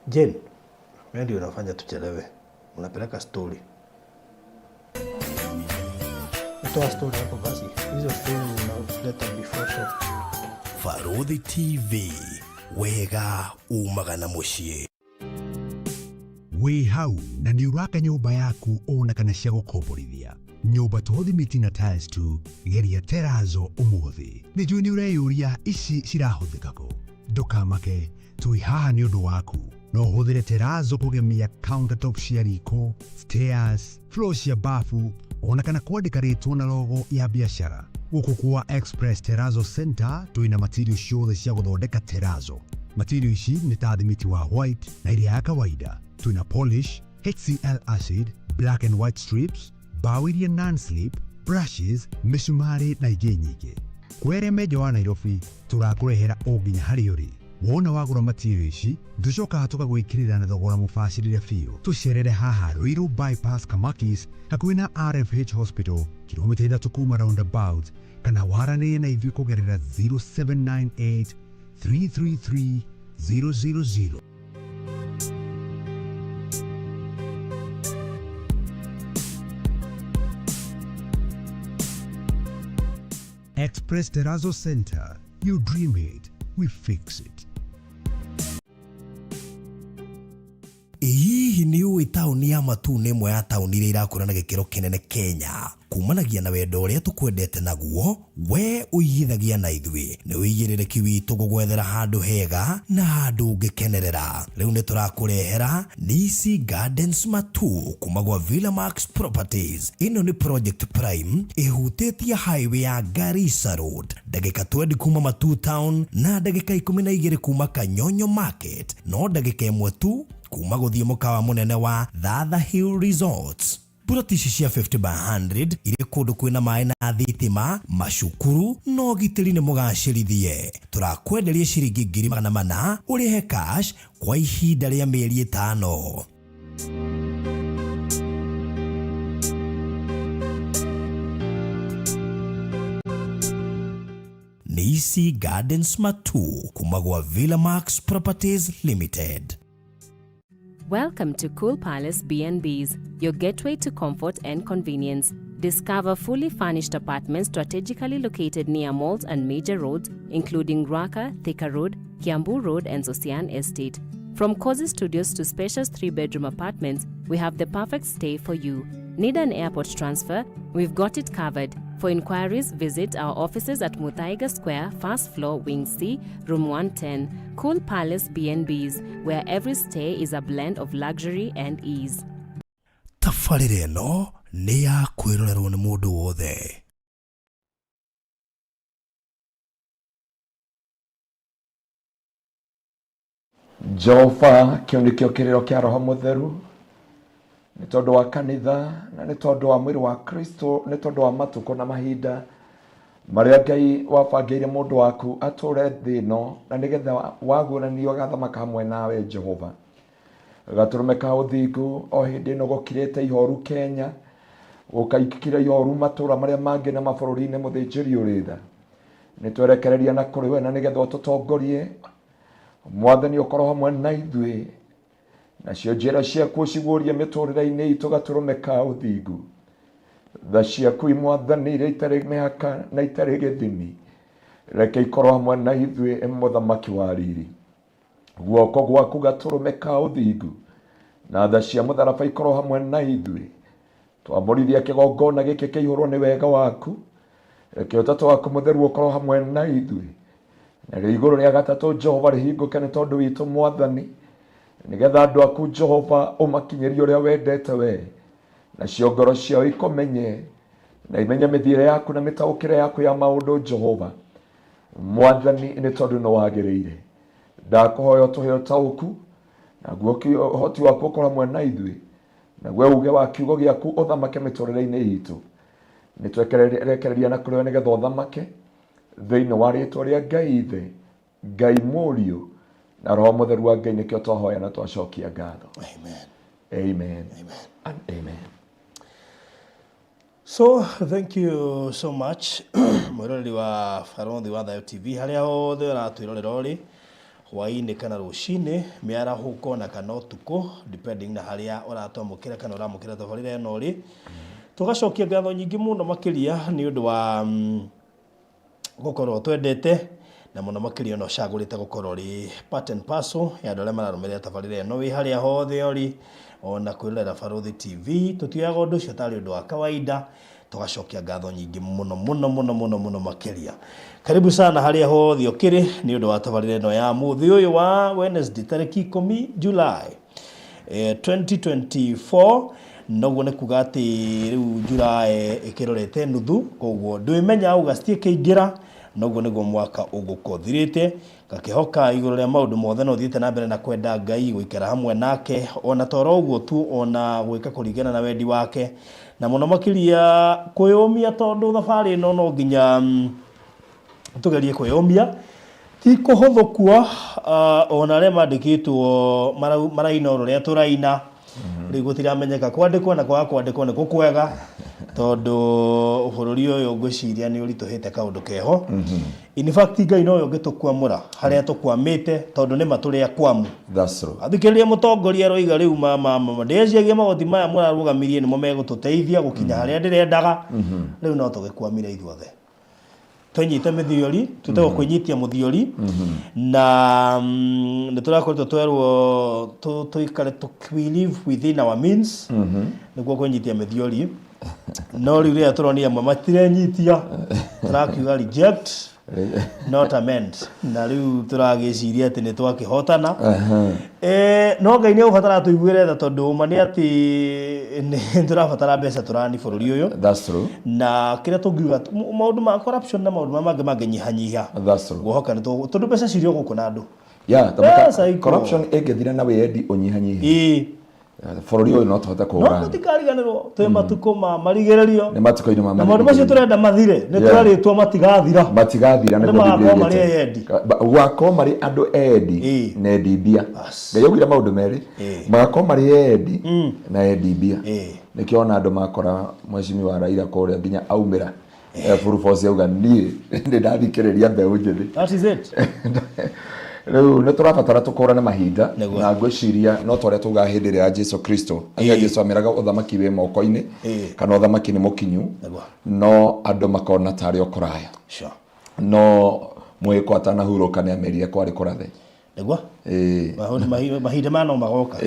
Jane, wewe ndio unafanya tuchelewe. Unapeleka story. Toa story hapo basi. Hizo story unaleta before show. Barũthi TV, wega umaga na mũciĩ. Wĩ hau na nĩ ũraka nyũmba yaku ona kana cia gũkomborithia nyũmba to thimiti na tiles tu, geria terazo ũmũthĩ. Nĩ njũĩ nĩ ũreyũria ici cirahũthĩka kũ. Ndũkamake, twĩ haha nĩ ũndũ waku. No ũhũthĩre terazo kũgemia countertop cia riko, stairs, floor cia bafu ona kana kwandĩka rĩtwa na logo ya biacara. Gũkũ kwa Express Terrazzo Center twĩna material ciothe cia gũthondeka terazo. Material ici nĩ ta thimiti wa white na iria ya kawaida. Twĩna polish, HCl acid, black and white strips, mbaũ iria non-slip, brushes, mĩcumarĩ na ingĩ nyingĩ. Kwĩ arĩa me nja wa Nairobi tũrakũrehera o nginya harĩa ũrĩ. Wona wagũra material ici tũcokaga tũkagwĩkĩrĩra na thogora mũbacĩrĩre biũ. Tũcerere haha Ruiru Bypass Kamakis hakuhĩ na RFH Hospital kilomita 3 kuma roundabout, kana waranĩrie na ithuĩ kũgerera 0798 333 000. Express Terrazzo Center. You dream it, we fix it. Ĩ hihi nĩ ũĩ taũni ya Matuu nĩ ĩmwe ya taũni iria irakũra na gĩkĩro kĩnene Kenya? Kumanagia na wendo ũrĩa tũkwendete naguo, we ũigithagia na ithuĩ. Nĩ ũigĩrĩrĩki witũ gũgwethera handũ hega na handũ ũngĩkenerera. Rĩu nĩ tũrakũrehera Nisi Gardens Matuu kuma gwa Villa Max Properties. Ĩno nĩ project prime ĩhutĩtie highway ya Garissa Road, ndagĩka 20 kuma Matuu Town na ndagĩka 12 kuma Kanyonyo Market, no ndagĩka 1 tu kuma gũthiĩ mũkawa mũnene wa Thatha Hill Resorts. Ploti ici cia 50 by 100 irĩ kũndũ kwĩna maĩ na thitima, macukuru na ũgitĩri nĩ mũgacĩrithie. Tũrakwenderia ciringi 400,000 ũrĩhe cash kwa ihinda rĩa mĩeri 5. Nisi Gardens Matuu kuma gwa Villa Max Properties Limited. Welcome to Cool Palace B&Bs, your gateway to comfort and convenience. Discover fully furnished apartments strategically located near malls and major roads, including Ruaka, Thika Road, Kiambu Road, and Sosian Estate. From cozy studios to spacious 3-bedroom apartments, we have the perfect stay for you. Need an airport transfer? We've got it covered. For inquiries, visit our offices at Muthaiga Square, first floor, Wing C, Room 110. Cool Palace B&Bs, where every stay is a blend of luxury and ease. Tabarĩra ĩno nĩ ya kwĩrorerwo nĩ mũndũ wothe. Jehova, kĩu nĩkĩo kĩrĩro kĩa Roho Mũtheru, nĩ tondũ wa kanitha na nĩ tondũ wa mwĩrĩ wa Kristo, nĩ tondũ wa matukũ na mahinda marĩa Ngai wabangĩire mũndũ waku atũre thĩ ĩno, na nĩgetha waguũranio agathamaka hamwe nawe Jehova. Gatũrũme ka ũthingu o hĩndĩ ĩno gũkirĩte ihoru Kenya, gũkaikira ihoru matũra marĩa mangĩ na mabũrũri-inĩ, mũthĩnjĩri ũrĩ tha. Nĩ twerekereria na kũrĩ we na nĩgetha ũtũtongorie. Mwathani ũkorwo hamwe na ithuĩ, nacio njĩra ciaku ũciguũrie mĩtũrĩre-inĩ itũ gatũrũme ka ũthingu. Tha ciaku Mwathani iria itarĩ mĩhaka na itarĩ gĩthimi, reke ikorwo hamwe na ithuĩ mũthamaki wa riri. Guoko gwaku gatũrũme ka ũthingu na tha cia mũtharaba ikorwo hamwe na ithuĩ. Twamũrithia kĩgongona gĩkĩ kĩihũrwo nĩ wega waku, reke ũtatũ waku mũtheru ũkorwo hamwe na ithuĩ. Narĩo igũrũ rĩa gatatũ Jehova rĩhingũke nĩ tondũ witũ Mwathani, nĩgetha andũ aku Jehova ũmakinyĩrie ũrĩa wendete we, nacio ngoro ciao ikũmenye na imenye mĩthiĩre yaku na mĩtaũkĩre yaku ya maũndũ Jehova. Mwathani, nĩ tondũ nĩ wagĩrĩire, ndakũhoya ũtũhe ũtaũku, naguo ũhoti waku ũkorwo hamwe na ithuĩ, naguo uge wa kiugo gĩaku ũthamake mĩtũrĩre-inĩ itũ. Nĩ twerekereria na kũrĩ we nĩgetha ũthamake thĩinĩ wa rĩtwa rĩa Ngai Ithe, Ngai Mũriũ na Roho Mũtheru wa Ngai, nĩkĩo twahoya na twacokia ngatho. Amen. Amen. Amen. And amen. So thank you so much mwĩroreri wa Barũthi wa Thayo TV harĩa hothe ũratwĩrorera ũrĩ. Hwaĩ-inĩ kana rũcinĩ, mĩarahũko na kana ũtukũ, depending na harĩa ũratwamũkĩra kana ũramũkĩra tabarĩra ĩno ũrĩ. Tũgacokia ngatho nyingĩ mũno makĩria nĩ ũndũ wa gũkorwo twendete na mũno makĩria ona ũcagũrĩte gũkorwo ũrĩ part and parcel ya andũ arĩa mararũmĩrĩra tabarĩra ĩno wĩ harĩa hothe ũrĩ, ona kwĩrorera Barũthi TV. Tũtioyaga ũndũ ũcio tarĩ ũndũ wa kawaida, tũgacokia ngatho nyingĩ mũno mũno mũno mũno mũno makĩria. Karibu sana harĩa hothe ũkĩrĩ nĩ ũndũ wa tabarĩra ĩno ya mũthĩ ũyũ wa Wednesday tarĩki 10 July 2024. Noguo nĩ kuga atĩ rĩu July ĩkĩrorete nuthu, koguo ndwĩmenya August ĩkĩingĩra, noguo nĩguo mwaka ũgũkorwo ũthirĩte. Ngakĩhoka igũrũ rĩa maũndũ mothe no ũthiĩte na mbere na kwenda Ngai, gũikara hamwe nake, ona toro ũguo tu, ona gwĩka kũringana na wendi wake, na mũno makĩria kwĩyũmia, tondũ thabarĩ ĩno no nginya tũgerie kwĩyũmia. Ti kũhũthũ kuo, ona arĩa mandĩkĩtwo maraina o rũrĩa tũraina. Rĩu gũtiramenyeka kwandĩkwo na kwaga kwandĩkwo nĩ kũkwega, tondũ bũrũri ũyũ ngwĩciria nĩ ũritũhĩte kaũndũ keho. In fact, Ngai nowe ũngĩtũkwamũra harĩa tũkwamĩte, tondũ nĩma tũrĩ akwamu. That's true. Athikĩrĩria mũtongoria aroiga rĩu mama mama ndĩreciagia magoti maya mũrarũgamirie nĩmo megũtũteithia gũkinya harĩa ndĩrendaga. Rĩu no tũgĩkwamire ithuothe, twenyite mĩthiori, twĩtagwo kwĩnyitia mũthiori, na nĩ tũrakoretwo twerwo tũikare we live within our means, nĩguo kwĩnyitia mĩthiori. No rĩu rĩrĩa tũronire amwe matirenyitia, tũrakiuga reject not amend, na rĩu tũragĩciria atĩ nĩ twakĩhotana. No Ngai nĩ egũbatara tũiguĩre tha, tondũ ũma nĩ atĩ nĩ tũrabatara mbeca tũrani bũrũri ũyũ. That's true. Na kĩrĩa tũngiuga, maũndũ ma corruption na maũndũ marĩa mangĩ mangĩnyihanyiha, That's true. ngũhoka nĩ tondũ mbeca cirĩ o gũkũ na andũ. Yeah, Mbeca ikuo. Corruption ĩngĩthira na wĩyendi ũnyihanyihe, bũrũri ũyũ no tũhote No kũũrana. tũtikariganĩrwo twĩ matukũ ma marigĩrĩrio. Nĩ matukũ-inĩ ma Na maũndũ macio marigĩrĩrio. tũrenda mathire nĩ twerĩtwo matigathira. Matigathira. Andũ Nĩguo magakorwo Biblia marĩ ĩugĩte. eyendi. Gũgakorwo marĩ andũ endi na endi mbia. Ngai augire maũndũ merĩ, magakorwo marĩ endi na endi mbia. Nĩkĩo ona andũ makora mheshimiwa Raila kũrĩa nginya aumĩra full force, auga niĩ nĩ ndathikĩrĩria mbeũ njĩthĩ. That is it. Rĩu nĩ tũrabatara tũkũrane mahinda. Nĩguo. Na ngwĩciria no ta ũrĩa tugaga hĩndĩ ĩrĩa ya Jesu Kristo aya, Jesu ameraga ũthamaki wĩ moko-inĩ kana ũthamaki nĩ mũkinyu, no andũ makona tarĩ o kũraya. No mwĩko atanahurũka nĩ amerire kwarĩ kũrathe. Mahinda maya no magoka.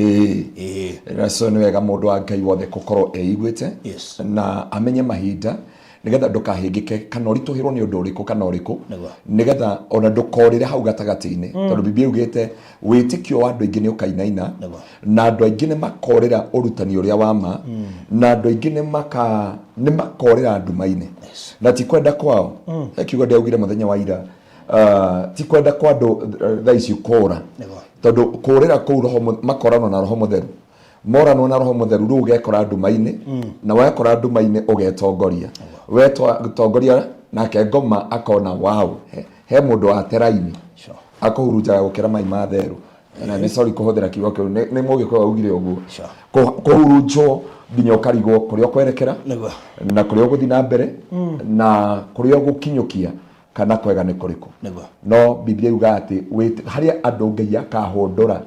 Na so nĩ wega mũndũ wa Ngai wothe gũkorwo eiguĩte na amenye mahinda, nĩgetha ndũkahĩngĩke kana ũritũhĩrwo nĩ ũndũ ũrĩkũ kana ũrĩkũ, nĩgetha ona ndũkorĩre hau gatagatĩ-inĩ, tondũ Biblia yugĩte wĩtĩkio wa andũ aingĩ nĩ ũkainaina, na andũ aingĩ nĩ makorĩra ũrutani ũrĩa wa ma, na andũ aingĩ nĩ makorĩra nduma-inĩ, na ti kwenda kwao. He kiugo ndĩaugire mũthenya wa ira, ti kwenda kwa andũ thaa ici kũra, tondũ kũrĩra kũu roho makoranwo na roho mũtheru, moranwo na roho mũtheru, rĩu ũgekora nduma-inĩ, na wekora nduma-inĩ ũgetongoria, wetongoria nake ngoma akona wow, he mũndũ wa teraini akũhurunjaga gũkĩra mai ma therũ. Na nĩ sorry kũhũthĩra kiugo kĩu, nĩ mũgĩkũyũ augire ũguo. Kũhurunjwo nginya ũkarigwo kũrĩa ũkwerekera na kũrĩa ũgũthiĩ na mbere na kũrĩa ũgũkinyũkia kana kwega nĩ kũrĩkũ. No Biblia yugaga atĩ harĩa andũ Ngai akahũndũra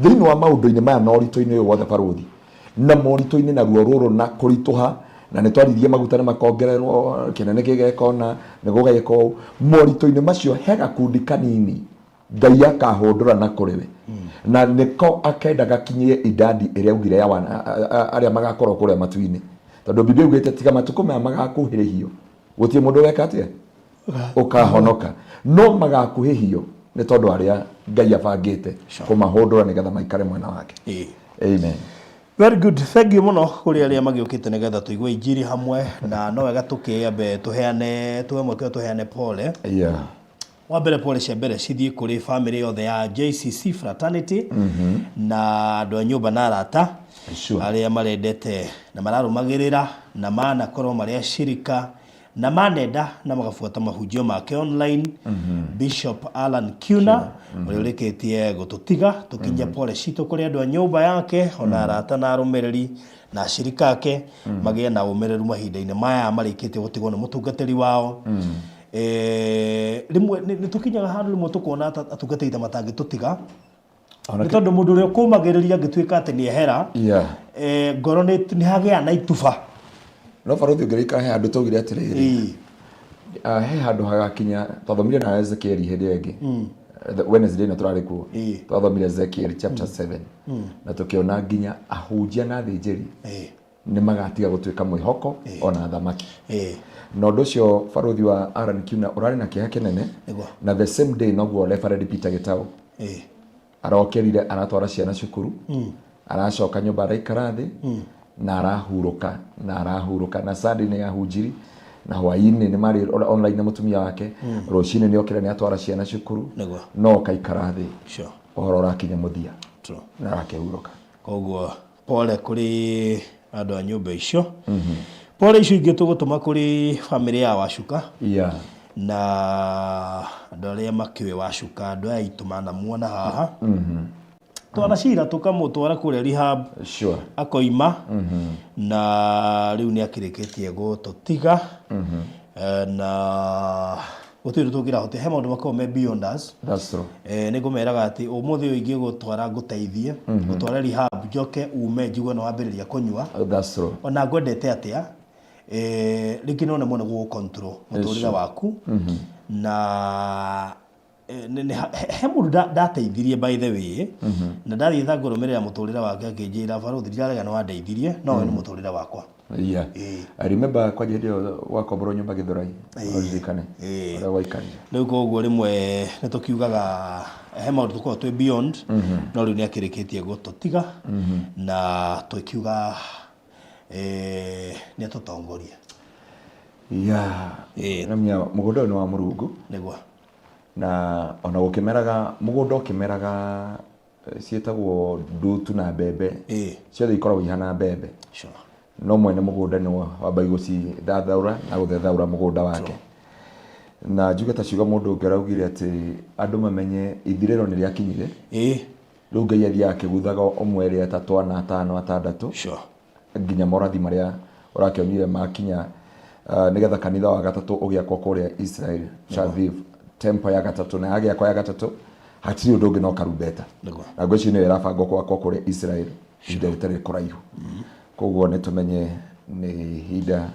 thĩinĩ wa maũndũ-inĩ maya na ũritũ-inĩ ũyũ wothe, barũthi, na moritũ-inĩ na ruo rũrũ na kũritũha, na nĩ twaririe maguta nĩ makongererwo kĩnene gĩgekona nĩ gũgeka ũũ, moritũ-inĩ macio he gakundi kanini Ngai akahũndũra na kũrĩ we, na nĩko akenda gakinyie idadi ĩrĩa augire ya arĩa magakorwo kũrĩa matu-inĩ, tondũ Biblia yugĩte tiga matukũ maya magakuhĩrĩhio gũtirĩ mũndũ weka atĩa ũkahonoka, no magakuhĩhio nĩ tondũ arĩa Ngai abangĩte kũmahũndũra nĩgetha maikare mwena wake. Amen. Very good. Thank you mũno kũrĩ arĩa magĩũkĩte nĩgetha tũigue injiri hamwe, na no wega tũkĩambe tũheane, tuwe mweke ũyũ tũheane pole. Wa mbere, pole cia mbere cithiĩ kũrĩ family yothe ya JCC Fraternity na andũ a nyũmba na arata arĩa marendete na mararũmagĩrĩra na manakorwo marĩ acirika na manenda na magabuata mahunjio make online, Bishop Alan Kiuna ũrĩa ũrĩkĩtie gũtũtiga. Tũkinyie pole citũ kũrĩ andũ a nyũmba yake ona arata na arũmĩrĩri na acirika ake, magĩe na ũmĩrĩru mahinda-inĩ maya marĩkĩtie gũtigwo nĩ mũtungatĩri wao. Rĩmwe nĩ tũkinyaga handũ rĩmwe tũkona ta atungatĩri ta matangĩtũtiga, Ona nĩ tondũ mũndũ ũrĩa ũkũmagĩrĩria angĩtuĩka atĩ nĩ ehera, ngoro nĩ hagĩa na ituba. No barũthi, ũngĩrĩka he handũ twaugire atĩrĩrĩ, he handũ hagakinya twathomire na Ezekiel hĩndĩ ĩyo ĩngĩ. Wednesday ĩno tũrarĩ kuo. Twathomire Ezekiel chapter 7 na tũkĩona nginya ahunjia na athĩnjĩri nĩ magatiga gũtuĩka mwĩhoko ona athamaki. Na ũndũ ũcio, barũthi wa Aaron Kiuna ũrarĩ na kĩeha kĩnene. Na the same day noguo Reverend Peter Gitau arokĩrire, aratwara ciana cukuru, aracoka nyũmba, araikara thĩ na arahurũka na arahurũka, na Sunday nĩ ahunjiri na hwaĩ-inĩ nĩ marĩ online na mũtumia wake. Rũcinĩ nĩ okĩra, nĩ atwara ciana cukuru. No okaikara thĩ. Ũhoro ũrakinya mũthia. Na arakĩhurũka. Koguo pole kũrĩ andũ a nyũmba icio, pole icio ingĩ tũgũtũma kũrĩ bamĩrĩ ya Wacuka na andũ arĩa makĩũĩ Wacuka, andũ aya aitũ manamuona haha, twanacira tũkamũtwara kũrĩa rehab. Akoima na rĩu nĩ akĩrĩkĩtie gũtũtiga. Na gũtirĩ ũndũ tũngĩrahotia, he maũndũ makoragwo me beyond us. That's true. Nĩ ngũmeraga atĩ ũmũthĩ ũyũ ingĩgũtwara ngũteithie ngũtware rehab, njoke ume njigue nĩ wambĩrĩria kũnyua, That's true. Ona ngwendete atĩa, rĩngĩ no nemwo nĩ gũgũ control mũtũrĩre waku. Na he mũndũ ndateithirie, by the way, na ndathiĩ ta ngũrũmĩrĩra mũtũrĩre wake, akĩnjĩra, "Barũthi, ndirarega nĩ wandeithirie, no we nĩ mũtũrĩre wakwa." I remember kwanja hĩndĩ ĩyo wakomborwo nyũmba Gĩthũrai, ũririkane ũrĩa waikarire. Rĩu koguo rĩmwe nĩ tũkiugaga he maũndũ tũkoragwo twĩ beyond, no rĩu nĩ akĩrĩkĩtie gũtũtiga na tũkiuga nĩ atũtongorie. Namenya mũgũnda ũyũ nĩ wa Mũrungu. Na ona gũkĩmeraga mũgũnda ũkĩmeraga, ciĩtagwo ndutu na mbembe, ciothe ikoragwo ihana mbembe. No mwene mũgũnda nĩ wambagia gũcithathaũra na gũthethaũra mũgũnda wake. Na njuge ta ciugo mũndũ ũngĩ araugire atĩ andũ mamenye ithirĩro nĩ rĩakinyire. Rĩu Ngai athiaga akĩguthaga ũmwe, erĩ, atatũ, ana, atano, atandatũ, nginya morathi marĩa ũrakĩonire makinya, nĩgetha kanitha wa gatatũ ũgĩakwo kũrĩa Israel, Tel temple ya gatatũ, na yagĩakwo ya gatatũ hatirĩ ũndũ ũngĩ no karumbeta. Na ngwĩciria nĩyo ĩrabangwo gwakwo kũrĩa Israel ihinda rĩtarĩ kũraihu. Koguo nĩ tũmenye nĩ ihinda.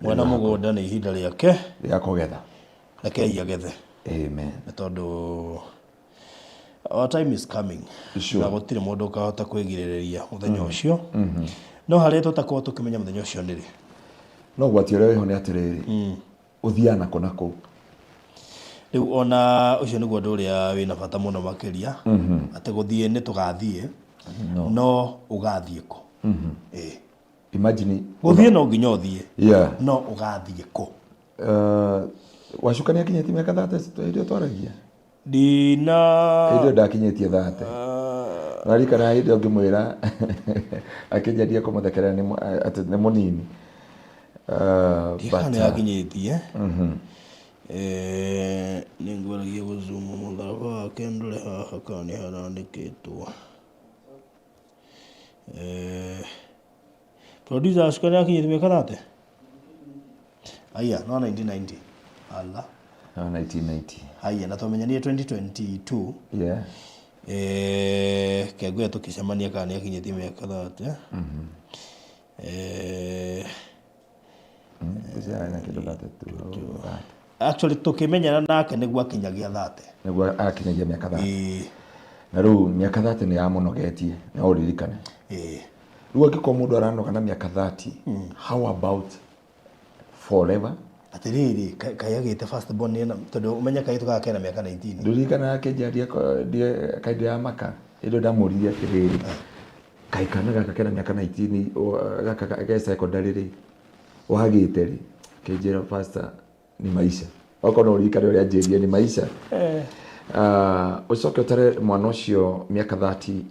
Mwene mũgũnda nĩ ihinda rĩake rĩa kũgetha. Rekei agethe. Amen. Nĩ tondũ our time is coming. Na gũtirĩ mũndũ ũkahota kwĩgirĩrĩria mũthenya ũcio, no harĩa tũtakorwo tũkĩmenya mũthenya ũcio nĩ rĩ. No ũgwati ũrĩa wĩho nĩ atĩrĩrĩ, ũthiaga nako na kũu. Rĩu ona ũcio nĩguo ũndũ ũrĩa wĩna bata mũno makĩria, atĩ gũthiĩ nĩ tũgathiĩ, no ũgathiĩ kũ? Ĩĩ. Imagine. Gũthiĩ no nginya ũthiĩ, no ũgathiĩ kũ? Wacuka nĩ akinyĩtie mĩaka 30 hĩndĩ ĩyo twaragia? Ndina. Hĩndĩ ĩyo ndakinyĩtie 30. Naririkana hĩndĩ ĩyo ngĩmwĩra, akĩnjaria kũmũthekerera atĩ nĩ mũnini. But, nĩ akinyĩtie. Nĩ ngwaragia gũzuma mũtharaba wake ndore haha kana nĩ harandĩkĩtwo. Producer, Wacuka nĩ akinyĩtie mĩaka 30? Aya no 1990 ala. No 1990. Haya, na twamenyanire 2022. Kengoya tũkĩcemania kana nĩ akinyĩtie mĩaka 30. Ngwĩciria arĩ na kĩndũ 32, 30. Actually tũkĩmenyana nake nĩguo akinyagia 30. Nĩguo akinyagia mĩaka 30. Na rĩu mĩaka 30 nĩ yamũnogetie, no ũririkane. Rĩu angĩkorwo mũndũ aranoga na mĩaka 30, how about forever? Atĩrĩrĩ, kaĩ agĩte first born nĩ tondũ ũmenye kairĩtu gaka kena mĩaka 19. Ndirikana akĩnjaria kaĩ ndĩramaka hĩndĩ ĩyo ndamũririe atĩrĩrĩ, kaĩ kana gaka kena mĩaka 19, gaka ke secondary rĩ, wagĩte rĩ? Akĩnjĩra, "Pastor, ni maisha." Okorwo no ũririkane ũrĩa anjĩrire, ni maisha. Ũcoke ũtare mwana ũcio mĩaka 30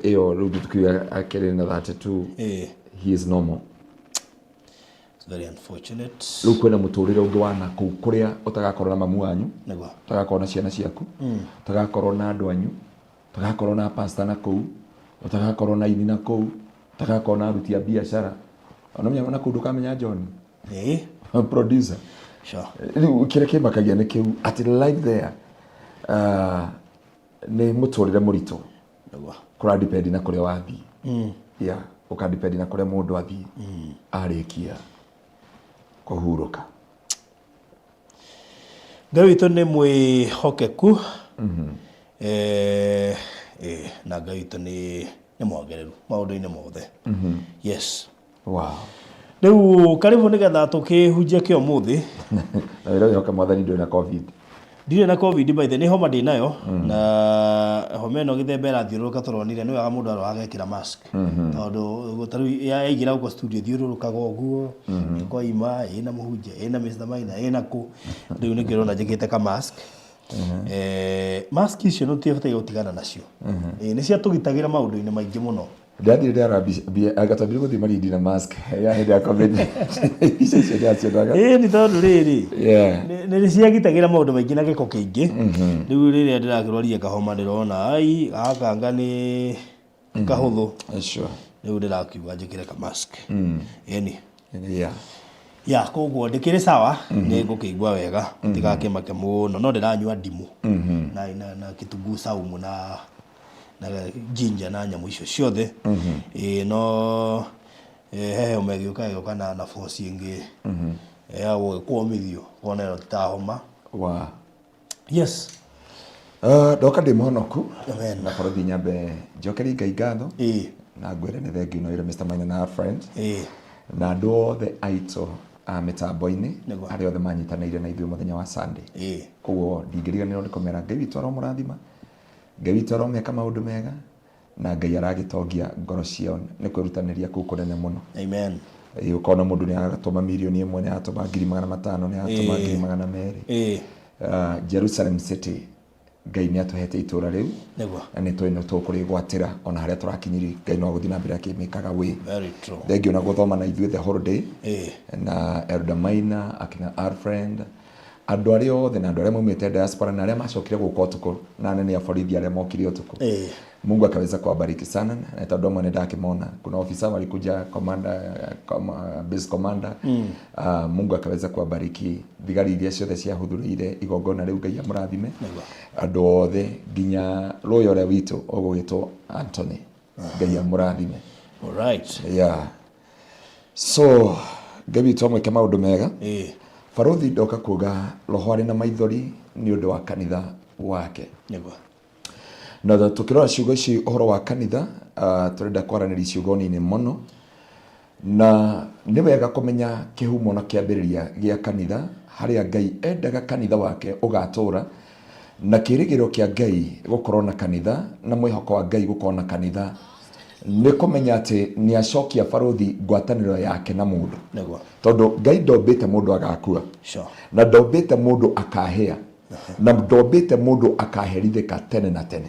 ĩyo, rĩu tukiuga akĩrĩ na 32. He is normal. It's very unfortunate. Rĩu kwĩna mũtũrĩre ũngĩ wa nakũu kũrĩa ũtagakorwo na mamu wanyu, ũtagakorwo na ciana ciaku, ũtagakorwo na andũ anyu, ũtagakorwo na pastor na kũu, ũtagakorwo na aini na kũu, ũtagakorwo na aruti a biacara. Ona na kũu ndũkamenya John producer. Sure. Rĩu kĩrĩa kĩmakagia nĩ kĩu atĩ life there nĩ mũtũrĩre mũritũ. Nĩguo. Kũra depend na kũrĩa wathiĩ. Yeah, ũka depend na kũrĩa mũndũ athiĩ arĩkia kũhurũka. Ngai witũ nĩ mwĩhokeku. Na Ngai witũ nĩ mwagĩrĩru maũndũ-inĩ mothe. Yes. Wow. Rĩu karibu nĩgetha tũkĩhunjie kĩ ũmũthĩ. Na wĩra wĩhoke Mwathani ndũrĩ na COVID. Ndirĩ na COVID by the nĩ homa ndĩ nayo, na homa ĩno gĩthemba ĩrathiũrũrũka tũronire nĩ wega mũndũ arora agekĩra mask. Tondũ ta rĩu yaingĩra gũkũ studio ĩthiũrũrũkaga ũguo, ĩkoima ĩna mũhunjia, ĩna Mr. Maina, ĩna kũ. Rĩu nĩkĩo ũrona njĩkĩrĩte ka mask. Mask icio nĩ tũbataire gũtigana nacio. Nĩ ciatũgitagĩra maũndũ-inĩ maingĩ mũno. Ndathire ndara gatambire gũthiĩ Malindi na mask ya hĩndĩ ya COVID. Icio icio ndĩracionaga. Ĩĩ nĩ tondũ rĩrĩ, Yeah. nĩ ciagitagĩra maũndũ maingĩ na gĩko kĩingĩ. Rĩu rĩrĩa ndĩrakĩrwaria kahoma ndĩrona ai gaka anga nĩ kahũthũ. Sure. Rĩu ndĩrakiuga njĩkĩre ka mask. Ĩni. Yeah. Ya koguo ndĩkĩrĩ sawa, nĩ ngũkĩigua wega, ndigakĩmake mũno, no ndĩranyua ndimũ na kitunguu saumu na ginger na nyamũ icio ciothe. Ĩĩ no he homa ĩgĩũka ĩgĩũka na force ĩngĩ ya gũgĩkũmithio wona ĩno ti ta homa. Wow. Yes. Ndoka ndĩ mũhonoku. Amen. Na borothi nyambe njokerie Ngai ngatho. Na ngwĩre nĩ thengiũ na wĩra Mr. Maina na friend. Na andũ othe aitũ a mĩtambo-inĩ, arĩa othe manyitanĩire na ithuĩ mũthenya wa Sunday. Koguo ndingĩriganĩrwo nĩ kũmera Ngai witũ aromũrathima, Ngai witũ aromeka maũndũ mega, na Ngai aragĩtongia ngoro ciao nĩ kwĩrutanĩria kũu kũnene mũno. Amen. Ĩĩ, ũkona mũndũ nĩ aratũma 1,000,000, nĩ aratũma 500,000, nĩ aratũma 200,000. Jerusalem City, Ngai nĩ atũhete itũra rĩu. Na nĩ tũĩ nĩ tũkũrĩgwatĩra ona harĩa tũrakinyiri, Ngai no agũthiĩ na mbere akĩmĩkaga wĩ. Very true. Thengiũ na gũthoma na ithuĩ the whole day. Na Elder Maina, akina Alfred, andũ arĩa othe na andũ arĩa maumĩte diaspora na arĩa macokire gũka ũtukũ na anene a borithi arĩa mokire ũtukũ. Mungu akaweza kuwabariki sana, na tondũ amwe nĩndakĩmona. Kuna ofisa walikuja commander, base commander. Mungu akaweza kuwabariki thigari iria ciothe ciahudhurĩire igongona rĩu, Ngai amũrathime. Andũ othe nginya lawyer ũrĩa witũ ũgũgĩtwo Anthony, Ngai amũrathime. All right. Yeah. So Ngai witũ amwĩke maũndũ mega. Barothi ndoka kuga roho arĩ na maithori nĩ ũndũ wa kanitha wake. Na tũkĩrora ciugo ici ũhoro wa kanitha, tũrenda kwaranĩria ciugo nini mũno, na nĩ wega kũmenya kĩhumo na kĩambĩrĩria gĩa kanitha, harĩa Ngai endaga kanitha wake ũgatũra, na kĩĩrĩgĩrĩro kĩa Ngai gũkorwo na kanitha, na mwĩhoko wa Ngai gũkorwo na kanitha, nĩ kũmenya atĩ nĩ acokia barothi ngwatanĩro yake na mũndũ. Tondũ Ngai ndombĩte mũndũ agakua. Na ndombĩte mũndũ akahĩa. Na ndombĩte mũndũ akaherithĩka tene na tene.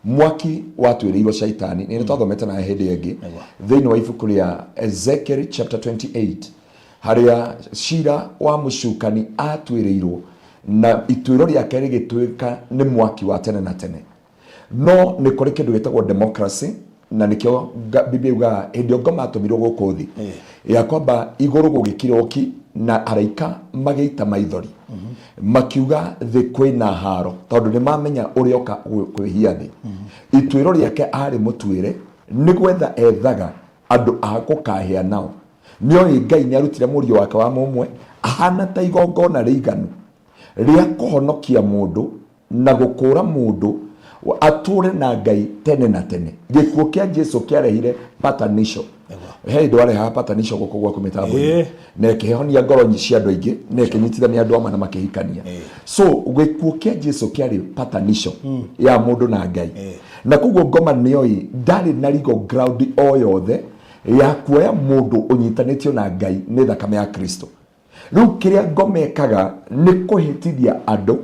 Mwaki watuĩrĩirwo Shaitani, nĩ twathomete nawe hĩndĩ ĩngĩ, thĩinĩ wa ibuku rĩa Ezekiel chapter 28, harĩa cira wa mũcukani atuĩrĩirwo na ituĩro rĩake rĩgĩtuĩka nĩ mwaki wa tene na tene. No nĩ kũrĩ kĩndũ gĩtagwo democracy, na nĩkĩo Biblia yugaga hĩndĩ ĩyo ngoma atũmirwo gũkũ thĩ, ya kwamba igũrũ gũgĩkira ũki na araika magĩita maithori, makiuga thĩ kwĩna haro, tondũ nĩ mamenya ũrĩa oka kwĩhia thĩ. Ituĩro rĩake arĩ mũtuĩre nĩ gwetha ethaga andũ a gũkahĩa nao. Nĩoĩ Ngai nĩ arutire mũriũ wake wa mũmwe ahana ta igongona rĩiganu rĩa kũhonokia mũndũ na gũkũra mũndũ atũre na Ngai tene na tene. Gĩkuũ kĩa Jesu kĩarehire patanisho. He hĩndĩ warehaga patanisho gũkũ gwaku mĩtambo-inĩ. Na ĩkĩhonia ngoro cia andũ aingĩ, na ĩkĩnyitithania andũ amwe na makĩhikania. So gĩkuũ kĩa Jesu kĩarĩ patanisho ya mũndũ na Ngai. Na koguo ngoma nĩoĩ ndarĩ na legal ground o yothe ya kuoya mũndũ ũnyitanĩtio na Ngai nĩ thakame ya Kristo. Rĩu kĩrĩa ngoma ĩkaga nĩ kũhĩtithia andũ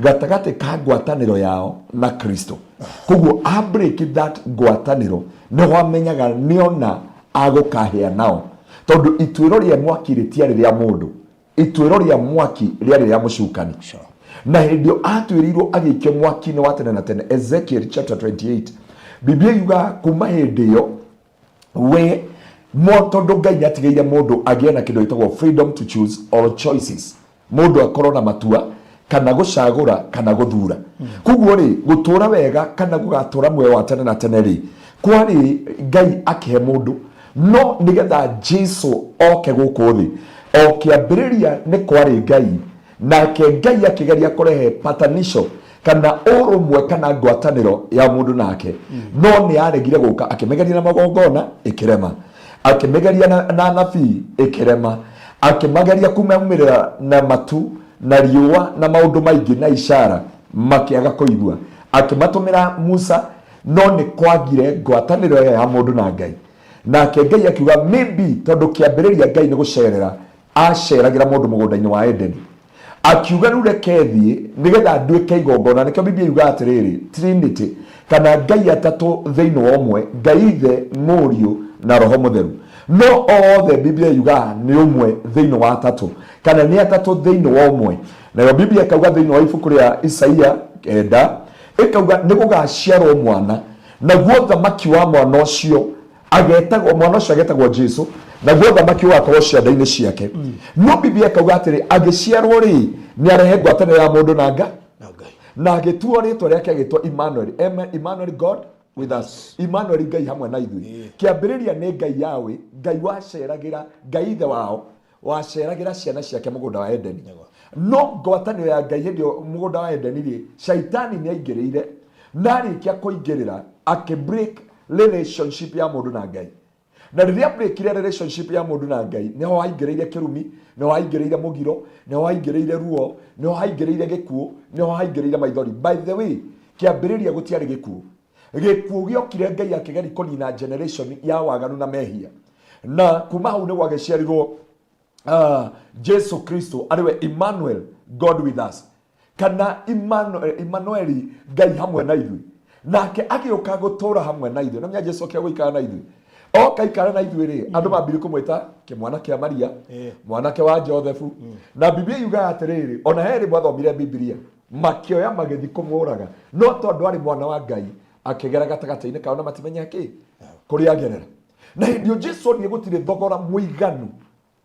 gatagatĩ ka ngwatanĩro yao na Kristo. Koguo a break that ngwatanĩro nĩho amenyaga nĩona agũkahĩa nao, tondũ ituĩro rĩa mwaki rĩtiarĩ rĩa mũndũ, ituĩro rĩa mwaki rĩarĩ rĩa mũcukani. Na hĩndĩ ĩyo atuĩrĩirwo agĩikio mwaki-inĩ wa tene na tene, Ezekiel chapter 28, Biblia yugaga kuma hĩndĩ ĩyo we mo, tondũ Ngai nĩ atigĩire mũndũ agĩe na kĩndũ gĩtagwo freedom to choose or choices. Mũndũ akorwo na matua kana gũcagũra kana gũthura. Koguo rĩ, gũtũra wega kana gũgatũra muoyo wa tene na tene rĩ, kwarĩ Ngai akĩhe mũndũ. No nĩgetha Jesu oke gũkũ thĩ, o kĩambĩrĩria nĩ kwarĩ Ngai, nake Ngai akĩgeria kũrehe patanisho kana ũrũmwe kana ngwatanĩro ya mũndũ nake, no nĩ aregire gũka. Akĩmĩgeria na magongona ĩkĩrema, akĩmĩgeria na anabii ĩkĩrema, akĩmageria kumaumĩrĩra na matu na riũa na maũndũ maingĩ na ishara, makĩaga kũigua. Akĩmatũmĩra Musa, no nĩ kwagire ngwatanĩro ĩyo ya mũndũ na Ngai. Nake Ngai akiuga maybe tondũ kĩambĩrĩria Ngai nĩ gũcerera aceragĩra mũndũ mũgũnda-inĩ wa Edeni, akiuga rĩu reke thiĩ nĩgetha nduĩke igongona. Nĩkĩo Biblia yugaga atĩrĩrĩ, Trinity kana Ngai atatũ thĩinĩ wa ũmwe, Ngai Ithe, Mũriũ na Roho Mũtheru, no othe Biblia yugaga nĩ ũmwe thĩinĩ wa atatũ, kana nĩ atatũ thĩinĩ wa ũmwe. Nayo Biblia ĩkauga thĩinĩ wa ibuku rĩa Isaia 9, ĩkauga nĩ gũgaciarwo mwana, naguo ũthamaki wa mwana ũcio agetagwo, mwana ũcio agetagwo Jesu, naguo ũthamaki ũgakorwo cianda-inĩ ciake. No Biblia ĩkauga atĩrĩ, agĩciarwo rĩ, nĩ arehe ngwatanĩro ya mũndũ na Ngai, na agĩtuo rĩtwa rĩake agĩtwo Emmanuel. Emmanuel, God with us. Emmanuel, Ngai hamwe na ithuĩ. Kĩambĩrĩria nĩ Ngai Yahweh, Ngai waceragĩra, Ngai ithe wao waceragĩra ciana ciake mũgũnda wa Edeni. No ngwatanĩro ya Ngai hĩndĩ ĩyo mũgũnda wa Edeni rĩ, Shaitani nĩ aingĩrĩire, na arĩkia kũingĩrĩra akĩ break relationship ya mũndũ na Ngai. Na rĩrĩa breakire relationship ya mũndũ na Ngai, nĩho haingĩrĩire kĩrumi, nĩho haingĩrĩire mũgiro, nĩho haingĩrĩire ruo, nĩho haingĩrĩire gĩkuũ, nĩho haingĩrĩire maithori. By the way, kĩambĩrĩria gũtiarĩ gĩkuũ. Gĩkuũ gĩokire Ngai akĩgeria kũnina generation ya waganu na mehia. Na kuma hau nĩ gwagĩciarirwo Jesu Kristo arĩwe Emmanuel, God with us, kana Emmanuel, Emmanueli, Ngai hamwe na ithuĩ. Nake agĩũka gũtũũra hamwe na ithuĩ. Na menya Jesu okire gũikara na ithuĩ. Oka ikara na ithuĩ rĩ, andũ mambirie kũmwĩta kĩmwana kĩa Maria, mwanake wa Josefu. Na Biblia yugaga atĩrĩrĩ, ona he rĩmwe athomire Biblia, makĩoya magĩthiĩ kũmũraga, no tondũ arĩ mwana wa Ngai akĩgera gatagatĩ-inĩ kao na matimenya kĩ kũrĩa agerera. Na hĩndĩ ĩyo Jesu onire gũtirĩ thogora mũiganu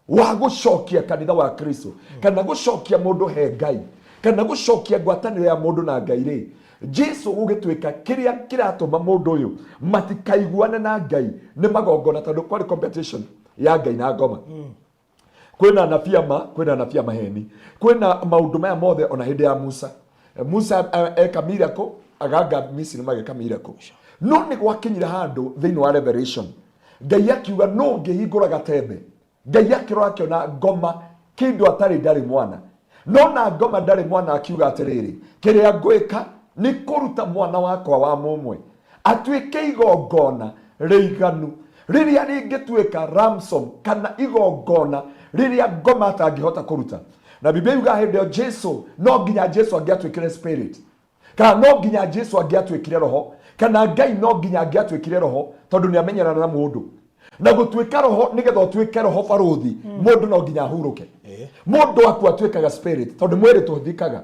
wa gũcokia kanitha wa Kristo, kana gũcokia mũndũ he Ngai, kana gũcokia ngwatanĩro ya mũndũ na Ngai rĩ, Jesu gũgĩtuĩka kĩrĩa kĩratũma mũndũ ũyũ matikaiguane na Ngai nĩ magongona, tondũ kwarĩ competition ya Ngai na ngoma. Kwĩna anabii a ma, kwĩna anabii a maheni, kwĩna maũndũ maya mothe. Ona hĩndĩ ya Musa, Musa eka miracle, aganga Misiri mageka miracle, no nĩ gwakinyire handũ thĩinĩ wa Revelation Ngai akiuga no ngĩhingũra gatembe. Ngai akĩrora akĩona ngoma kĩndũ atarĩ ndarĩ mwana, no na ngoma ndarĩ mwana, akiuga atĩrĩrĩ, kĩrĩa ngwĩka nĩ kũruta mwana wakwa wa mũmwe atuĩke igongona rĩiganu rĩrĩa rĩngĩtuĩka ransom, kana igongona rĩrĩa ngoma atangĩhota kũruta. Na Biblia yuga hĩndĩ ĩyo Jesu, no nginya Jesu angĩatuĩkire spirit, kana no nginya Jesu angĩatuĩkire roho, kana Ngai no nginya angĩatuĩkire roho, tondũ nĩ amenyerana na mũndũ na gũtuĩka roho. Nĩgetha ũtuĩke roho barũthi, mũndũ no nginya ahurũke. Mũndũ akua atuĩkaga spirit, tondũ mwĩrĩ tũthikaga,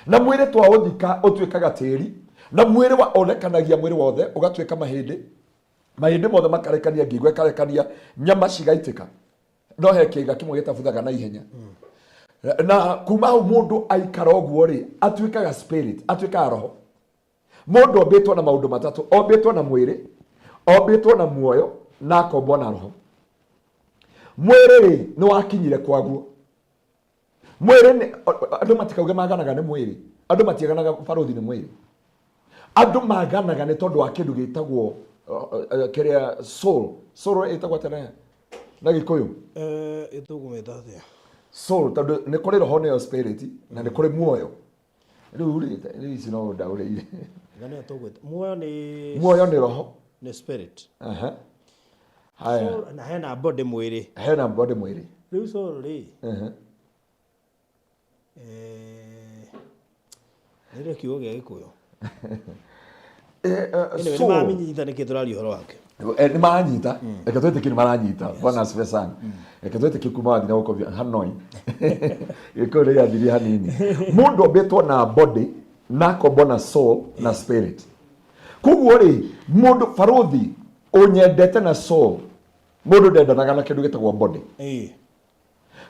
na mwĩrĩ twaũthika ũtuĩkaga tĩri, na mwĩrĩ wa ũrekanagia, mwĩrĩ wothe ũgatuĩka mahĩndĩ, mahĩndĩ mothe makarekania, ngingo ĩkarekania, nyama cigaitĩka, no he kĩga kĩmwe gĩtabuthaga na ihenya. Na kuma hau mũndũ aikara ũguo rĩ, atuĩkaga spirit, atuĩkaga roho. Mũndũ ombĩtwo na maũndũ matatũ: ombĩtwo na mwĩrĩ, ombĩtwo na muoyo, na akombwo na roho. Mwĩrĩ rĩ, nĩ wakinyire kwaguo. Mwĩrĩ nĩ andũ matikauge maganaga nĩ mwĩrĩ. Andũ matiaganaga barũthi nĩ mwĩrĩ. Andũ maganaga nĩ tondũ wa kĩndũ gĩtagwo kĩrĩa soul. Soul ĩtagwo atĩa na Gĩkũyũ? Ĩtũkũmĩta atĩa? Soul, tondũ nĩ kũrĩ roho nĩyo spirit, na nĩ kũrĩ muoyo. Rĩu rĩ, rĩu ici no ũndaũrĩire. Gania tũgwĩta muoyo nĩ Muoyo nĩ roho. Nĩ spirit. Aha. Haya. Soul, na hena body, mwĩrĩ. Hena body, mwĩrĩ. Rĩu soul rĩ, nĩrĩo kiugo gĩa Gĩkũyũ. Anyway, nĩ Soul. mamenyita nĩkĩ tũraria ũhoro wake. Nĩ maranyita, reke twĩtĩkie nĩ maranyita. Bwana asifiwe sana. Reke twĩtĩkie kuma wathiĩ na gũkũ Hanoi, Gĩkũyũ nĩ gĩathirie hanini. Mũndũ ombĩtwo na body, na akombwo na soul na spirit. Koguo rĩ, mũndũ barũthi ũnyendete na soul, mũndũ ndendanaga na kĩndũ gĩtagwo body.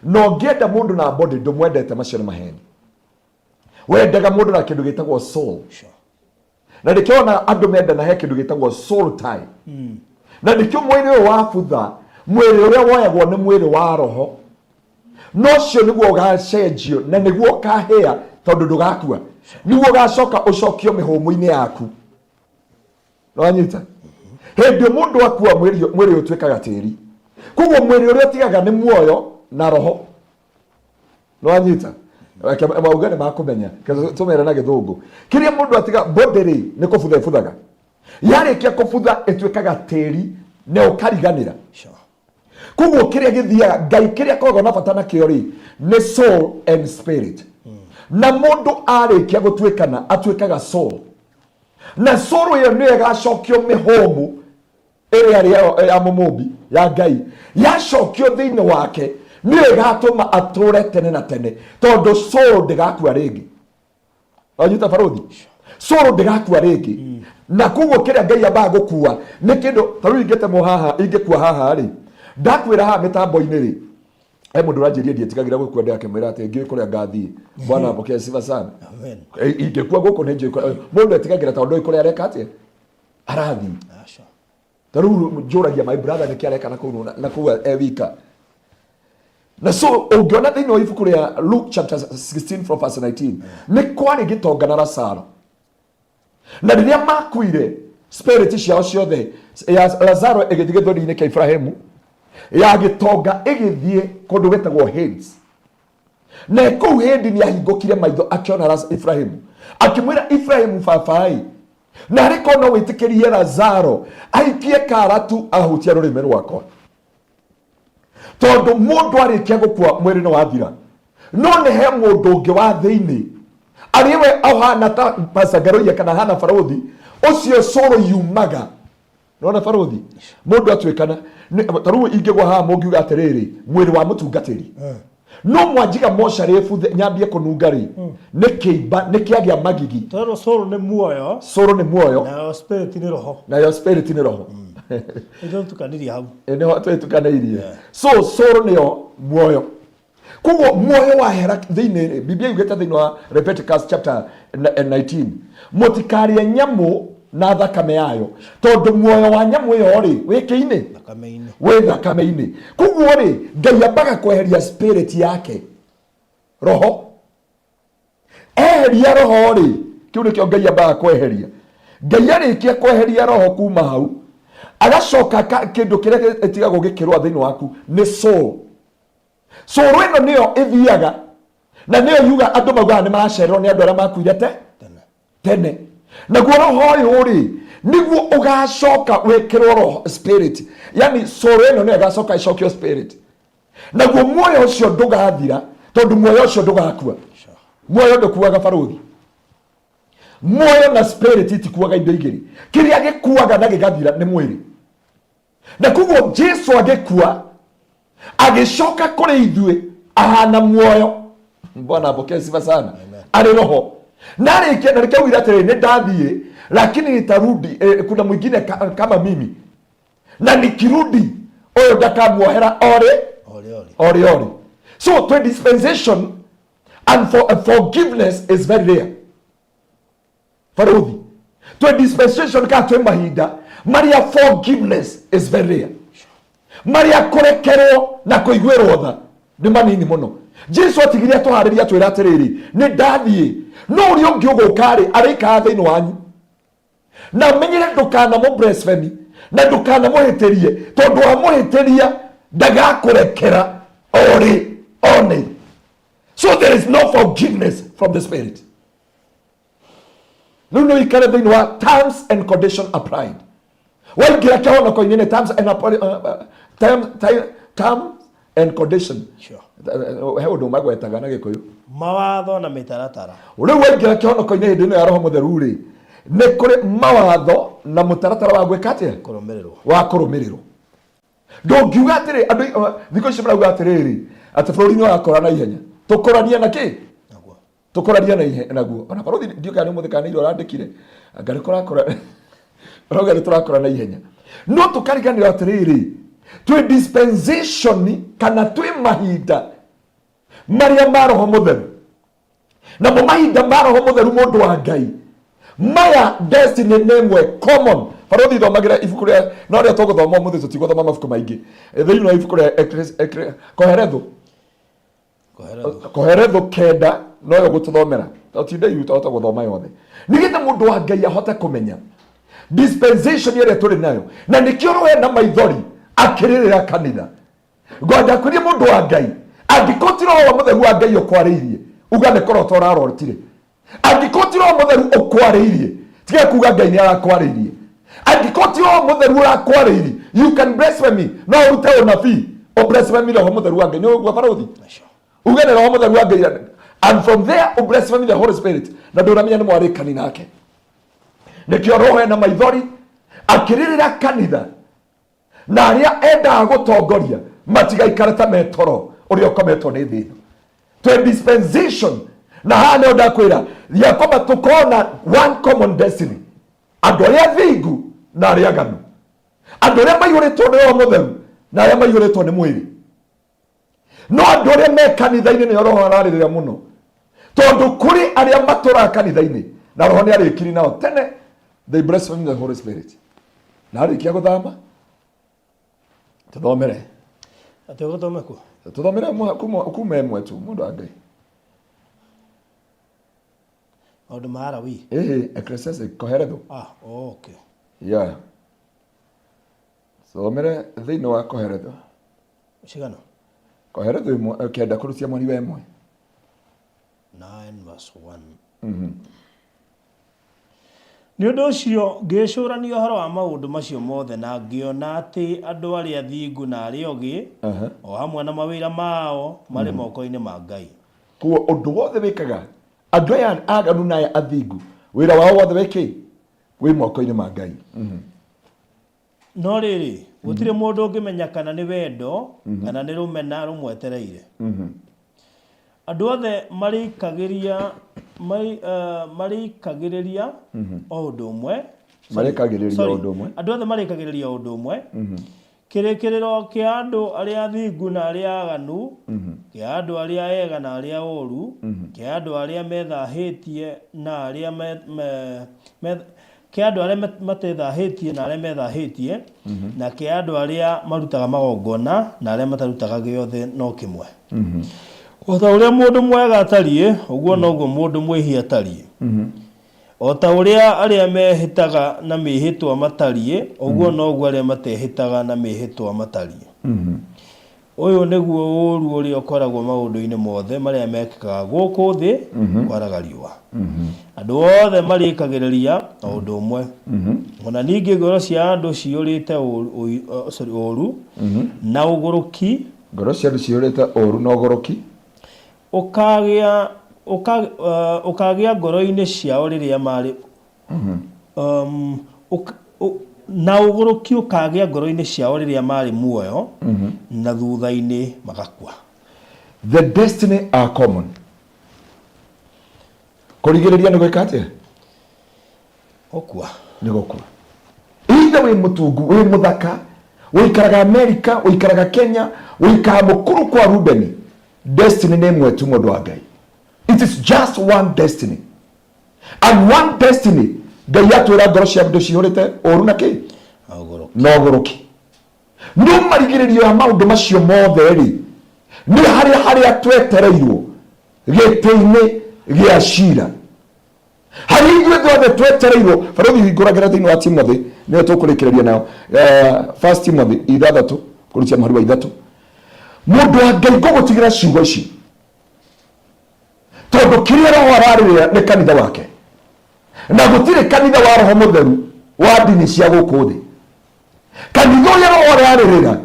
Na ũngĩenda mũndũ na body ndũmwendete, macio nĩ maheni. Wendaga mũndũ na kĩndũ gĩtagwo soul. Na nĩkĩo ona andũ mendana he kĩndũ gĩtagwo soul tie. Na nĩkĩo mwĩrĩ ũyũ wa butha, mwĩrĩ ũrĩa woyagwo nĩ mwĩrĩ wa roho, no ũcio nĩguo ũgacenjio na nĩguo ũkahĩa, tondũ ndũgakua, nĩguo ũgacoka ũcokio mĩhũmũ-inĩ yaku. Nĩwanyita? Hĩndĩ mũndũ akua, mwĩrĩ mwĩrĩ ũtuĩkaga tĩri. Koguo mwĩrĩ ũrĩa ũtigaga nĩ muoyo na roho. Nĩwanyita? Reke mauga nĩ makũmenya. Reke tũmere na Gĩthũngũ. Kĩrĩa mũndũ atiga, body rĩ, nĩ kũbutha ĩbuthaga. Yarĩkia kũbutha ĩtuĩkaga tĩri na ũkariganĩra. Koguo kĩrĩa gĩthiaga Ngai, kĩrĩa akoragwo na bata nakĩo rĩ, nĩ soul and spirit. Na mũndũ arĩkia gũtuĩkana atuĩkaga soul, na soul ĩyo nĩyo ĩgacokio mĩhũmũ ĩrĩa ĩrĩ ya mũmũmbi ya Ngai. Yacokio thĩinĩ wake, nĩyo ĩgatũma atũre tene na tene, tondũ soul ndĩgakua rĩngĩ. Wanyita, barũthi? Soul ndĩgakua rĩngĩ. Na koguo kĩrĩa Ngai ambaga gũkua nĩ kĩndũ ta rĩu ingĩtemwo haha, ingĩkua haha rĩ, ndakuĩra haha mĩtambo-inĩ rĩ, he mũndũ ũranjĩria ndiĩtigagĩra gũkua. Ndĩrakĩmwĩra atĩ ngĩũĩ kũrĩa ngathiĩ. Bwana apokee sifa sana. Amen. Ingĩkua gũkũ nĩ njũĩ kũrĩa- mũndũ etigagĩra tondũ ndoĩ kũrĩa areka atĩa, arathiĩ. Aca. Ta rĩu njũragia my brother nĩkĩ areka na kũu na kũu e wika. Na so ũngĩona thĩinĩ wa ibuku rĩa Luke chapter 16 from verse 19, nĩ kwarĩ gĩtonga na Lazaro, na rĩrĩa makuire, spirit ciao ciothe, ya Lazaro ĩgĩthiĩ gĩthũri-inĩ kĩa Ibrahimu, ya gĩtonga ĩgĩthiĩ kũndũ gwĩtagwo Hades. Na kũu hĩndĩ nĩ ahingũkire maitho akĩona Ibrahimu, akĩmwĩra Ibrahimu, "Babai, na arĩ korwo no wĩtĩkĩrie Lazaro aikie karatu ahutia rũrĩmĩ rwakwa." Tondũ mũndũ arĩkia gũkua, mwĩrĩ nĩ wathira, no nĩ he mũndũ ũngĩ wa thĩinĩ arĩ we ahana ta pasangaroia kana hana barũthi ũcio cũrũ yumaga. Nona barũthi, mũndũ atuĩkana ta rĩu ingĩgwa haha, mũngiuga atĩrĩrĩ, mwĩrĩ wa mũtungatĩri no mwanjiga mocarĩ buthe nyambie kũnunga rĩ, nĩ kĩimba, nĩ kĩagĩa magigi. Twerwo soul nĩ muoyo. Cũrũ nĩ muoyo. Nayo spirit nĩ roho. Nayo spirit nĩ roho. Nĩtho tukanirie hau. Nĩho twĩtukanĩirie. So soul nĩyo muoyo. Koguo muoyo wahera thĩinĩ rĩ, Biblia yugĩte thĩinĩ wa Leviticus chapter 19, mũtikarĩe nyamũ na thakame yayo, tondũ muoyo wa nyamũ ĩyo rĩ, wĩ kĩinĩ? Thakame-inĩ. Wĩ thakame-inĩ. Koguo rĩ, Ngai ambaga kweheria spirit yake, roho. Eheria roho rĩ, kĩu nĩkĩo Ngai ambaga kweheria. Ngai arĩkia kweheria roho kuma hau, agacoka kĩndũ kĩrĩa gĩtigagwo gĩkĩrũa thĩinĩ waku nĩ soul. Soul ĩno nĩyo ĩthiaga na nĩyo yuga andũ maugaga nĩ maracererwo nĩ andũ arĩa makuire te tene. Naguo roho ũyũ rĩ, nĩguo ũgacoka wĩkĩrwo roho, spirit. Yani soul ĩno nĩyo ĩgacoka ĩcokio spirit, naguo muoyo ũcio ndũgathira, tondũ muoyo ũcio ndũgakua. Muoyo ndũkuaga, barũthi. Muoyo na spirit itikuaga, indo igĩrĩ. Kĩrĩa gĩkuaga na gĩgathira nĩ mwĩrĩ. Na koguo Jesu agĩkua, agĩcoka kũrĩ ithuĩ ahana muoyo. Bwana apokee sifa sana. Arĩ roho. Na arĩkia na nĩkĩo augire atĩrĩrĩ, "Nĩ ndathiĩ, lakini nitarudi, kuna mwingine kama mimi, na nikirudi ũyũ ndakamuohera orĩ." Ori ori. Ori ori. So to dispensation and for, forgiveness is very rare, baruthi. Twe dispensation ka twe mahinda maria forgiveness is very rare, maria kũrekerwo na kũiguĩrwo tha nĩ manini mũno. Jesu atigire atũharĩria, atwĩra atĩrĩrĩ, "Nĩ ndathiĩ, no ũrĩa ũngĩ ũgũka rĩ, arĩikara thĩinĩ wanyu, na menyere ndũkanamũ blasphemy na ndũkanamũhĩtĩrie, tondũ wamũhĩtĩria ndagakũrekera orĩ one." So there is no forgiveness from the spirit. Rĩu nĩ ũikare thĩinĩ wa terms and condition applied. Waingĩra kĩhonoko-inĩ nĩ terms and, terms and condition. He ũndũ magwetaga na Gĩkũyũ. Mawatho na mĩtaratara. Rĩu waingĩra kĩhonoko-inĩ hĩndĩ ĩno ya Roho Mũtheru rĩ, nĩ kũrĩ mawatho na mũtaratara wa gwĩka atĩa? Kũrũmĩrĩrwo. Wa kũrũmĩrĩrwo. Ndũngiuga atĩrĩ, andũ thikũ ici marauga atĩrĩrĩ, atĩ bũrũri nĩ ũrakũra na ihenya. Tũkũrania na kĩ? Naguo. Tũkũrania na ihe naguo. Ona barũthi ndiũ kana nĩ ũmũthĩ kana nĩ ira ũrandĩkire, anga nĩ kũrakũra, ũrauga nĩ tũrakũra na ihenya, no tũkariganĩrwo atĩrĩrĩ, twĩ dispensation kana twĩ mahinda. Marĩa ma Roho Mũtheru. Namo mahinda ma Roho Mũtheru, mũndũ wa Ngai, maya destiny nĩ ĩmwe common. Barothi, thomagĩra ibuku rĩa no rĩa tũgũthoma ũmũthĩ, tũtigũthoma mabuku maingĩ. Thĩinĩ wa ibuku rĩa Koherethu. Koherethu. Koherethu 9 noyo gũtũthomera, tũtinde ihu twahota gũthoma yothe, nĩgetha mũndũ wa Ngai ahote kũmenya dispensation ĩrĩa tũrĩ nayo, na nĩkĩo roho na maithori akĩrĩrĩra kanitha. Ngwenda kwĩria mũndũ wa Ngai, angĩkorwo ti Roho wa Mũtheru wa Ngai ũkwarĩirie, uga nĩ kũrota ũrarotire. Angĩkorwo ti Roho Mũtheru ũkwarĩirie, tiga kuga Ngai nĩ arakwarĩirie. Angĩkorwo ti Roho Mũtheru ũrakwarĩirie, you can blasphemy. No ũrute ũnabii ũ blasphemy Roho Mũtheru wa Ngai. Nĩ ũguo, barũthi? Uge nĩ Roho Mũtheru wa Ngai, and from there ũ blasphemy the Holy Spirit, na ndũramenya nĩ mwarĩkani nake. Nĩkĩo roho ena maithori akĩrĩrĩra kanitha na arĩa endaga gũtongoria matigaikare ta metoro ũrĩa ũkometwo nĩ thĩ ĩno. Twĩ dispensation na haha nĩho ndakwĩra ya kwamba tũkona one common destiny, andũ arĩa athingu na arĩa aganu, andũ arĩa maiyũrĩtwo nĩ Roho Mũtheru na arĩa maiyũrĩtwo nĩ mwĩrĩ. No andũ arĩa me kanitha-inĩ nĩo Roho ararĩrĩra mũno, tondũ kũrĩ arĩa matũraga kanitha-inĩ na Roho nĩ arĩkiri nao tene. They blaspheme the Holy Spirit. Na arĩkia gũthama, tũthomere. Atĩ ũgũthome kũ? Tũthomere kuma 1 tu, mũndũ wa Ngai. Maũndũ ma Alawii. Ĩhĩ, Ecclesiastes, Koherethu. Ah, okay. Yeah, thomere thĩinĩ wa Koherethu. Cigana? Koherethu 1, 9 kũrutia mweri wa 1. 9 verse 1. Nĩ ũndũ ũcio ngĩĩcũrania ũhoro wa maũndũ macio mothe, na ngĩona atĩ andũ arĩa athingu na arĩa ogĩ, o hamwe na mawĩra mao, marĩ moko-inĩ ma Ngai. Koguo ũndũ wothe wĩkaga andũ aya aganu na aya athingu, wĩra wao wothe wĩkĩ wĩ moko-inĩ ma Ngai. No rĩrĩ, gũtirĩ mũndũ ũngĩmenya kana nĩ wendo kana nĩ rũmena rũmwetereire. Andũ othe marĩikagĩria marĩikagĩrĩria o ũndũ ũmwe. Sorry, Marĩkagĩrĩria sorry. o ũndũ ũmwe. Andũ othe marĩkagĩrĩria o ũndũ ũmwe. Kĩrĩkĩrĩro kĩa andũ arĩa athingu na arĩa aganu, kĩa andũ arĩa ega na arĩa oru, kĩa andũ arĩa methahĩtie na arĩa me, me, me, kĩa andũ arĩa matethahĩtie na arĩa methahĩtie, na kĩa andũ arĩa marutaga magongona na arĩa matarutaga, gĩothe no kĩmwe. O ta ũrĩa mũndũ mwega atariĩ, ũguo noguo mũndũ mwĩhia atariĩ. O ta ũrĩa arĩa mehĩtaga na mĩĩhĩtwa matariĩ, ũguo noguo arĩa matehĩtaga na mĩĩhĩtwa matariĩ. Ũyũ nĩguo ũũru ũrĩa ũkoragwo maũndũ-inĩ mothe marĩa mekĩkaga gũkũ thĩ kwaraga riũa. Andũ othe marĩkagĩrĩria o ũndũ ũmwe. O na ningĩ ngoro cia andũ ciyũrĩte ũũru, sorry, ũũru na ũgũrũki. Ngoro cia andũ ciyũrĩte ũũru na ũgũrũki. Ũkagĩa ngoro-inĩ ciao rĩrĩa marĩ na ũgũrũki ũkagĩa ngoro-inĩ ciao rĩrĩa marĩ muoyo, na thutha-inĩ magakua. The destiny are common. Kũrigĩrĩria nĩ gwĩka atĩa? Gũkua. Nĩ gũkua. Ithe wĩ mũtungu, wĩ mũthaka, ũikaraga Amerika, ũikaraga Kenya, ũikaraga mũkuru kwa Rubeni, destiny nĩ ĩmwe tu, mũndũ wa Ngai. It is just one destiny and one destiny. Ngai atwĩra ngoro cia andũ cihũrĩte ũru na kĩ? Ũgũrũki. Na ũgũrũki. No marigĩrĩrio ya maũndũ macio mothe rĩ, nĩ harĩa twetereirwo gĩtĩ-inĩ gĩa cira, harĩa ithuĩ twothe twetereirwo. Barũthi, hingũragĩra thĩinĩ wa Timothy, nĩyo tũkũrĩkĩrĩria nayo. First Timothy 6 kũrutia mũhari wa 3. Mũndũ wa Ngai, ngũgũtigĩra ciugo ici, tondũ kĩrĩa Roho ararĩrĩra nĩ kanitha wake, na gũtirĩ kanitha wa Roho Mũtheru wa ndini cia gũkũ thĩ. Kanitha ũrĩa Roho ararĩrĩra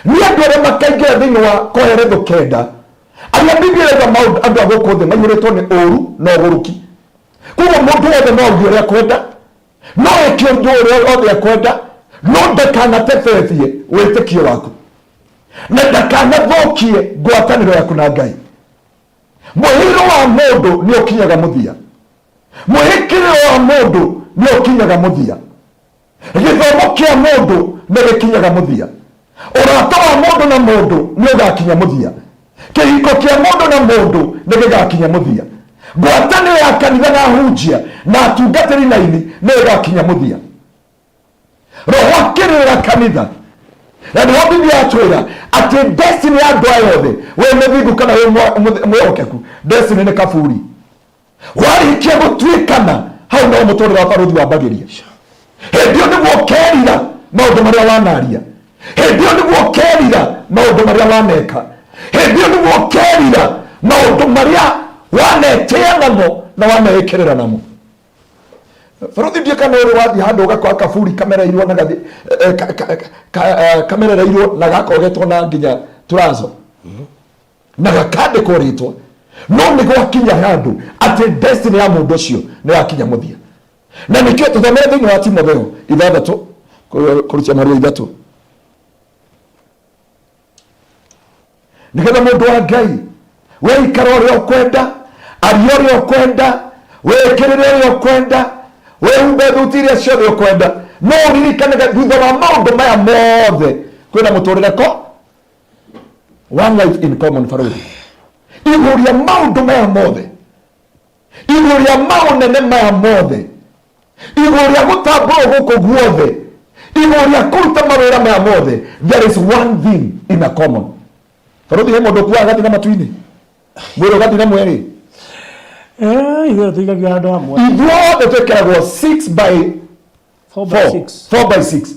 nĩ andũ arĩa makaingĩra thĩinĩ wa Koheretho 9, arĩa Biblia ĩrauga maũndũ andũ a gũkũ thĩ maiyũrĩtwo nĩ ũũru na ũgũrũki. Koguo mũndũ wothe no auge ũrĩa akwenda, no eke ũndũ ũrĩa wothe akwenda, no ndakanatebebie wĩtĩkio waku na ndakanathũkie ngwatanĩro yaku na Ngai. Mũhĩro wa mũndũ nĩ ũkinyaga mũthia, mwĩhĩkĩrĩro wa mũndũ nĩ ũkinyaga mũthia, gĩthomo kĩa mũndũ nĩ gĩkinyaga mũthia, ũrata wa mũndũ na mũndũ nĩ ũgakinya mũthia. Kĩhiko kĩa mũndũ na mũndũ nĩ gĩgakinya mũthia. Ngwatanĩro ya kanitha na ahunjia na atungatĩri na aini nĩ ĩgakinya mũthia. Roho akĩrĩra kanitha, na nĩho Biblia yatwĩra atĩ destiny ya andũ aya othe, wĩ mũthingu kana wĩ mwĩhokeku, destiny nĩ kaburi. Warĩkia gũtuĩkana hau no mũtũrĩre wa barũthi wambagĩria. Hĩndĩ ĩyo nĩguo ũkerira maũndũ marĩa wanaria, hĩndĩ ĩyo nĩguo ũkerira maũndũ marĩa waneka, hĩndĩ ĩyo nĩguo ũkerira maũndũ marĩa wanetĩa namo na waneĩkĩrĩra namo. Barũthi, ndiĩ kana ũrĩ wathiĩ handũ ũgakora kaburi kamereirwo na gathi kamerereirwo na gakogetwo na nginya turazo na gakandĩkwo rĩtwa, no nĩ gwakinya handũ atĩ destiny ya mũndũ ũcio nĩ yakinya mũthia. Na nĩkĩo tũthomere thĩinĩ wa Timotheo 6 kũrutia mũhari wa 3, nĩgetha mũndũ wa Ngai weikara ũrĩa ũkwenda, aria ũrĩa ũkwenda, wĩkĩrĩre ũrĩa ũkwenda, wĩhumbe thuti iria ciothe ũkwenda, no ũririkanage thutha wa maũndũ maya mothe kwĩna mũtũrĩre ko one life in common. Barũthi, igũrũ rĩa maũndũ maya mothe, igũrũ rĩa maũnene maya mothe, igũrũ rĩa gũtambũrwo gũkũ guothe, igũrũ rĩa kũruta mawĩra maya mothe, there is one thing in a common. Barũthi, he mũndũ ũkuaga agathiĩ na matu-inĩ, mwĩrĩ ũgathiĩ na mweri? Ithuĩ tũikagio handũ hamwe. Ithuothe twĩkĩragwo 6 by 4 by 6. 4 by 6.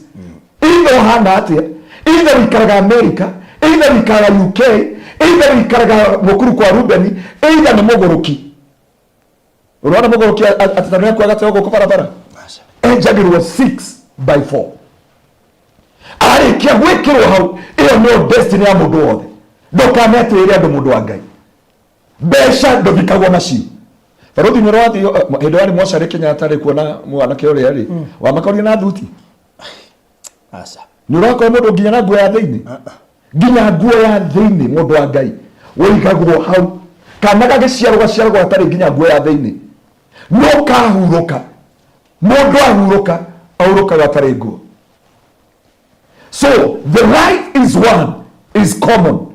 Either ũhana atĩa, either ũikaraga America, either ũikaraga UK, either ũikaraga mũkuru kwa Rubeni, either nĩ mũgũrũki. Ũrona mũgũrũki atĩ tondũ nĩakua agateo gũkũ barabara, enjagĩrwo 6 by 4. Arĩkia gwĩkĩrwo hau, ĩyo nĩyo destiny ya mũndũ wothe. Ndũkanetĩĩre andũ, mũndũ wa Ngai. Mbeca ndũthikagwo nacio. Barũthi, nĩ ũrathiĩ hĩndĩ warĩ mocarĩ Kenyatta rĩ, kuona mwanake ũrĩa rĩ wamakoria na thuti? Aca. Nĩ ũrakora mũndũ nginya na nguo ya thĩinĩ, nginya nguo ya thĩinĩ, mũndũ wa Ngai, ũigagwo hau. Kana gagĩciarwo gaciaragwo hatarĩ nginya nguo ya thĩinĩ, no kahurũka. Mũndũ ahurũka, ahurũkaga atarĩ nguo. So the life is one, is common.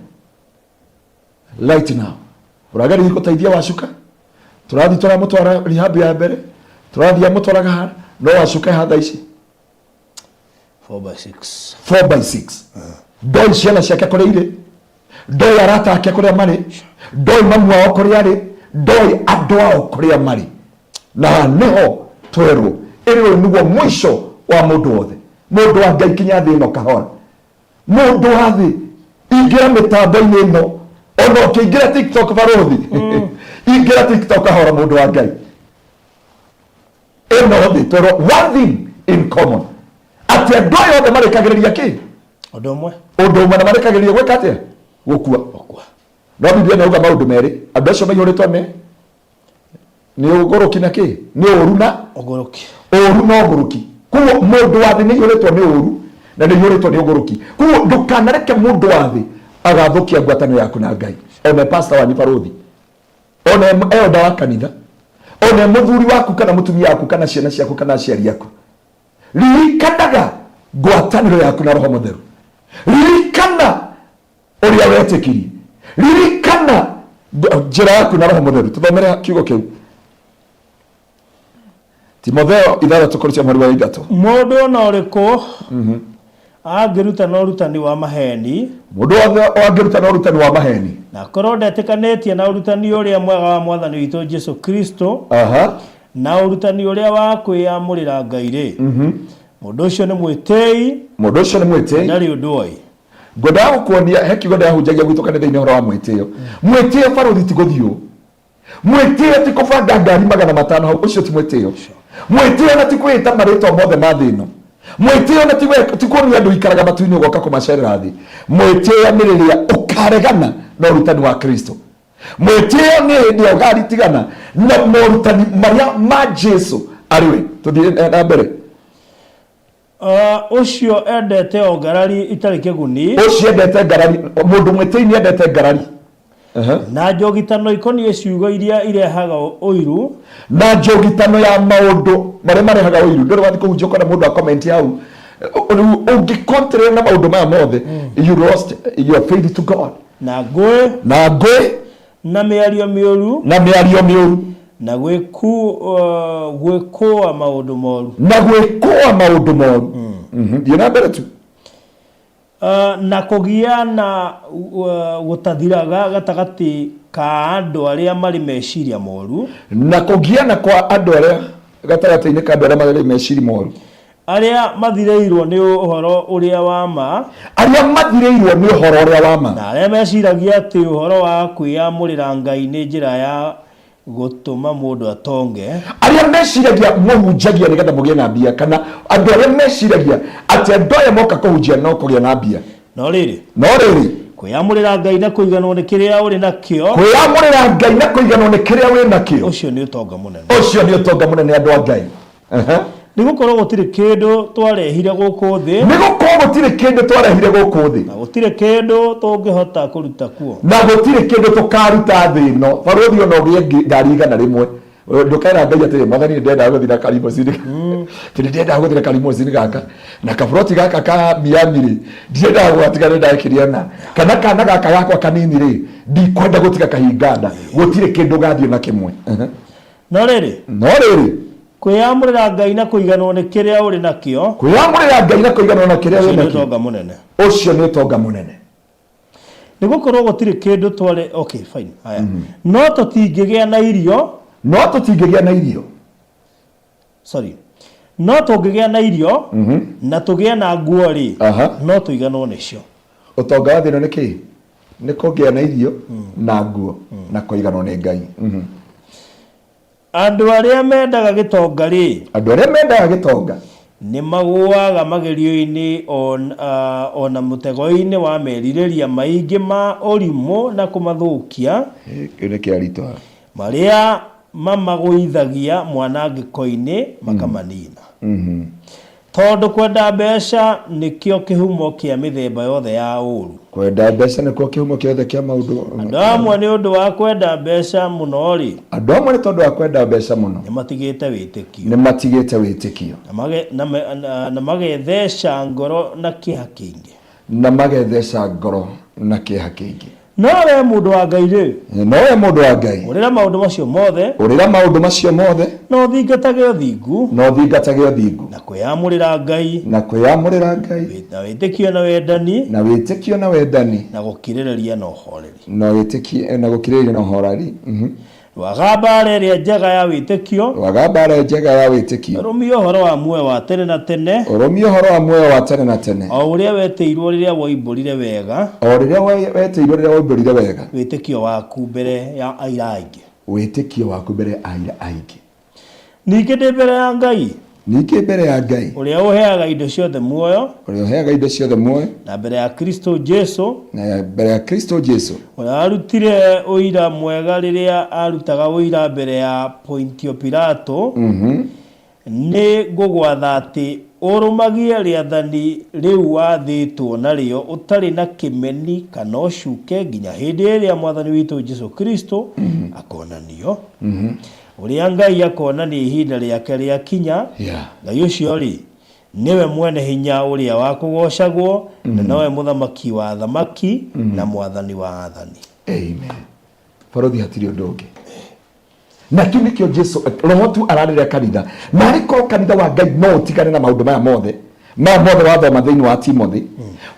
Right now ũrageria gũteithia Wacuka, tũrathiĩ tũramũtwara rehab ya mbere, tũrathiĩ amũtwaraga haha, no Wacuka ha thaa ici? 4 by 6. 4 by 6. Ndoĩ ciana ciake kũrĩa irĩ, ndoĩ arata ake kũrĩa marĩ, ndoĩ mamu wao kũrĩa arĩ, ndoĩ andũ ao kũrĩa marĩ. Na haha nĩho twerwo ĩrĩ ũyũ nĩguo mũico wa mũndũ wothe. Mũndũ wa Ngai, kinya thĩ ĩno kahora. Mũndũ wa thĩ, ingĩra mĩtambo-inĩ ĩno, ona ũkĩingĩra TikTok, barũthi, ingĩra TikTok kahora. Mũndũ wa Ngai, ĩno thĩ twerwo one thing in common, atĩ andũ aya othe marĩkagĩrĩria kĩ? Ũndũ ũmwe. Ũndũ ũmwe. Na marĩkagĩrĩria gwĩka atĩa? Gũkua. Gũkua. No Biblia nĩ yauga maũndũ merĩ, andũ acio maihũrĩtwo nĩ ũgũrũki na kĩ? Nĩ ũru na ũgũrũki. Ũru na ũgũrũki. Koguo mũndũ wa thĩ nĩ aihũrĩtwo nĩ ũru na nĩ aihũrĩtwo nĩ ũgũrũki. Koguo ndũkanareke mũndũ wa thĩ agathũkia ngwatanĩro yaku na Ngai. Ona pastor wanyu, barũthi, ona elder wa kanitha, ona mũthuri waku kana mũtumia waku kana ciana ciaku kana aciari aku, ririkanaga ngwatanĩro yaku na Roho Mũtheru. Ririkana ũrĩa wetĩkirie. Ririkana njĩra yaku na Roho Mũtheru. Tũthomere kiugo kĩu, Timotheo 6 kũrĩ cia mweri wa 3. Mũndũ ona ũrĩkũ angĩrutana ũrutani wa maheni, Mũndũ wothe angĩrutana ũrutani wa maheni, na akorwo ndetĩkanĩtie na ũrutani ũrĩa mwega wa Mwathani witũ Jesu Kristo, na ũrutani ũrĩa wa kwĩyamũrĩra Ngai rĩ, mũndũ ũcio nĩ mwĩtĩi, Mũndũ ũcio nĩ mwĩtĩi, ndarĩ ũndũ oĩ. Ngwendaga gũkuonia he kiugo ndĩrahunjagia gwitũ kanitha-inĩ ũhoro wa mwĩtĩo. Mwĩtĩo, barũthi, ti gũthiũ. Mwĩtĩo ti kũbanga ngari 500 hau, ũcio ti mwĩtĩo. Mwĩtĩo na ti kwĩĩta marĩtwa mothe ma thĩ ĩno. Mwĩtĩo na ti kuonia andũ ikaraga matu-inĩ ũgoka kũmacerera thĩ. Mwĩtĩo nĩ rĩrĩa ũkaregana na ũrutani wa Kristo. Mwĩtĩo nĩ hĩndĩ ĩrĩa ũgaritigana na morutani marĩa ma Jesu arĩ we. Tũthiĩ na mbere. Ũcio endete o ngarari itarĩ kĩguni. Ũcio endete ngarari. Mũndũ mwĩtĩi nĩ endete ngarari. Na njũgitano ikoniĩ ciugo iria irehaga ũiru. Na njũgitano ya maũndũ marĩa marehaga ũiru. Ndũrĩ wathiĩ kũhunjia ũkona mũndũ akomenti hau? Rĩu ũngĩkontrĩra na maũndũ maya mothe, you lost your faith to God. Na ngũĩ. Na ngũĩ. Na mĩario mĩũru. Na mĩario mĩũru. Na gwĩkũa maũndũ moru. Na gwĩkũa maũndũ moru. Thiĩ na mbere tu. Na kũgiana gũtathiraga gatagatĩ ka andũ arĩa marĩ meciria moru. Na kũgiana kwa andũ arĩa gatagatĩ-inĩ ka andũ arĩa marĩ meciria moru. Arĩa mathirĩirwo nĩ ũhoro ũrĩa wa ma. Arĩa mathirĩirwo nĩ ũhoro ũrĩa wa ma. Na arĩa meciragia atĩ ũhoro wa kwĩyamũrĩra Ngai nĩ njĩra ya gũtũma mũndũ atonge. Arĩa meciragia mũhunjagia nĩgetha mũgĩe na mbia, kana andũ arĩa meciragia atĩ andũ aya moka kũhunjia no kũgĩa na mbia. No rĩrĩ. No rĩrĩ. Kwĩyamũrĩra Ngai na kũiganwo nĩ kĩrĩa ũrĩ nakĩo. Kwĩyamũrĩra Ngai na kũiganwo nĩ kĩrĩa wĩ nakĩo. Ũcio nĩ ũtonga mũnene. Ũcio nĩ ũtonga mũnene andũ a Ngai. Nĩ gũkorwo gũtirĩ kĩndũ twarehire gũkũ thĩ. Nĩ gũkorwo gũtirĩ kĩndũ twarehire gũkũ thĩ. Na gũtirĩ kĩndũ tũngĩhota kũruta kuo. Na gũtirĩ kĩndũ tũkaruta thĩ ĩno. Barũthi ona ũgĩe ngari 100. Ndũkera Ngai atĩrĩ, Mwathani nĩ ndĩrenda gũthiĩ na karimũcini. Tĩ nĩ ndĩrenda gũthiĩ na karimũcini gaka. Na kaburoti gaka ka Miami rĩ, ndiendaga gũgatiga nĩ ndakĩria na. Kana kana gaka gakwa kanini rĩ, ndikwenda gũtiga kahinga nda. Gũtirĩ kĩndũ ũgathiĩ na kĩmwe. No rĩrĩ. No rĩrĩ. Kwĩyamũrĩra Ngai na kũiganwo nĩ kĩrĩa ũrĩ nakĩo. Kwĩyamũrĩra Ngai na kũiganwo na kĩrĩa wĩ nakĩo. Ũcio nĩ ũtonga mũnene. Ũcio nĩ ũtonga mũnene. Nĩ gũkorwo gũtirĩ kĩndũ twarĩ, okay, fine. Haya. No tũtingĩgĩa na irio. No tũtingĩgĩa na irio. Sorry. No tũngĩgĩa na irio na tũgĩe na nguo rĩ, no tũiganwo nĩcio. Ũtonga wa thĩ ĩno nĩ kĩĩ? Nĩ kũgĩa na irio na nguo na kũiganwo nĩ Ngai. Andũ arĩa mendaga gĩtonga rĩ, Andũ arĩa mendaga gĩtonga. Nĩ magũaga magerio-inĩ o na mũtego-inĩ wa merirĩria maingĩ ma ũrimũ na kũmathũkia. Kĩu nĩ kĩaritũha. Marĩa mamagũithagia mwanangĩko-inĩ makamanina. Tondũ kwenda mbeca nĩkĩo kĩhumo kĩa mĩthemba yothe ya ũũru. Kwenda mbeca nĩkuo kĩhumo kĩothe kĩa maũndũ. Andũ amwe nĩ ũndũ wa kwenda mbeca mũno-rĩ. Andũ amwe nĩ tondũ wa kwenda mbeca mũno. Nĩ matigĩte wĩtĩkio. Nĩ matigĩte wĩtĩkio. Na magetheca ngoro na kĩeha kĩingĩ. Na magetheca ngoro na kĩeha kĩingĩ. No we mũndũ wa Ngai rĩ. No we mũndũ wa Ngai. Ũrĩra maũndũ macio mothe. Ũrĩra maũndũ macio mothe. Na ũthingatage ũthingu. Na ũthingatage ũthingu. Na kwĩyamũrĩra Ngai. Na kwĩyamũrĩra Ngai. Na wĩtĩkio na wendani. Na wĩtĩkio na wendani. Na gũkirĩrĩria na ũhoreri. Na wĩtĩkio na gũkirĩrĩria na ũhoreri. Rũaga mbaara ĩrĩa njega ya wĩtĩkio. Rũaga mbaara njega ya wĩtĩkio. Ũrũmie ũhoro wa muoyo wa tene na tene. Ũrũmie ũhoro wa muoyo wa tene na tene. O ũrĩa wetĩirwo rĩrĩa woimbũrire wega. O rĩrĩa wetĩirwo rĩrĩa woimbũrire wega. Wĩtĩkio waku mbere ya aira aingĩ. Wĩtĩkio waku mbere ya aira aingĩ. Ningĩ ndĩ mbere ya Ngai. Ningĩ mbere ya Ngai. Ũrĩa ũheaga indo ciothe muoyo. Ũrĩa ũheaga indo ciothe muoyo. Na mbere ya Kristo Jesu. Na mbere ya Kristo Jesu. Ũrĩa warutire ũira mwega rĩrĩa aarutaga ũira mbere ya Pontio Pilato. Nĩ ngũgwatha atĩ ũrũmagie rĩathani rĩu wathĩtwo narĩo ũtarĩ na kĩmeni kana ũcuke nginya hĩndĩ ĩrĩa Mwathani witũ Jesu Kristo akonanio. Ũrĩa Ngai akonania ihinda rĩake rĩakinya, Ngai ũcio rĩ, nĩwe mwene hinya ũrĩa wa kũgoocagwo, na nowe Mũthamaki wa athamaki na Mwathani wa athani. Amen. Barũthi hatirĩ ũndũ ũngĩ. Na kĩu nĩkĩo Jesu roho tu ararĩra kanitha. Na arĩ korwo kanitha wa Ngai no ũtigane na maũndũ maya mothe, maya mothe wathoma thĩinĩ wa Timothy,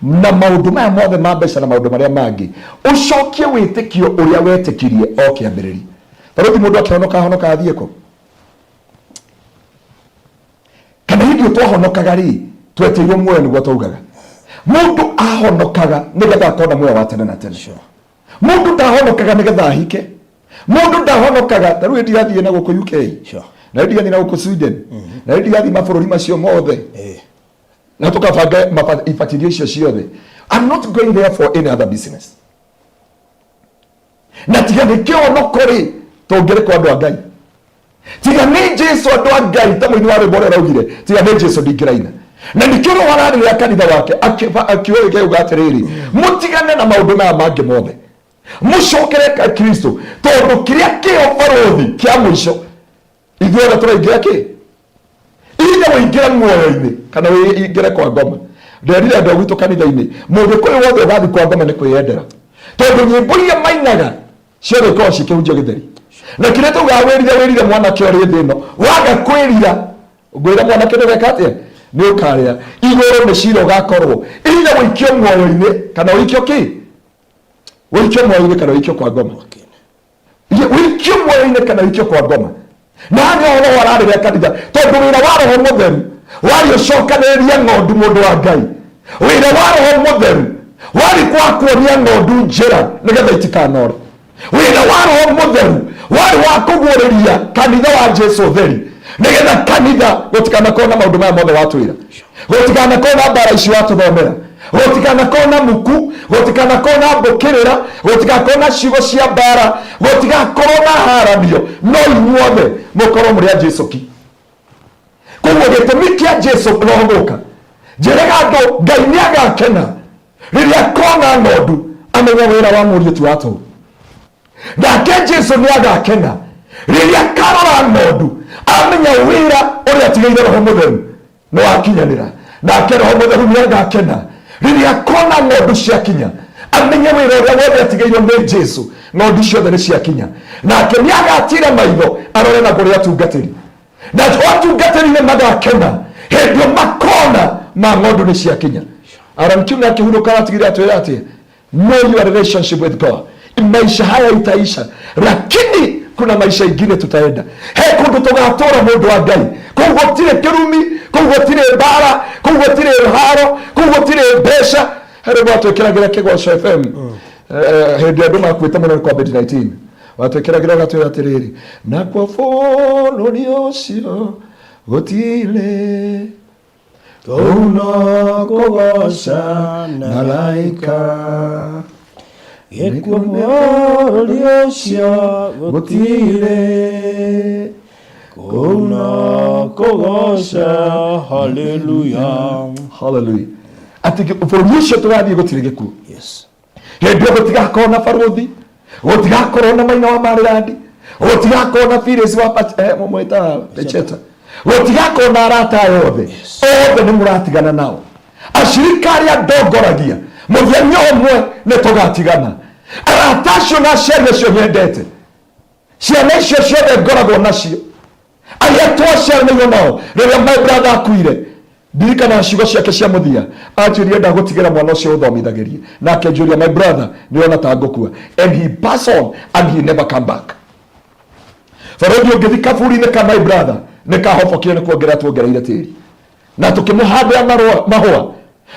na maũndũ maya mothe ma mbeca na maũndũ marĩa mangĩ, ũcokie wĩtĩkio ũrĩa wetĩkirie o kĩambĩrĩria. Barũthi mũndũ akĩhonoka ahonoka athiĩ kũ? Kana hĩndĩ ĩyo twahonokaga rĩ, twetĩirwo muoyo nĩguo twaugaga. Mũndũ ahonokaga nĩgetha akona muoyo wa tene na tene. Mũndũ ndahonokaga nĩgetha ahike. Mũndũ ndahonokaga, ta rĩu ndigathiĩ na gũkũ UK. Na rĩu ndigathiĩ na gũkũ Sweden. Na rĩu ndigathiĩ mabũrũri macio mothe. Na tũkabanga ibatithio icio ciothe. I'm not going there for any other business. Na tiga nĩ kĩhonoko rĩ, tũngĩrĩ kwa andũ a Ngai. Tiga nĩ Jesu andũ a Ngai, ta mũini wa rwĩmbo ũrĩa ũraugire, tiga nĩ Jesu ndingĩraina. Na nĩkĩo roho ararĩrĩra kanitha wake, akiuga gĩkauga atĩrĩrĩ, mũtigane na maũndũ maya mangĩ mothe, mũcokere Kristo, tondũ kĩrĩa kĩo barũthi kĩa mũico, ithuothe tũraingĩra kĩ? Either ũingĩre muoyo-inĩ kana ũingĩre kwa ngoma. Nderire andũ a gwitũ kanitha-inĩ, mũgĩkũyũ wothe ũgathiĩ kwa ngoma nĩ kwĩyendera. Tondũ nyĩmbo iria mainaga ciothe ikoragwo cikĩhunjia gĩtheri. Na kĩrĩa taugaga wĩrire wĩrire mwanake ũrĩ thĩ ĩno, waga kwĩrira ngwĩra mwanake ndũgeka atĩa, nĩ ũkarĩa igũrũ nĩ cira ũgakorwo either ũikio muoyo-inĩ kana ũikio kĩ, ũikio muoyo-inĩ kana ũikio kwa ngoma. Ũikio muoyo-inĩ kana ũikio kwa ngoma. Na haha nĩho roho ararĩra kanitha, tondũ wĩra wa roho mũtheru warĩ ũcokanĩrĩrie ng'ondu mũndũ wa Ngai. Wĩra wa roho mũtheru warĩ kwa kuonia ng'ondu njĩra nĩgetha itikanore. Wĩra wa roho mũtheru warĩ wa kũguũrĩria kanitha wa Jesu ũtheri, nĩgetha kanitha gũtikanakorwo na maũndũ maya mothe watwĩra, gũtikanakorwo na mbara ici watũthomera, gũtikanakorwo na muku, gũtikanakorwo na mbũkĩrĩra, gũtigakorwo na ciugo cia mbara, gũtigakorwo na haranio, no inyuothe mũkorwo mũrĩ a Jesu ki. Koguo gĩtũmi kĩa Jesu roho gũka, njĩraga andũ Ngai nĩ agakena rĩrĩa akona ng'ondu amenya wĩra wa mũriũ ti wa tũhũ. Nake Jesu nĩ agakena rĩrĩa akarora ng'ondu amenya wĩra ũrĩa atigĩire roho mũtheru nĩ wakinyanĩra. Nake roho mũtheru nĩ agakena rĩrĩa akona ng'ondu ciakinya amenye wĩra ũrĩa wothe atigĩirwo nĩ Jesu, ng'ondu ciothe nĩ ciakinya. Nake nĩ agatira maitho arore na kũrĩ atungatĩri, na atungatĩri nĩ magakena hĩndĩ ĩyo makona ma ng'ondu nĩ ciakinya. Aaron Kiuna akĩhurũka aratigire atwĩra atĩ know your relationship with God. Maisha haya itaisha, lakini kuna maisha ingine tutaenda. He kundu tugatura mundu wa Ngai. Kuu gutire kirumi, kuu gutire mbara, kuu gutire haro, kuu gutire mbeca. Harĩ gwatwĩkĩragĩra Kĩgoco FM hĩndĩ andũ makuĩte mũno nĩ COVID-19, watwĩkĩragĩra ũgatwĩra atĩrĩrĩ, nakuo bũrũri ũcio gũtirĩ kũu no kũgoca na malaika, gĩkuũ bũrũri ũcio gũtirĩ, kũu no kũgoca haleluya. Haleluya. Atĩ bũrũri ũcio tũgathiĩ gũtirĩ gĩkuũ. Yes. Hĩndĩ ĩyo gũtigakorwo na barũthi, gũtigakorwo na maina wa Marilandi, gũtigakorwo na Phyllis wa mũmwĩtaga Pecheta, gũtigakorwo na arata aya othe. Othe nĩ mũratigana nao. Acirika arĩa ndongoragia mũthenya ũmwe nĩ tũgatigana. Arata acio na aciari acio nyendete, ciana icio ciothe ngoragwo nacio, arĩa twaciaranĩirwo nao, rĩrĩa my brother akuire, ndirikanaga ciugo ciake cia mũthia, anjĩrire ndagũtigĩra mwana ũcio ũthomithagĩrie, nake anjũria my brother nĩũrona ta ngũkua, and he pass on and he never come back. Barũthi ũngĩthi kaburi-inĩ ka my brother nĩ kahobokire nĩ kuongerera tuongereire tĩri na tũkĩmũhandĩra mahũa.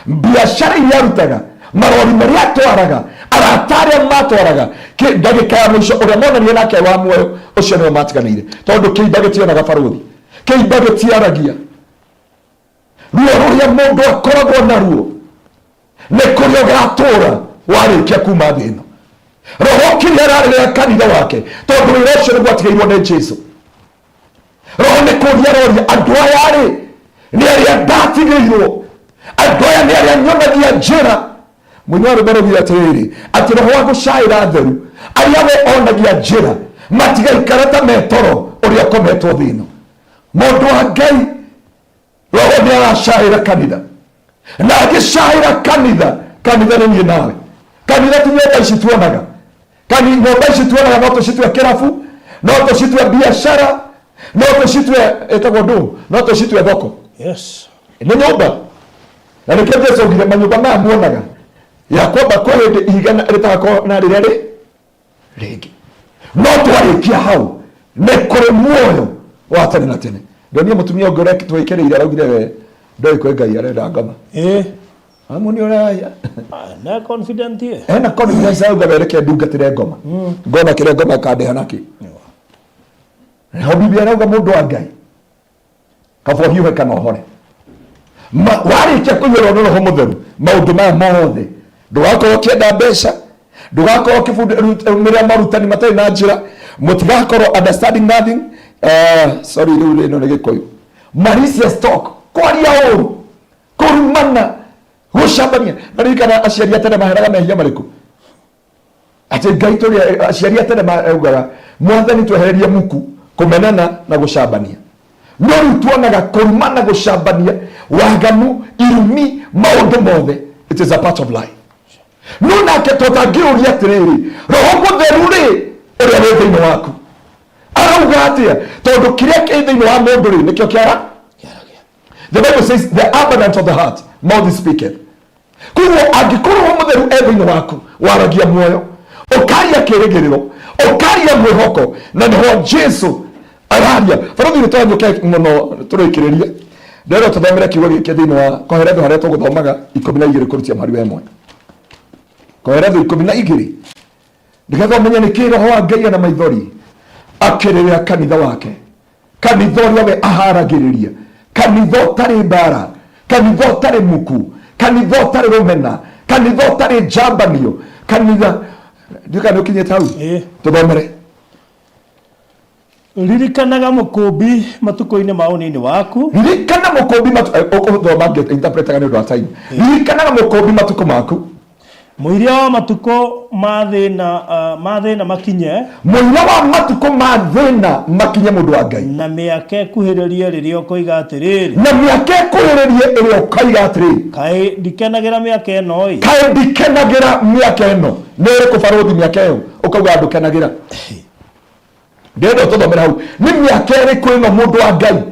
Biacara iria arutaga, marori marĩa atwaraga, arata arĩa matwaraga, ndagĩka ya mũico ũrĩa monanire nake wa muoyo ũcio nĩwe matiganĩire, tondũ kĩimba gĩtionaga barũthi, kĩimba gĩtiaragia. Ruo rũrĩa mũndũ akoragwo naruo nĩ kũrĩa ũgatũra warĩkia kuma thĩ ĩno. Roho kĩrĩa ararĩrĩra kanitha wake, tondũ wĩra ũcio nĩguo atigĩirwo nĩ Jesu. Roho nĩ kũria aroria andũ aya rĩ, nĩ arĩa ndatigĩirwo, andũ aya nĩ arĩa nyonagia njĩra. Mũini wa rwĩmbo araugire atĩrĩrĩ, atĩ roho wa gũcaĩra theru arĩa we onagia njĩra matigaikara ta metoro ũrĩa ũkometwo thĩ ĩno. Mũndũ wa Ngai, roho nĩ aracaĩra kanitha, na agĩcaĩra kanitha, kanitha nĩ niĩ nawe. Kanitha ti nyũmba ici tuonaga, nyũmba ici tuonaga no tũcitue kĩrabu, no tũcitue biacara, no tũcitue ĩtagwo ndũ, no tũcitue thoko. Yes. Nĩ nyũmba. Na nĩkĩo Jesu augire manyũmba maya muonaga ya kwamba kwĩ hĩndĩ ihiga rĩtagakorwo na rĩrĩa rĩ rĩngĩ. No twarĩkia hau nĩ kũrĩ muoyo wa tene na tene. Ndonire mũtumia ũngĩ ũrĩa twĩkĩrĩire araugire we ndoĩ kwĩ Ngai arenda ngoma. Amu nĩ ũraya. Na confident ye. Ena confidence arauga we reke ndungatĩre ngoma. Ngona kĩrĩa ngoma ĩkandĩha nakĩ. Naho Biblia arauga mũndũ wa Ngai kaba ũhiũhe kana ũhore. Warĩkia kũiyũrwo nĩ Roho Mũtheru, maũndũ maya mothe, ndũgakorwo ũkĩenda mbeca, ndũgakorwo ũkĩrũmĩrĩra marutani matarĩ na njĩra, mũtigakorwo understanding nothing. Sorry, rĩu ĩno nĩ Gĩkũyũ. Malicious talk, kwaria ũru, kũrumana, gũcambania. Na ririkana aciari a tene maheraga mehia marĩkũ? Atĩ Ngai tũrĩ aciari a tene maugaga mwathani twehererie muku, kũmenana na gũcambania. No rĩu tuonaga kũrumana, gũcambania, waganu, irumi, maũndũ mothe, it is a part of life. No nake tũtangĩũria atĩrĩrĩ, Roho Mũtheru rĩ, ũrĩa wĩ thĩinĩ waku arauga atĩa? Tondũ kĩrĩa kĩ thĩinĩ wa mũndũ rĩ, nĩkĩo kĩara. The Bible says the abundance of the heart mouth speaketh. Koguo angĩkorwo Roho Mũtheru e thĩinĩ waku, waragia muoyo, ũkaria kĩrĩgĩrĩro, ũkaria mwĩhoko, na nĩho Jesu araria. Barũthi, nĩ twanyũke mũno tũrĩkĩrĩrie, ndĩrenda tũthomere kiugo gĩkĩ thĩinĩ wa Koheletho harĩa tũgũthomaga 12 kũrutia mũhari wa 1. Koheletho 12, nĩgetha ũmenye nĩkĩ Roho wa Ngai ena maithori akĩrĩrĩra kanitha wake, kanitha ũrĩa we aharagĩrĩria, kanitha ũtarĩ mbara, kanitha ũtarĩ muku, kanitha ũtarĩ rũmena, kanitha ũtarĩ njambanio, kanitha ndiũĩ kana nĩ ũkinyĩte hau. Ĩĩ. Tũthomere. Ririkanaga mũkũmbi matukũ-inĩ ma ũnini waku. Ririkana mũkũmbi ũkũthoma ngĩ-interpretaga nĩ ũndũ wa time. Ririkanaga mũkũmbi matukũ maku. Mũiria wa matukũ ma thĩna, ma thĩna makinye. Mũira wa matukũ ma thĩna makinye, mũndũ wa Ngai. Na mĩaka ĩkuhĩrĩrie rĩrĩa ũkoiga atĩrĩrĩ. Na mĩaka ĩkuhĩrĩrie ĩrĩa ũkoiga atĩrĩ. Kaĩ ndikenagĩra mĩaka ĩno-ĩ! Kaĩ ndikenagĩra mĩaka ĩno! Nĩ ĩrĩkũ, barũthi, mĩaka ĩyo ũkauga ndũkenagĩra? Ndĩrenda ũtũthomere hau, nĩ mĩaka ĩrĩkũ ĩno, mũndũ wa Ngai,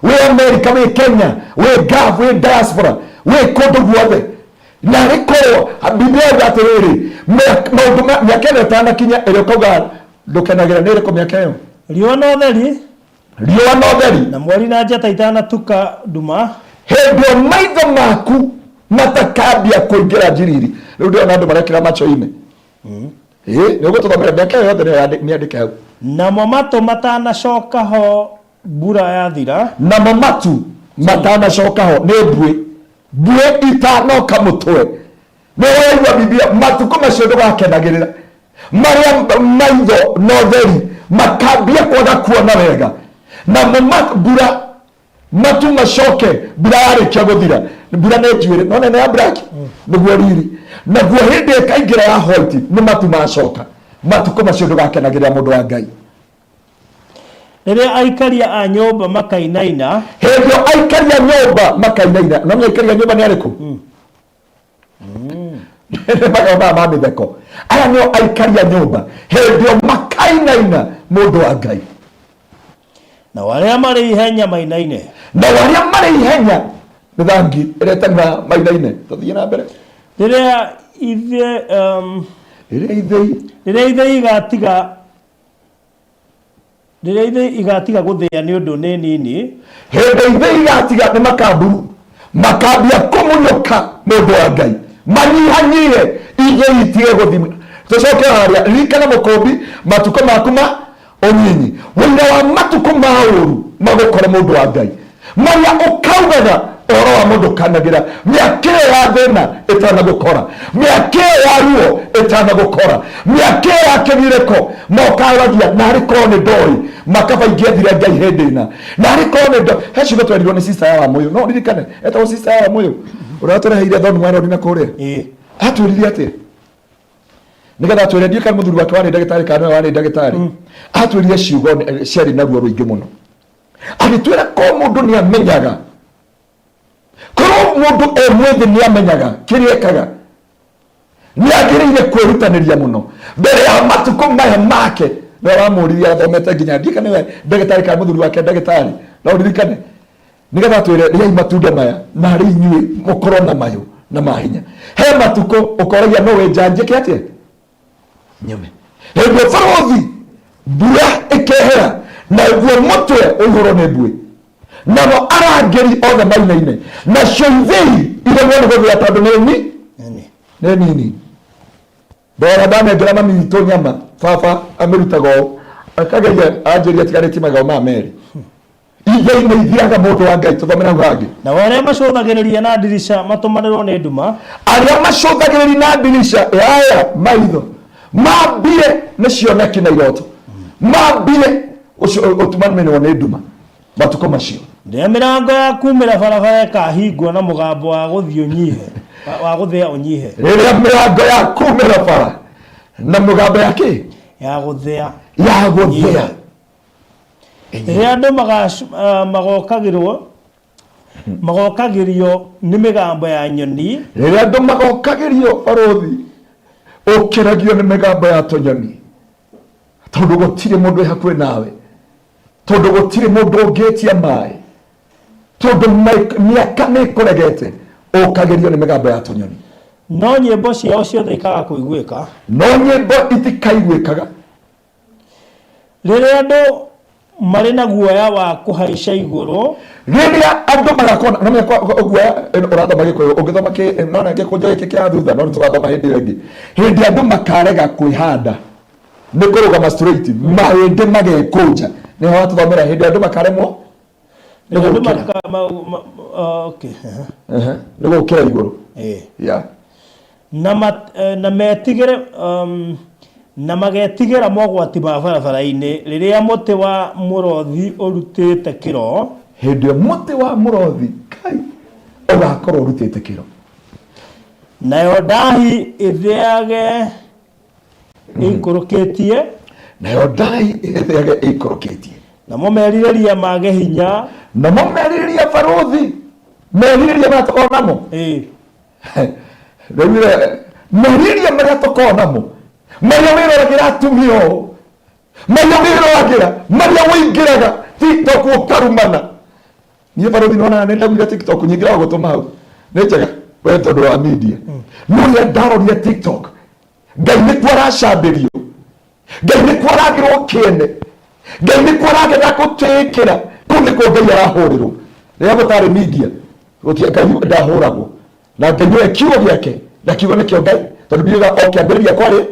wĩ Amerika, wĩ Kenya, wĩ Gulf, wĩ diaspora, wĩ kũndũ guothe? Na rĩkorwo Biblia yauga atĩrĩrĩ, maũndũ mĩaka ĩno ĩtanakinya ĩrĩa ũkauga ndũkenagĩra, nĩ ĩrĩkũ mĩaka ĩyo? Riũa na ũtheri. Riũa na ũtheri. Na mweri na njata itanatuka nduma. Hĩndĩ ĩyo maitho maku matakambia kũingĩra njiriri. Rĩu ndĩrona andũ marekĩra macho-inĩ. Ĩĩ, nĩ ũgũtũthomera mĩaka ĩyo yothe nĩyo mĩandĩke hau. Namo matũ matanacoka ho mbura yathira. Namo matu matanacoka ho nĩ mbuĩ, mbuĩ itanoka mũtwe. Nĩ ũraigua Biblia, matukũ macio ndũgakenagĩrĩra, marĩa maitho na ũtheri makambia kwaga kuona wega, namo mbura matu macoke mbura yarĩkia gũthira. Mbura nĩ njuĩrĩ no nene ya black nĩguo riri, naguo hĩndĩ ĩkaingĩra ya white nĩ matu macoka. Matukũ macio ndũgakenagĩrĩra, mũndũ wa Ngai. Rĩrĩa aikaria a nyũmba makainaina. Hĩndĩ ĩyo aikaria nyũmba makainaina. No nĩ aikaria nyũmba nĩ arĩkũ? Nĩ magomana ma mĩtheko. Aya nĩo aikaria nyũmba hĩndĩ ĩyo makainaina, mũndũ wa Ngai. Nao arĩa marĩ ihenya mainaine. Nao arĩa marĩ ihenya nĩ thangi ĩrĩa ĩtang'aga mainaine. Tũthiĩ na mbere. Rĩrĩa ithe Rĩrĩa ithĩi. Rĩrĩa ithĩi igatiga Rĩrĩa ithĩi igatiga gũthĩa nĩ ũndũ nĩ nini. Hĩndĩ ithĩi igatiga nĩ makamburu makambia kũmunyũka, mũndũ wa Ngai, manyihanyihe, ithĩi itige gũthima. Tũcoke harĩa, ririkana mũkũmbi matukũ maku ma ũnyinyi, ũira wa matukũ ma ũru magũkore, mũndũ wa Ngai, marĩa ũkaugaga ũhoro wa mũndũ kanagĩra mĩaka ĩyo ya thĩna ĩtanagũkora, mĩaka ĩyo ya ruo ĩtanagũkora, mĩaka ĩyo ya kĩgirĩko, mokaragia narĩ korwo nĩ ndoĩ makaba ingĩethire Ngai hĩndĩ ĩna, narĩ korwo nĩ ndoĩ. He ciugo twerirwo nĩ sister ya Wamũyũ, no ririkane, etagwo sister ya Wamũyũ ũrĩa watũreheire Thorn Waroni na kũrĩa. Atwĩrire atĩa nĩgetha atwĩre? Ndiũĩ kana mũthuri wake warĩ ndagĩtarĩ kana nĩwe warĩ ndagĩtarĩ. Atwĩrire ciugo ciarĩ na ruo rũingĩ mũno, agĩtwĩra ko mũndũ nĩ amenyaga, korwo mũndũ e mwĩthĩ nĩ amenyaga kĩrĩa ekaga, nĩ agĩrĩire kwĩrutanĩria mũno mbere ya matukũ maya make. Nĩwe wamũririe athomete nginya, ndiũĩ kana nĩwe ndagĩtarĩ kana mũthuri wake ndagĩtarĩ, no ũririkane, nĩgetha atwĩre rĩai matunda maya na rĩ inyuĩ mũkorwo na mayũ na mahinya. He matukũ ũkoragia no wĩnjanjĩke atĩa nyume hĩndĩ ĩyo barũthi mbura ĩkehera, naguo mũtwe ũihũrwo nĩ mbuĩ, namo arangĩri othe mainaine, nacio ithĩi iremwo nĩ gũthĩa tondũ nĩ ni nĩ nini. Ndora ndanengera mami witũ nyama, baba amĩrutaga ũũ akageria anjĩria atigarĩtie magego ma merĩ. Ithĩi nĩ ithiraga, mũndũ wa Ngai. Tũthomere hau hangĩ. Nao arĩa macũthagĩrĩria na ndirica matũmanĩrwo nĩ nduma. Arĩa macũthagĩrĩria na ndirica yaya maitho mambie nĩ cioneki na iroto, mambie ũtumanĩrwo nĩ nduma matukũ macio. Rĩrĩa mĩrango ya kumĩra barabara ĩkahingwo na mũgambo wa gũthiĩ ũnyihe, wa gũthĩa ũnyihe. Rĩrĩa mĩrango ya kumĩra bara na mũgambo ya kĩ? Ya gũthĩa. Ya gũthĩa. Rĩrĩa andũ magokagĩrwo magokagĩrio nĩ mĩgambo ya nyoni. Rĩrĩa andũ magokagĩrio, barũthi. Ũkĩragio nĩ mĩgambo ya tũnyoni, tondũ gũtirĩ mũndũ wĩ hakuhĩ nawe, tondũ gũtirĩ mũndũ ũngĩtia maĩ, tondũ mĩaka nĩ ĩkũregete, ũkagĩrio nĩ mĩgambo ya tũnyoni. No nyĩmbo ciao ciothe ikaga kũiguĩka. No nyĩmbo itikaiguĩkaga. Rĩrĩa andũ marĩ na guoya wa kũhaica igũrũ. Rĩrĩa andũ magakorwo na guoya, ũrathoma Gĩkũyũ, ũngĩthoma kĩ nona gĩkũnjo gĩkĩ kĩa thutha, no nĩtũgathoma hĩndĩ ĩyo ĩngĩ. Hĩndĩ andũ makarega kwĩhanda nĩ kũrũgama straight, mahĩndĩ magekũnja. Nĩho watũthomera hĩndĩ andũ makaremwo nĩ Andũ gũkĩra. Okay. Ehe, nĩ gũkĩra igũrũ. Yeah. Na na metigĩre na magetigĩra mogwati ma barabara-inĩ rĩrĩa mũtĩ wa mũrothi ũrutĩte kĩro. Hĩndĩ ĩyo mũtĩ wa mũrothi Ngai ũgakorwo ũrutĩte kĩro. Nayo ndaahi ĩthĩage ĩikũrũkĩtie. Nayo ndaahi ĩthĩage ĩikũrũkĩtie. Namo merirĩria mage hinya. Namo merirĩria barũthi, merirĩria marĩa tũkoragwo namo. Rĩu merirĩria marĩa tũkoragwo namo, marĩa wĩroragĩra atumia ũũ, marĩa wĩroragĩra, marĩa ũingĩraga TikTok ũkarumana. Niĩ barũthi nona nĩ ndaugire TikTok nyingĩ wa gũtũma hau nĩ njega we tondũ wa media. No rĩrĩa ndarorire TikTok, Ngai nĩkuo aracambĩrio, Ngai nĩkuo aragĩrwo kĩene, Ngai nĩkuo aragĩra gũtĩĩkĩra, kũu nĩkuo Ngai arahũrĩrwo. Rĩrĩa gũtarĩ media, gũtirĩ Ngai ndahũragwo. Na Ngai nĩwe kiugo gĩake, na kiugo nĩkĩo Ngai, tondũ Biblia o kĩambĩrĩria kwarĩ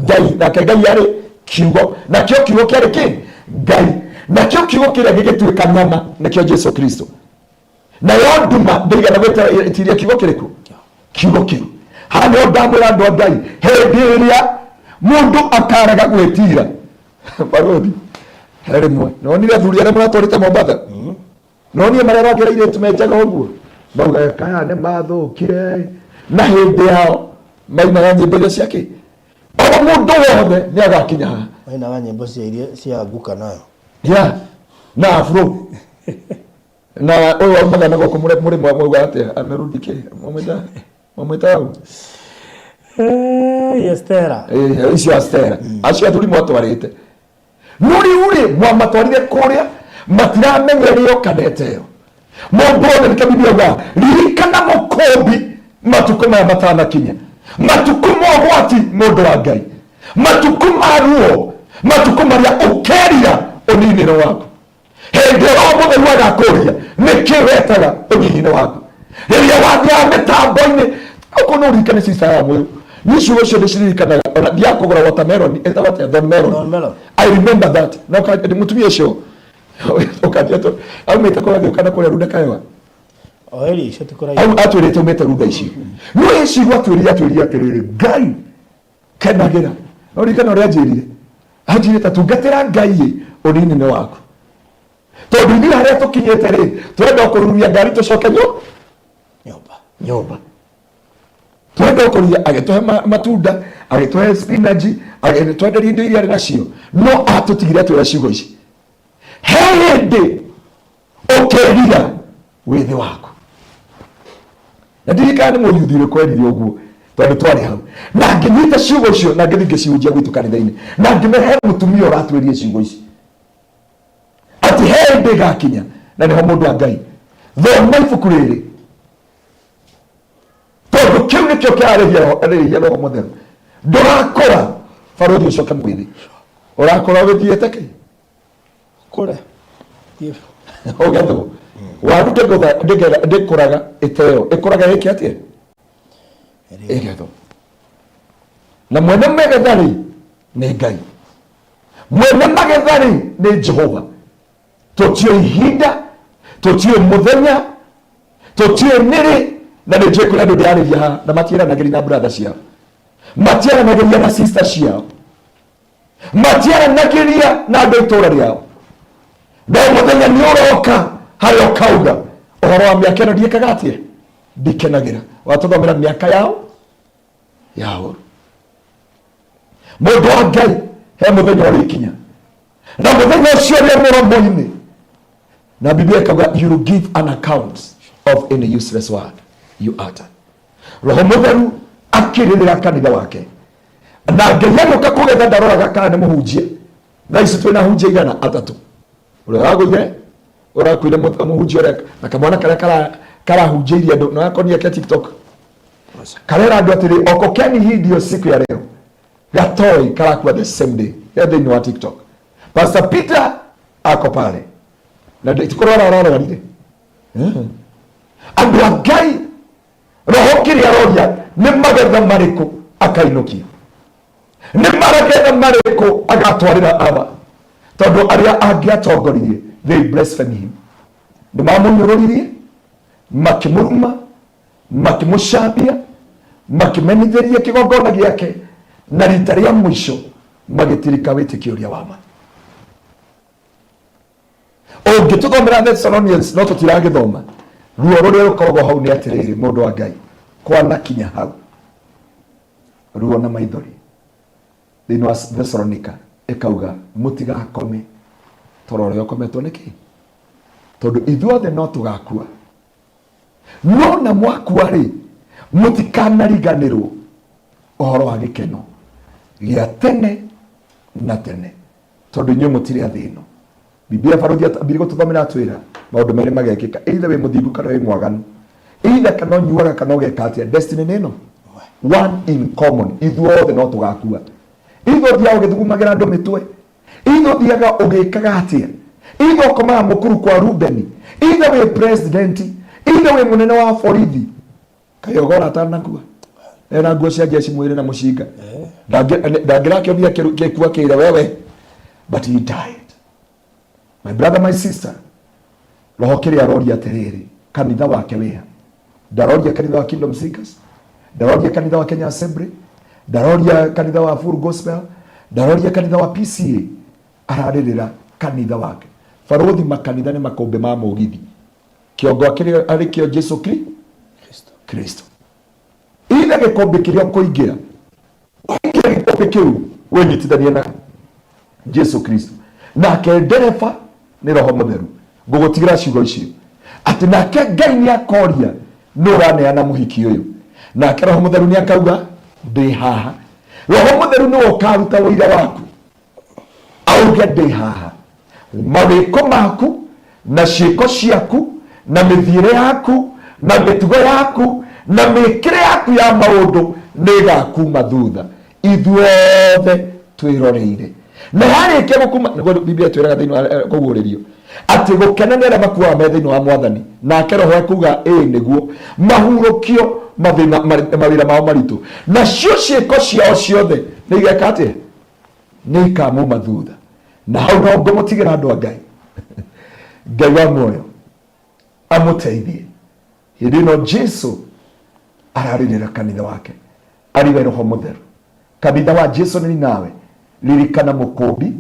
Ngai, nake Ngai arĩ kiugo, nakĩo kiugo kĩarĩ kĩ? Ngai. Nakĩo kiugo kĩrĩa gĩgĩtuĩka nyama, nĩkĩo Jesu Kristo. Nayo nduma ndĩigana gwĩtiria kiugo kĩrĩkũ? Kiugo kĩu. Haha nĩho ndamwĩra andũ a Ngai, hĩndĩ ĩrĩa mũndũ akarega gwĩtira, barũthi, he rĩmwe nonire athuri arĩa mũratwarĩte Mombatha, nonire marĩa arakĩra airĩtu menjaga ũguo, maugaga kaya nĩ mathũkire, na hĩndĩ yao mainaga nyĩmbo iria cia kĩ? O mũndũ wothe nĩ agakinya haha. Mainaga nyĩmbo cia iria cia nguka nayo. Yeah, na afro. Na ũyũ waumaga na gũkũ mũrĩmo mwauga atĩa? Amerudi kĩ? Mwamwĩta? Mwamwĩta hau? Estera. Icio Estera. Acio athuri mwatwarĩte. No rĩu rĩ, mwamatwarire kũrĩa, matiramenya ĩrĩo kana ĩteo. Mũndũ wothe nĩkĩo Biblia yugaga, ririkana mũkũmbi matukũ maya matanakinya. Matukũ ma ũgwati mũndũ wa Ngai. Matukũ ma ruo, matukũ marĩa ũkerira ũninĩro waku. Hĩndĩ ĩyo Roho Mũtheru agakũria nĩkĩ wetaga ũnyinyi-inĩ waku. Rĩrĩa wathiaga mĩtambo-inĩ, okorwo no ũririkane sister ya Mũyũ, niĩ ciugo icio ndĩciririkanaga, ona thiaga kũgũra watermelon, ĩtagwo atĩa? Thorn melon. Thorn melon. I remember that. Na mũtumia ũcio ũkanjia tũ, aumĩte kũrĩa gĩũka na kũrĩa Runda Kayoa. O area icio ti kũraihu. Au atwĩrĩte aumĩte Runda icio. No he ciugo atwĩrire, atwĩrire atĩrĩrĩ, Ngai kenagĩra. No ririkana ũrĩa anjĩrire, anjĩrire ta tungatĩra Ngai ĩ ũnini-inĩ waku, tondũ ithuĩ harĩa tũkinyĩte rĩ, tũrenda o kũrurumia ngari tũcoke nyũmba. Nyũmba. Tũrenda o kũrurumia. Agĩtũhe matunda, agĩtũhe spinach, agĩtwenderia indo iria arĩ nacio, no atũtigire atwĩra ciugo ici, he hĩndĩ ũkerira wĩthĩ waku. Na ndirikana nĩ mũyuthi ũrĩkũ erire ũguo, tondũ twarĩ hau, na ngĩnyita ciugo icio na ngĩthiĩ ngĩcihunjia gwitũ kanitha-inĩ, na ngĩmera he mũtumia ũratwĩrie ciugo ici atĩ he hĩndĩ ĩgakinya, na nĩho mũndũ wa Ngai thoma ibuku rĩrĩ, tondũ kĩu nĩkĩo kĩrarĩhia Roho Mũtheru. Ndũrakũra barũthi ũcoke mwĩthĩ, ũrakũra ũgĩthiĩte kĩ? Kũre. Thiĩ. Ũgethwo. Waru ndĩkũraga ĩteo, ĩkũraga ĩke atĩa? Ĩgethwo. Na mwene magetha rĩ nĩ Ngai, mwene magetha rĩ nĩ Jehova. Tũtiũĩ ihinda, tũtiũĩ mũthenya, tũtiũĩ nĩrĩ, na nĩ njũĩ kũrĩ andũ ndĩrarĩria haha na matiaranagĩria na brother ciao, matiaranagĩria na sister ciao, matiaranagĩria na andũ a itũũra rĩao. No mũthenya nĩ ũroka harĩa ũkauga ũhoro wa mĩaka ĩno ndiĩkaga atĩa, ndikenagĩra. Watũthomera mĩaka yao ya ũru. Mũndũ wa Ngai, he mũthenya ũrĩkinya, na mũthenya ũcio ũrĩa mũromo-inĩ, na Biblia ĩkauga you will give an account of any useless word you utter. Roho Mũtheru akĩrĩrĩra kanitha wake. Na Ngai agĩũka kũgetha ndaroraga kana nĩ mũhunjia. Thaa ici twĩna hunjia igana atatũ. Ũrĩa wagũire, ũrakuire mũhunjia ũrĩa na kamwana karĩa karahunjĩirie andũ na gakonia ke TikTok. Karera andũ atĩrĩ, okokeni hii ndio siku ya leo. Gatoi karakua the same day. Ya thĩinĩ wa TikTok. Pastor Peter ako pale. Na ti kũrwara ararwarire. Andũ a Ngai roho kĩrĩa aroria nĩ magetha marĩkũ akainũkia, nĩ magetha marĩkũ agatwarĩra aba, tondũ arĩa angĩatongoririe they blasphemy him, nĩ mamũnyũrũririe, makĩmũruma, makĩmũcambia, makĩmenithĩria kĩgongona gĩake, na rita rĩa mũico magĩtirika wĩtĩkio ũrĩa wa ma. Ũngĩtũthomera Thessalonians, no tũtiragĩthoma, ruo rũrĩa rũkoragwo hau nĩ atĩrĩrĩ, mũndũ wa Ngai, kwanakinya hau ruo na maithori thĩinĩ wa Thessalonica ĩkauga mũtigakome toro ũrĩa ũkometwo nĩkĩ, tondũ ithuothe no tũgakua, no na mwakua rĩ, mũtikanariganĩrwo ũhoro wa gĩkeno gĩa tene na tene, tondũ inyuĩ mũtirĩ a thĩ ĩno. Biblia barothi ambire gũtũthomera atwĩra maũndũ merĩ magekĩka, either wĩ mũthingu kana wĩ mwaganu, either kana ũnyuaga kana ũgeka atĩa, destiny nĩ ĩno one in common, ithuothe no tũgakua. Either ũthiaga ũgĩthugumagĩra andũ mĩtwe, either ũthiaga ũgĩkaga atĩa, either ũkomaga mũkuru kwa Rubeni, either wĩ president, either wĩ mũnene wa borithi. Kaĩ ogora atanakua ena nguo cia jeshi mwĩrĩ na mũcinga, ndangĩrakĩonire gĩkua kĩire wewe, but he died. My brother, my sister, roho kĩrĩa aroria atĩrĩrĩ, kanitha wake wĩha? Ndaroria kanitha wa Kingdom Seekers, ndaroria kanitha wa Kenya Assembly, ndaroria kanitha wa Full Gospel, ndaroria kanitha wa PCA, ararĩrĩra kanitha wake. Barũthi, makanitha nĩ makũmbĩ ma mũgithi, kĩongo akĩrĩ arĩ kĩo Jesu Kristo. Ithe gĩkũmbĩ kĩrĩa ũkũingĩra, waingĩra gĩkũmbĩ kĩu wĩnyitithanie na Jesu Kristo, nake ndereba nĩ Roho Mũtheru. Ngũgũtigĩra ciugo icio atĩ nake Ngai nĩ akoria nũ ũraneana mũhiki ũyũ, nake Roho Mũtheru nĩ akauga ndĩ haha. Roho Mũtheru nĩwe ũkaruta ũira waku, auge ndĩ haha. Mawĩko maku na ciĩko ciaku na mĩthiĩre yaku na mĩtugo yaku na mĩkĩre yaku ya maũndũ nĩ ĩgakuma thutha, ithuothe twĩroreire. Na yarĩkia gũkuma, nĩguo Biblia ĩtwĩraga thĩinĩ wa kũguũrĩrio atĩ gũkena nĩ arĩa makuaga me thĩinĩ wa Mwathani, nake Roho ekuga ĩĩ nĩguo mahurũkio mathĩna mawĩra mao maritũ, nacio ciĩko ciao ciothe nĩ igeka atĩa? Nĩ ikamuma thutha. Na hau no ngũmũtigĩra andũ a Ngai. Ngai wa muoyo amũteithie. Hĩndĩ ĩno Jesu ararĩrĩra kanitha wake arĩ we Roho Mũtheru. Kanitha wa Jesu nĩ nawe, ririkana mũkũmbi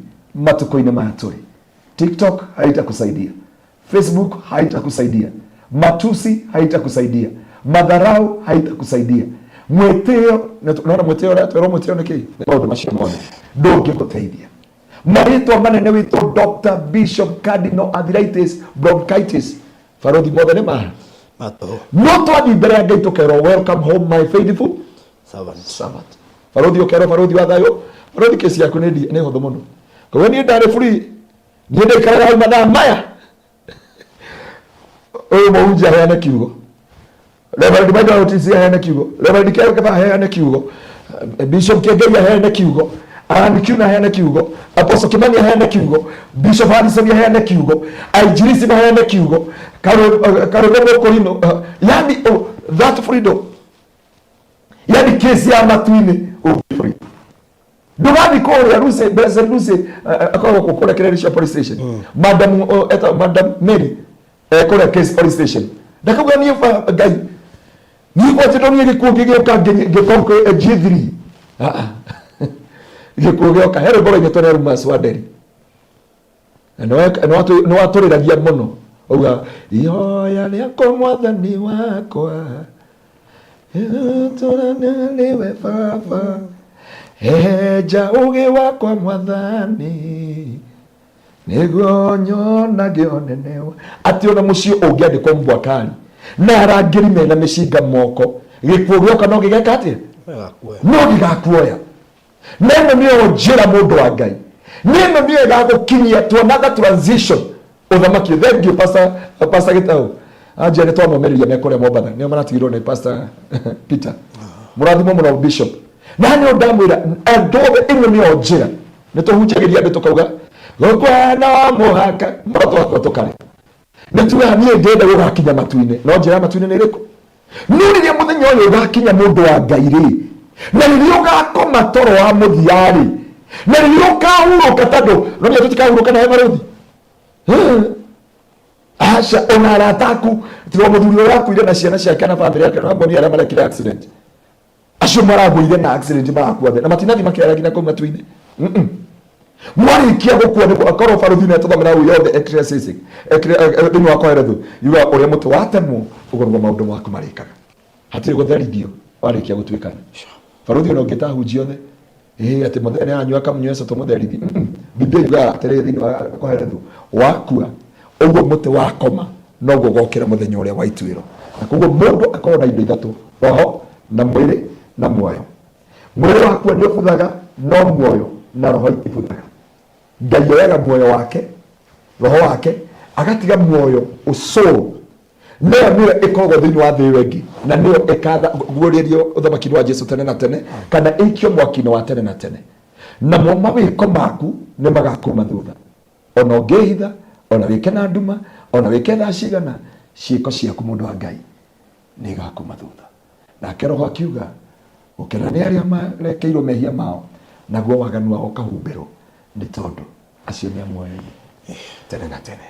matukũ-inĩ maya tũrĩ. TikTok haitakusaidia, Facebook haitakusaidia, matusi haitakusaidia, madharau haitakusaidia, mwĩtĩo, naona mwĩtĩo ũrĩa twerwo mwĩtĩo nĩ kĩĩ? Nĩ maũndũ macio mothe ndũngĩgũteithia. Marĩtwa manene wĩtwo Doctor, Bishop, Cardinal, arthritis, bronchitis, barothi mothe nĩ ma matũ. No twathiĩ mbere ya Ngai tũkerwo, welcome home my faithful servant. Servant. Barothi ũkerwo barothi wa thayũ, barothi kesi yaku nĩ nĩ hũthũ mũno. Koguo niĩ ndarĩ free, niĩ ndaikaraga hau mathaa maya. Ũyũ mũhunjia aheane kiugo, Reverend Michael Otisi aheane kiugo, Reverend Kero Keba aheane kiugo, Bishop Kiengei aheane kiugo, Alan Kiuna aheane kiugo, Apostle Kimani aheane kiugo, Bishop Harrison aheane kiugo, Ainjilisi maheane kiugo, Karume Mũkũrinũ, yani oh, that freedom, yani kesi ya matu-inĩ ũngĩ ndũgathiĩ kũrĩa Lucy, Blessed Lucy, akoragwo kũrĩa Kĩrĩrĩcia police station, Madam, oh, eta Madam Mary, kũrĩa case police station, ndakauga niĩ Ngai niĩ gwatĩ ndonire gĩkuũ gĩgĩũka ngĩkonk G3. Ah, ah. Gĩkuũ gĩoka he rwĩmbo rwainĩtwo nĩ Arumas wa Nderi na nĩ watũrĩragia mũno, auga ihoya rĩakwa mwathani wakwa tũrane nĩwe baba, hehenja ũgĩ wakwa mwathani nĩguo nyonage ũnene atĩ ona mũciĩ ũngĩandĩkwo mbwakari na arangĩri mena mĩcinga moko, gĩkuũ gĩoka no gĩgeka atĩa? Gĩgakuoya. No gĩgakuoya. Na ĩno nĩyo njĩra mũndũ wa Ngai, nĩ ĩno nĩyo ĩgagũkinyia to another transition ũthamaki. Thank you, Pastor, Pastor Gitau. Anjia nĩ twamomĩrĩria me kũrĩa Mombatha, nĩo maratigirwo nĩ Pastor Peter. Mũrathimwo mũno, Bishop. Na nĩo ndamwĩra andũ othe, ĩno nĩyo njĩra. Nĩ tũhunjagĩria andũ tũkauga gũkua no mũhaka mũroto wakwa tũkarĩ nĩ tugaga niĩ ndĩrenda gũgakinya matu-inĩ, no njĩra ya matu-inĩ nĩ ĩrĩkũ? No rĩrĩa mũthenya ũyũ ũgakinya, mũndũ wa Ngai rĩ, na rĩrĩa ũgakoma toro wa mũthia rĩ, na rĩrĩa ũkahurũka, tondũ no nginya tũtikahurũka nawe barũthi. Aca, ona arata aku, tiga mũthuri ũrĩa wakuire na ciana ciake na bamĩrĩ yake, no ngoni arĩa marekire accident, acio maragũire na accident marakua thĩ na matinathi makĩara nginya kũu matu-inĩ. Mwarĩkia gũkua nĩguo akorwo barũthi nĩ tũthomera hau yothe Ecclesiastes, thĩinĩ wa Kohelethu, yuga ũrĩa mũtĩ watemwo ũguo nĩguo maũndũ maku marĩkaga, hatirĩ gũtherithio warĩkia gũtuĩkana. Barũthi ona ũngĩta ahunjia othe ĩĩ atĩ mũthenya nĩ aranyua kamnyweco tũmũtherithi. Biblia yugaga atĩrĩrĩ thĩinĩ wa Kohelethu, wakua ũguo mũtĩ wakoma noguo ũgokĩra mũthenya ũrĩa wa ituĩro. Na koguo mũndũ akorwo na indo ithatũ, roho na mwĩrĩ na muoyo. Mwĩrĩ wakua nĩ ũbuthaga, no muoyo na roho itibuthaga. Ngai oyaga muoyo wake, roho wake, agatiga muoyo ũcũũ. Nayo nĩyo ĩkoragwo thĩinĩ wa thĩ ĩyo ĩngĩ, na nĩyo ĩkaguũrĩrio ũthamaki-inĩ wa Jesu tene na tene, kana ĩikio mwaki-inĩ wa tene na tene. Namo mawĩko maku nĩ magakuma thutha. Ona ũngĩhitha, ona wĩke na nduma, ona wĩke thaa cigana, ciĩko ciaku, mũndũ wa Ngai, nĩ igakuma thutha. Nake Roho akiuga, Gũkena nĩ arĩa marekeirwo mehia mao, naguo waganu wao ũkahumbĩrwo, nĩ tondũ acio nĩ a muoyo-inĩ tene na tene.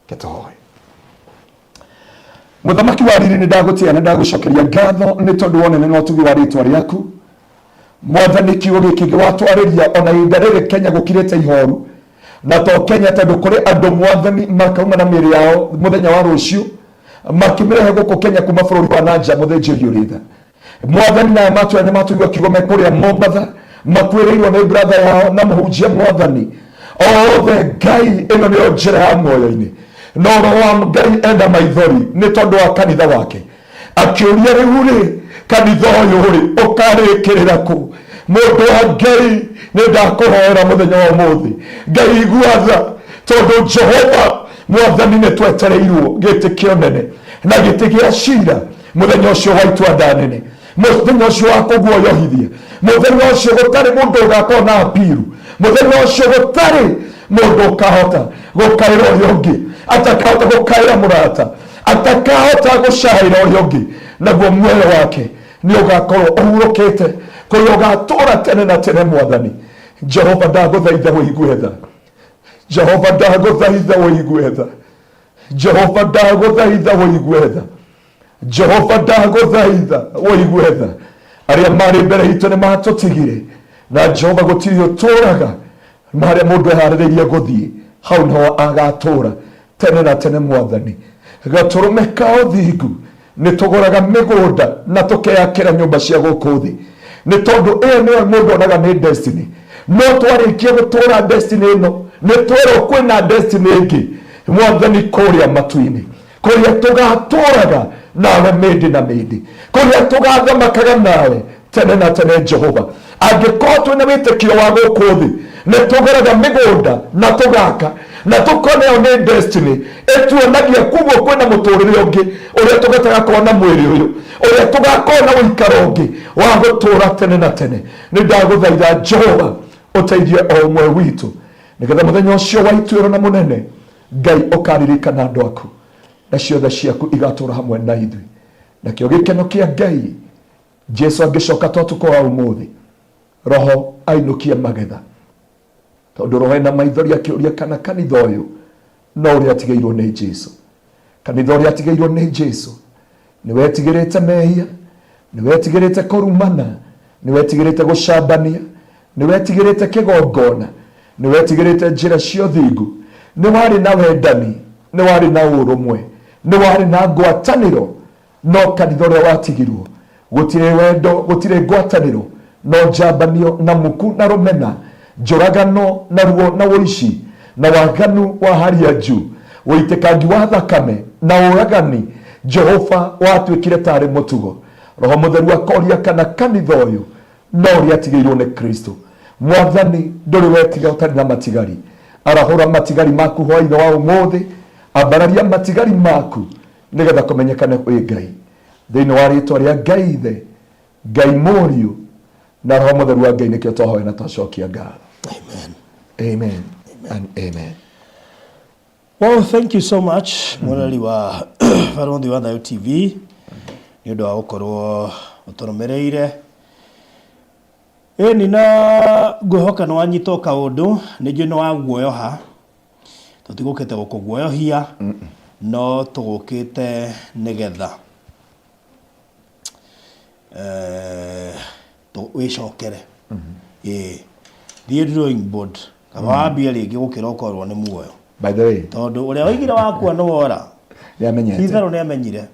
Reke tũhoe. Mũthamaki wa riri, nĩ ndagũtĩa na ndagũcokeria ngatho nĩ tondũ wa ũnene na ũtugi wa rĩtwa rĩaku. Mwathani, kiugo gĩkĩ watwarĩria ona ihinda rĩrĩ Kenya gũkirĩte ihoru, na to Kenya, tondũ kũrĩ andũ, Mwathani, makauma na mĩĩrĩ yao mũthenya wa rũciũ makĩmĩrehe gũkũ Kenya kuma bũrũri wa nanja. Mũthĩnjĩri ũrĩ tha, Mwathani, naya matwĩra nĩ matũigua kiugo me kũrĩa Mombatha, makuĩrĩirwo nĩ brother yao na mũhunjia. Mwathani, othe Ngai, ĩno nĩyo njĩra ya muoyo-inĩ. No Roho wa Ngai enda maithori nĩ tondũ wa kanitha wake, akĩũria, rĩu rĩ, kanitha ũyũ rĩ, ũkarĩkĩrĩra kũ? Mũndũ wa Ngai, nĩ ndakũhoera mũthenya wa ũmũthĩ, Ngai igua tha, tondũ Jehova Mwathani, nĩ twetereirwo gĩtĩ kĩa ũnene na gĩtĩ gĩa cira mũthenya ũcio wa itua nda nene, mũthenya ũcio wa kũguoyohithia, mũthenya ũcio gũtarĩ mũndũ ũgakorwo na apiru, mũthenya ũcio gũtarĩ mũndũ ũkahota gũkaĩra ũrĩa ũngĩ, atakahota gũkaĩra mũrata, atakahota gũcaĩra ũrĩa ũngĩ. Naguo muoyo wake nĩ ũgakorwo ũhurũkĩte kũrĩa ũgatũra tene na tene. Mwathani Jehova, ndagũthaitha ũigue tha. Jehova, ndagũthaitha ũigue tha. Jehova, ndagũthaitha ũigue tha. Jehova, ndagũthaitha ũigue tha. Arĩa marĩ mbere itũ nĩ matũtigire, na Jehova, gũtirĩ ũtũraga, na harĩa mũndũ eharĩrĩirie gũthiĩ, hau niho agatũra tene na tene. Mwathani, gatũrũme ka ũthingu, nĩ tũgũraga mĩgũnda na tũkeyakĩra nyũmba cia gũkũ thĩ, nĩ tondũ ĩyo nĩyo mũndũ onaga nĩ destiny. No twarĩkia gũtũra destiny ĩno, nĩ twerwo kwĩna destiny ĩngĩ, Mwathani, kũrĩa matu-inĩ, kũrĩa tũgatũraga nawe mĩndĩ na mĩndĩ, kũrĩa tũgathamakaga nawe tene na tene. Jehova, angĩkorwo twĩna wĩtĩkio wa gũkũ thĩ, nĩ tũgũraga mĩgũnda na tũgaka na tũkona ĩyo nĩ destiny ĩtuonagia kuguo kwĩna mũtũrĩre ũngĩ ũrĩa tũgatagakorwo na mwĩrĩ ũyũ, ũrĩa tũgakorwo na ũikaro ũngĩ wa gũtũra tene na tene. Nĩ ndagũthaitha, Jehova, ũteithie o ũmwe witũ, nĩgetha mũthenya ũcio wa ituĩro na mũnene, Ngai, ũkaririkana andũ aku, na ciothe ciaku igatũra hamwe na ithuĩ. Nakĩo gĩkeno kĩa Ngai, Jesu angĩcoka ta ũtukũ wa ũmũthĩ, Roho ainũkie magetha, tondũ Roho ena maithori akĩũria kana kanitha ũyũ no ũrĩa atigĩirwo nĩ Jesu, kanitha ũrĩa atigĩirwo nĩ Jesu nĩ wetigĩrĩte mehia, nĩ wetigĩrĩte kũrumana, nĩ wetigĩrĩte gũcambania, nĩ wetigĩrĩte kĩgongona, nĩ wetigĩrĩte njĩra cia ũthingu, nĩ warĩ na wendani, nĩ warĩ na ũrũmwe, nĩ warĩ na ngwatanĩro. No kanitha ũrĩa watigirwo, gũtirĩ wendo, gũtirĩ ngwatanĩro, no njambanio na muku na rũmena, njũragano na ruo na ũici na waganu wa hali ya juu, ũitĩkangi wa thakame na ũragani, Jehova, watuĩkire tarĩ mũtugo. Roho Mũtheru akoria kana kanitha ũyũ no ũrĩa atigĩirwo nĩ Kristo. Mwathani ndũrĩ wetiga ũtarĩ na matigari. Arahũra matigari maku hwaĩ-inĩ wa ũmũthĩ, ambararia matigari maku nĩgetha kũmenyekane wĩ Ngai. Thĩinĩ wa rĩtwa rĩa Ngai Ithe, Ngai Mũriũ na Roho Mũtheru wa Ngai nĩkĩo twahoya na twacokia ngatho. Amen. Amen and amen. Well, thank you so much mwĩroreri wa Barũthi wa Thayũ TV nĩ ũndũ wa gũkorwo ũtũrũmĩrĩire. Ĩni na ngwĩhoka nĩ wanyita o kaũndũ, nĩ njũĩ nĩ waguoyoha, tũtigũkĩte gũkũguoyohia, no tũgũkĩte nĩgetha eh, wĩcokere. Ĩĩ, thiĩ drawing board, kaba wambie rĩngĩ gũkĩra ũkorwo nĩ muoyo. By the way, Tondũ ũrĩa waigire wakua nĩ wora, nĩ amenyete. Ti-itherũ nĩ amenyire.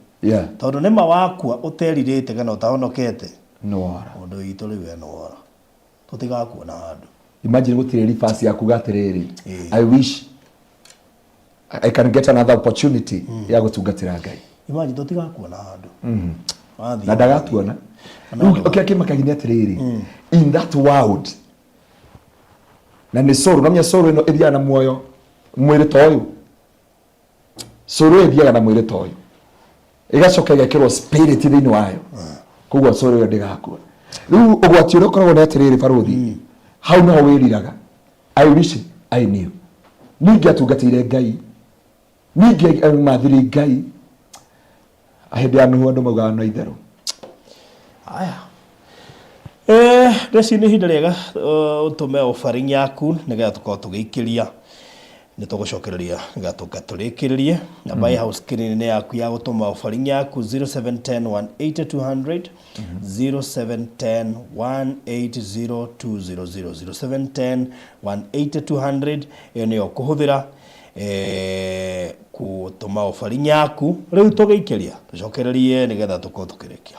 Tondũ nĩ ma wakua ũterirĩte kana ũtahonokete, Nĩ wora. Mũndũ witũ rĩu we nĩ wora. Tũtigakuona handũ. Imagine gũtirĩ reverse ya kuga atĩrĩrĩ, I wish I can get another opportunity ya gũtungatĩra Ngai. Imagine tũtigakuona handũ. Wathiĩ. Na ndagatuona. Na Rĩu ndagatuona. kĩrĩa kĩmakagia nĩ atĩrĩrĩ, in that world, na nĩ soul, no menya soul ĩno ĩthiaga na muoyo mwĩrĩ ta ũyũ. Soul ĩyo ĩthiaga na mwĩrĩ ta ũyũ, ĩgacoka ĩgekĩrwo spirit thĩinĩ wayo, koguo soul ĩyo ndĩgakua. Rĩu ũgwati ũrĩa ũkoragwo nĩ atĩrĩrĩ, barũthi, hau noho wĩriraga, I wish I knew, ningĩatungatĩire Ngai, ningĩamathire Ngai hĩndĩ ya Nuhu, andũ maugaga no itherũ. Aya. Ndeci nĩ ihinda rĩega ũtũme offering yaku nĩgetha tũkorwo tũgĩikĩria, nĩ tũgũcokereria nĩgetha tũka tũrĩkĩrĩrie. Namba ĩ hau screen-inĩ yaku ya gũtũma offering yaku, 0710 180 200, 0710 180 200, 0710 180 200. Ĩyo nĩyo ũkũhũthĩra gũtũma offering yaku. Rĩu tũgĩikĩria tũcokererie nĩgetha tũkorwo tũkĩrĩkia.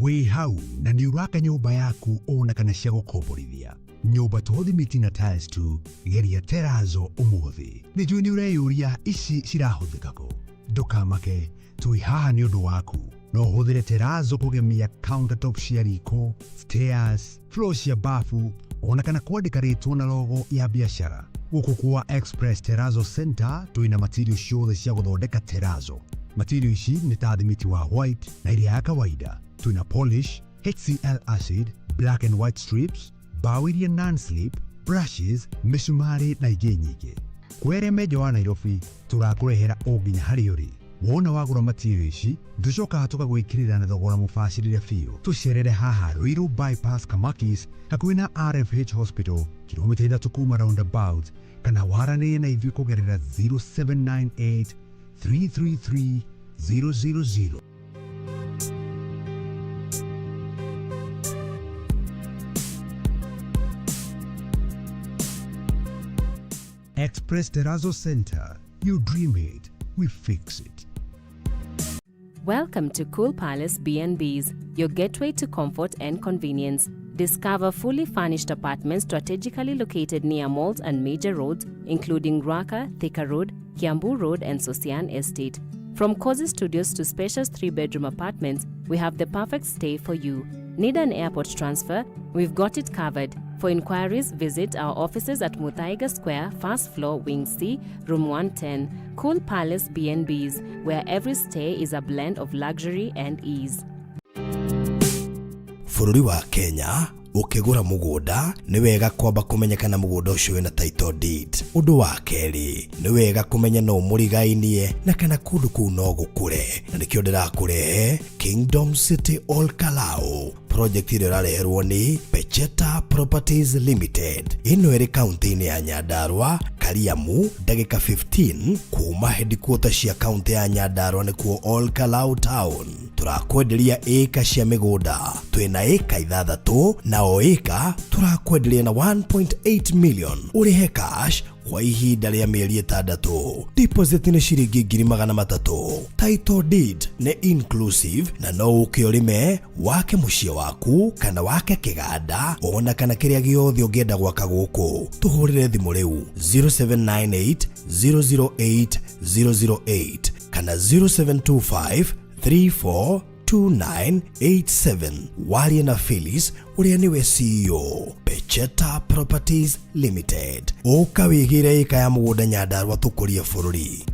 Wĩ hau na nĩ ũraka nyũmba yaku ona kana cia gũkomborithia, nyũmba to thimiti na tiles tu, geria Terrazzo ũmũthĩ. Nĩ njũĩ nĩ ũreyũria ici cirahũthĩka kũ. Ndũkamake, twĩ haha nĩ ũndũ waku. No ũhũthĩre Terrazzo kũgemia countertop cia riko, stairs, floor cia bafu, ona kana kwandĩka rĩtwa na logo ya biacara. Gũkũ kwa Express Terrazzo Center twĩna material ciothe cia gũthondeka terrazzo. Material ici nĩ ta thimiti wa white na ĩrĩa ya kawaida. Twĩna polish, HCl acid, black and white strips, mbaũ iria non-slip, brushes, mĩcumarĩ na ingĩ nyingĩ. Kwĩ arĩa me nja wa Nairobi, tũrakũrehera o nginya harĩa ũrĩ. Wona wagũra material ici, tũcokaga tũgagwĩkĩrĩra na thogora mũbacĩrĩre biũ. Tũcerere haha Ruiru Bypass Kamakis, hakuhĩ na RFH Hospital, kilomita 3 kuma roundabout, kana waranĩrie na ithuĩ kũgerera 0798 333 000. Express Terrazzo Center. You dream it, we fix it. Welcome to Cool Palace B&Bs, your gateway to comfort and convenience. Discover fully furnished apartments strategically located near malls and major roads, including Ruaka, Thika Road, Kiambu Road, and Sosian Estate. From cozy studios to spacious 3-bedroom apartments, we have the perfect stay for you. Need an airport transfer? We've got it covered. For inquiries, visit our offices at Muthaiga Square, first floor, Wing C, Room 110. Cool Palace B&Bs, where every stay is a blend of luxury and ease. Bũrũri wa Kenya, ũkĩgũra mũgũnda nĩ wega kwamba kũmenya kana mũgũnda ũcio wĩna title deed. Ũndũ wa kerĩ, nĩ wega kũmenya no mũrigainie na kana kũndũ kũu no gũkũre, na nĩkĩo ndĩrakũrehe Kingdom City Ol Kalou project ĩrĩa ĩrareherwo nĩ Pecheta Properties Limited. Ĩno ĩrĩ kaunti-inĩ ya Nyandarua, Kariamu, ndagĩka 15 kuma headquarter cia kaunti ya Nyandarua nĩkuo Ol Kalou town. Tũrakwenderia ĩka cia mĩgũnda, twĩna ĩka 6 na o ĩka tũrakwenderia na 1.8 million ũrĩhe cash kwa ihinda rĩa mĩeri 6. Deposit nĩ ciringi ngiri magana matatũ. Title deed nĩ inclusive na no ũke ũrĩme, wake mũciĩ waku kana wake kĩganda ona kana kĩrĩa gĩothe ũngĩenda gwaka gũkũ. Tũhũrĩre thimũ rĩu 0798 008 008 kana 0725 342987 warie na Phyllis ũrĩa nĩwe CEO Pecheta Properties Limited. Ũka wĩgĩre ĩka ya mũgũnda Nyandarua tũkũrie bũrũri.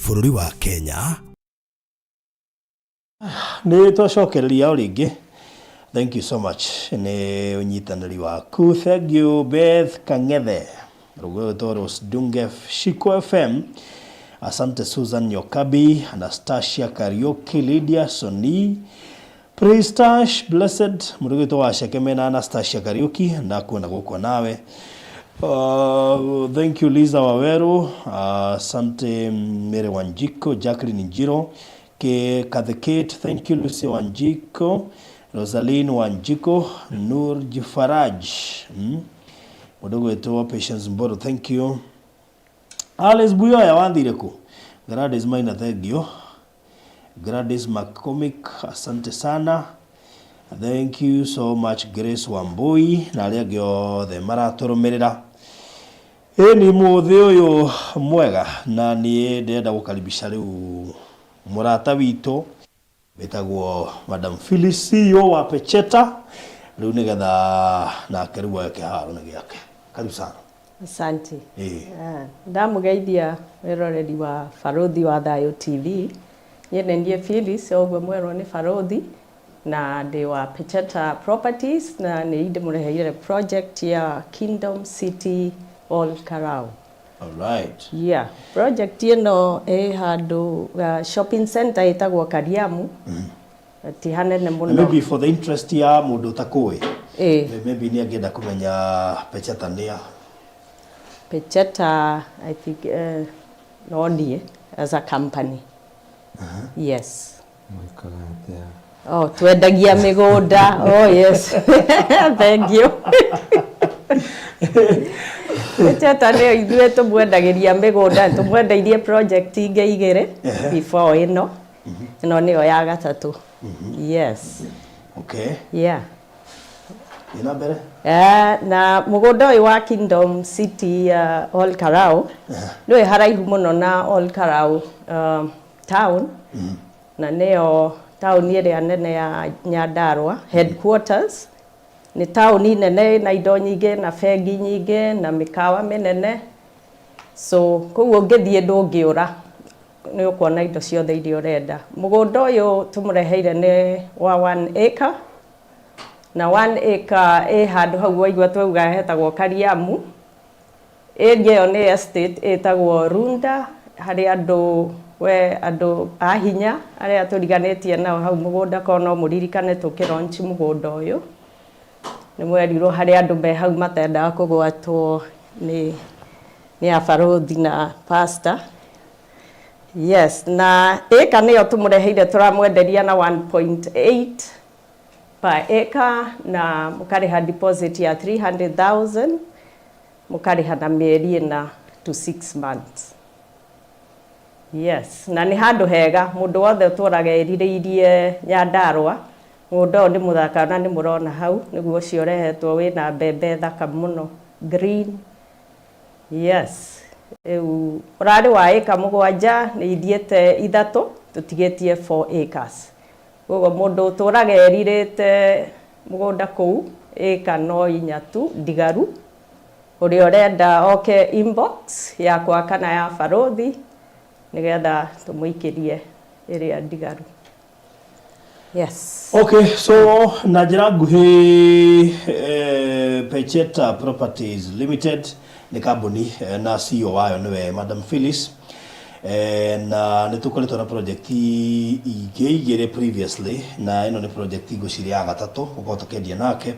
Bũrũri wa Kenya. Nĩ twacokereria o rĩngĩ. Thank you so much nĩ ũnyitanĩri waku. Thank you Beth Kang'ethe. Rũgũrũ Rose Dunge Shiko FM. Asante Susan Nyokabi, Anastasia Kariuki, Lydia Soni, Pristash Blessed, mũrugĩtwo wa Shekeme na Anastasia Kariuki, ndakuona gũkũ nawe. Thank you Liza Waweru, asante Mary Wanjiko, Jacqueline Njiro, Ke Kathy Kate, thank you Lucy Wanjiko, Rosaline Wanjiko, Nur Jifaraj, Mũndũ gwĩtwo Patience Mboro, thank you. Alice Buyoya wathire kũ? Gladys Maina, thank you. Gladys McCormick, asante sana. Thank you so much Grace Wambui na arĩa angĩ othe maratũrũmĩrĩra. Ĩ nĩ mũthĩ ũyũ mwega na niĩ ndĩrenda gũkaribisha rĩu mũrata witũ wĩtagwo Madam Phyllis CEO wa Pecheta rĩu nĩgetha nake rĩu oe kĩharo nĩ gĩake. Karibu sana. Asante. Ndamũgeithia wĩroreri wa Barũthi wa Thayũ TV. Niĩ nĩ niĩ Phyllis, o ũguo mwerwo nĩ Barũthi, na ndĩ wa Pecheta Properties, na nĩ ndĩmũreheire project ya Kingdom City Ol Karau. All right. Yeah, project ĩno ĩ handũ shopping center ĩtagwo Kariamu. Ti hanene mũno. Maybe for the interest ya mũndũ ũtakũĩ. Maybe nĩ angĩenda kũmenya Pecheta nĩ a. Pecheta, I think, no niĩ as a company. Yes. Mwĩkaga atĩa? Oh, twendagia mĩgũnda. Oh, yes. Thank you. Pecheta nĩyo ithuĩ tũmwendagĩria mĩgũnda, tũmwendeirie project ingĩ igĩrĩ before ĩno. Ĩno nĩyo ya gatatũ. Yes. Okay. Yeah. Ĩna mbere? Na mũgũnda ũyũ wa Kingdom City Ol Karau nĩwe haraihu mũno na Ol Karau town, na nĩyo taũni ĩrĩa nene ya Nyandarua headquarters. Nĩ taũni nene na indo nyingĩ na bengi nyingĩ na mĩkawa mĩnene, so koguo ũngĩthiĩ ndũngĩũra, nĩ ũkuona indo ciothe iria ũrenda. Mũgũnda ũyũ tũmũreheire nĩ wa 1 acre, na 1 acre ĩ handũ hau waigua twauga hetagwo Kariamu. Area ĩyo nĩ estate ĩtagwo Runda, harĩ andũ we andũ a hinya arĩa tũriganĩtie nao hau mũgũnda, korwo no mũririkane tũkĩ launch mũgũnda ũyũ nĩ mwerirwo harĩ andũ me hau matendaga kũgwatwo nĩ abarũthi na pastor. Yes, na ĩka nĩyo tũmũreheire, tũramwenderia na 1.8 per acre, na mũkarĩha deposit ya 300,000, mũkarĩha na mĩeri ĩna to 6 months. Yes, na nĩ handũ hega, mũndũ wothe ũtũraga erirĩirie Nyandarua, mũgũnda ũyũ nĩ mũthaka na nĩ mũrona hau, nĩguo ũcio ũrehetwo wĩna mbembe thaka mũno, green. Yes, rĩu ũrarĩ wa ĩka 7, nĩ ithiĩte 3, tũtigĩtie 4 acres. Koguo mũndũ ũtũraga erirĩte mũgũnda kũu, ĩka no 4 tu ndigaru. Ũrĩa ũrenda oke inbox yakwa kana ya Barũthi nĩgetha tũmũikĩrie ĩrĩa ndigaru. Yes. Okay, so na njĩra nguhĩ, Pecheta Properties Limited nĩ kambuni na CEO wayo nĩwe Madam Phyllis, na nĩ tũkoretwo na project ingĩ igĩrĩ previously, na ĩno nĩ project ngwĩciria ya gatatũ gũkorwo tũkĩendia nake.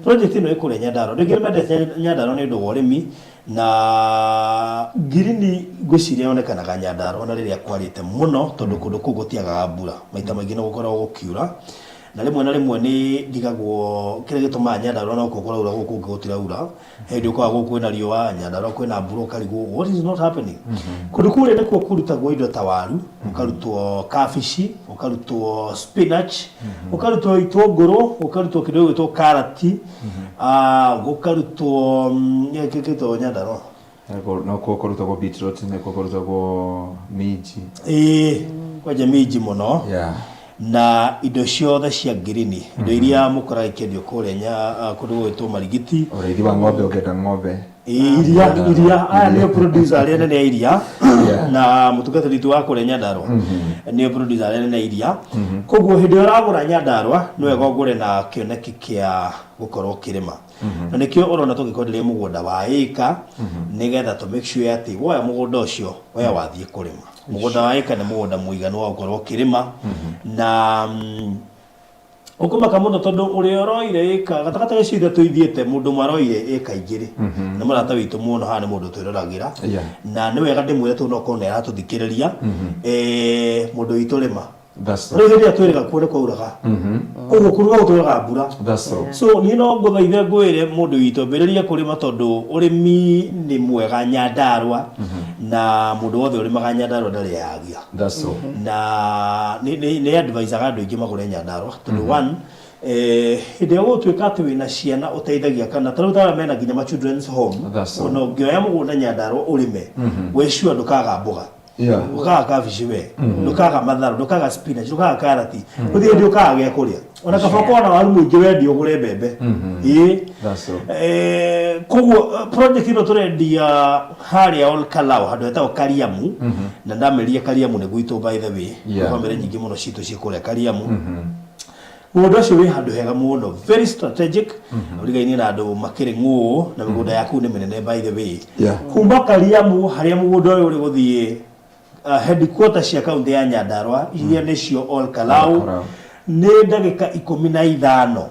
Project ĩno ĩkũrĩa Nyandarua. Andũ aingĩ nĩ mendete Nyandarua nĩ ũndũ wa ũrĩmi, na ngirini ngwĩciria yonekanaga Nyandarua na rĩrĩa kwarĩte mũno, tondũ kũndũ kũu gũtiagaga mbura, maita maingĩ nĩ gũkoragwo gũkiura, na rĩmwe na rĩmwe nĩ ndigagwo kĩrĩa gĩtũmaga Nyandarua no kuo kũraura, gũkũ kũngĩ gũtiraura. Hĩndĩ ũkoraga gũkũ kwĩna riũa, Nyandarua kwĩna mbura, ũkarigwo what is not happening. Kũndũ kũrĩa nĩkuo kũrutagwo indo ta waru, gũkarutwo kabici, gũkarutwo spinach, gũkarutwo itũngũrũ, gũkarutwo kĩndũ gĩgwĩtwo karati, gũkarutwo gĩkĩ gĩtagwo Nyandarua. Nokuo kũrutagwo beetroot, nĩkuo kũrutagwo minji. Ĩĩ, kwanja minji mũno. Yeah. Na indo ciothe cia ngirini, indo iria mũkoraga ikĩendio kũrĩa kũndũ gũgwĩtwo Marigiti. Ũrĩithi wa ng'ombe ũngĩenda ng'ombe. Ĩĩ, iria, iria, aya nĩo producer arĩa nene a iria, na mũtungatĩri witũ wa kũrĩa Nyandarua nĩo producer arĩa nene a iria. Koguo hĩndĩ ĩrĩa ũragũra Nyandarua nĩ wega ũgũre na kĩoneki kĩa gũkorwo ũkĩrĩma. Na nĩkĩo ũrona tũgĩkwenderia mũgũnda wa ĩka, nĩgetha tũ make sure atĩ woya mũgũnda ũcio we wathiĩ kũrĩma. Mũgũnda wa ĩka nĩ mũgũnda mũiganu wa gũkorwo ũkĩrĩma, na ũkũmaka mũno tondũ ũrĩa ũroire ĩka gatagatĩ ga icio ithatũ ithiĩte, mũndũ ũmwe aroire ĩka igĩrĩ. Nĩ mũrata witũ mũno haha, nĩ mũndũ twĩroragĩra. Na nĩ wega ndĩmwĩre tondũ no korwo nĩ aratũthikĩrĩria. Mũndũ witũ rĩma. That's Rĩu hĩndĩ ĩrĩa twĩrĩga kuo nĩ kwauraga. Koguo kũruga gũtwaraga mbura. That's so. So niĩ no ngũthaithe ngwĩre mũndũ witũ ambĩrĩrie kũrĩma tondũ ũrĩmi nĩ mwega Nyandarua, na mũndũ wothe ũrĩmaga Nyandarua ndarĩ ehagia. That's so. Na nĩ advisaga andũ aingĩ magũre Nyandarua tondũ one, hĩndĩ ĩrĩa ũgũtuĩka atĩ wĩna ciana ũteithagia, kana ta rĩu ta arĩa mena nginya ma children's home, That's so. ona ũngĩoya mũgũnda Nyandarua ũrĩme, we sure ndũkaga mboga. Ndũkaga kabici we, ndũkaga matharũ, ndũkaga spinach, ndũkaga karati, gũtirĩ hĩndĩ ũkaga gĩa kũrĩa. Ona kaba ũkorwo na waru mũingĩ wendia ũgũre mbembe. Ĩĩ. That's so. Koguo project ĩno tũrendia harĩa Ol Kalou, handũ hetagwo Kariamu, na ndamerire Kariamu nĩ gwitũ by the way. Bamĩrĩ nyingĩ mũno citũ ciĩ kũrĩa Kariamu. Mũgũnda ũcio wĩ handũ hega mũno, very strategic, ũrigainie na andũ makĩrĩ ng'ũũ, na mĩgũnda ya kũu nĩ mĩnene by the way. Kuma Kariamu harĩa mũgũnda ũyũ ũrĩ gũthiĩ headquarter cia kaunti ya Nyandarua, iria nĩcio Ol Kalou, Ol Kalou. nĩ ndagĩka 15.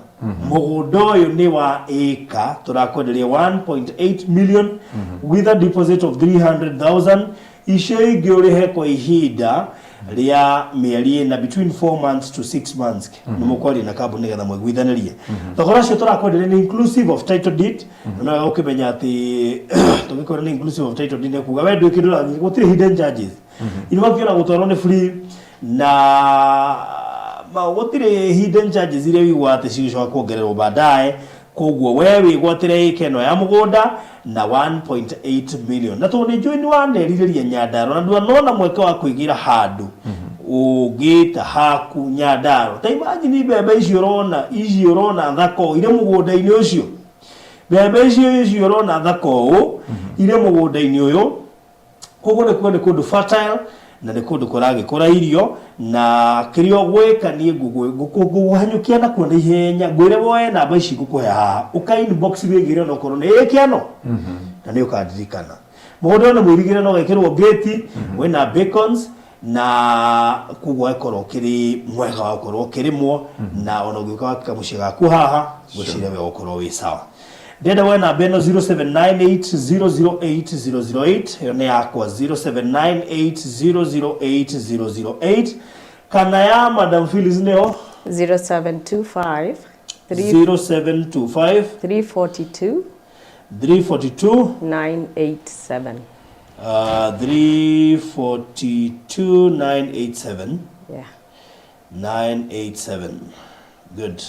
Mũgũnda ũyũ nĩ wa ĩka, tũrakwenderia 1.8 million with a deposit of 300,000. Icio ingĩ ũrĩhe kwa ihinda rĩa mĩeri ĩna, between 4 months to 6 months. Nĩ mũkwaria na kambuni nĩgetha mũiguithanĩrie. Thogora ũcio tũrakwenderia nĩ inclusive of title deed. Na no ũkĩmenya atĩ tũgĩkwĩra nĩ inclusive of title deed nĩ kuga we ndwĩ kĩndũ ũrathiĩ, gũtirĩ hidden charges. Irũa kĩona gũtwarwo nĩ free, na gũtirĩ hidden charges iria ũiguaga atĩ cigũcoka kuongererwo baadaye. Koguo we wĩgwatĩre ĩka ĩno ya mũgũnda na 1.8 million. Na tondũ nĩ njũĩ nĩ wanerirĩria Nyandarua na ndwanona mweke wa kwĩgĩra handũ ũngĩta haku Nyandarua. Ta imagine mbembe icio ũrona, icio ũrona thaka ũũ irĩ mũgũnda-inĩ ũcio. Mbembe icio ũrona thaka ũũ irĩ mũgũnda-inĩ ũyũ. Koguo nĩ kuga nĩ kũndũ fertile na nĩ kũndũ kũragĩkũra irio, na kĩrĩa ũgwĩka niĩ ngũkũhanyũkia nakuo na ihenya, ngwĩre woe namba ici ngũkũhe haha, ũka inbox wĩgĩre onokorwo nĩ ĩka ĩno, na nĩ ũkandirikana. Mũgũnda ũyũ nĩ mũirigĩre na ũgekĩrwo gate, wĩna beacons, na koguo ũgakorwo ũkĩrĩ mwega wa gũkorwo ũkĩrĩmwo, na ona ũngĩũka waka kamũciĩ gaku haha, ngwĩciria we ũgũkorwo wĩ sawa. Ndĩrenda woe namba ĩno 0798008008, ĩyo nĩ yakwa 0798008008, kana ya Madam Phyllis nĩyo 0725 0725 342 342 987. 342 987. Yeah. 987. Good.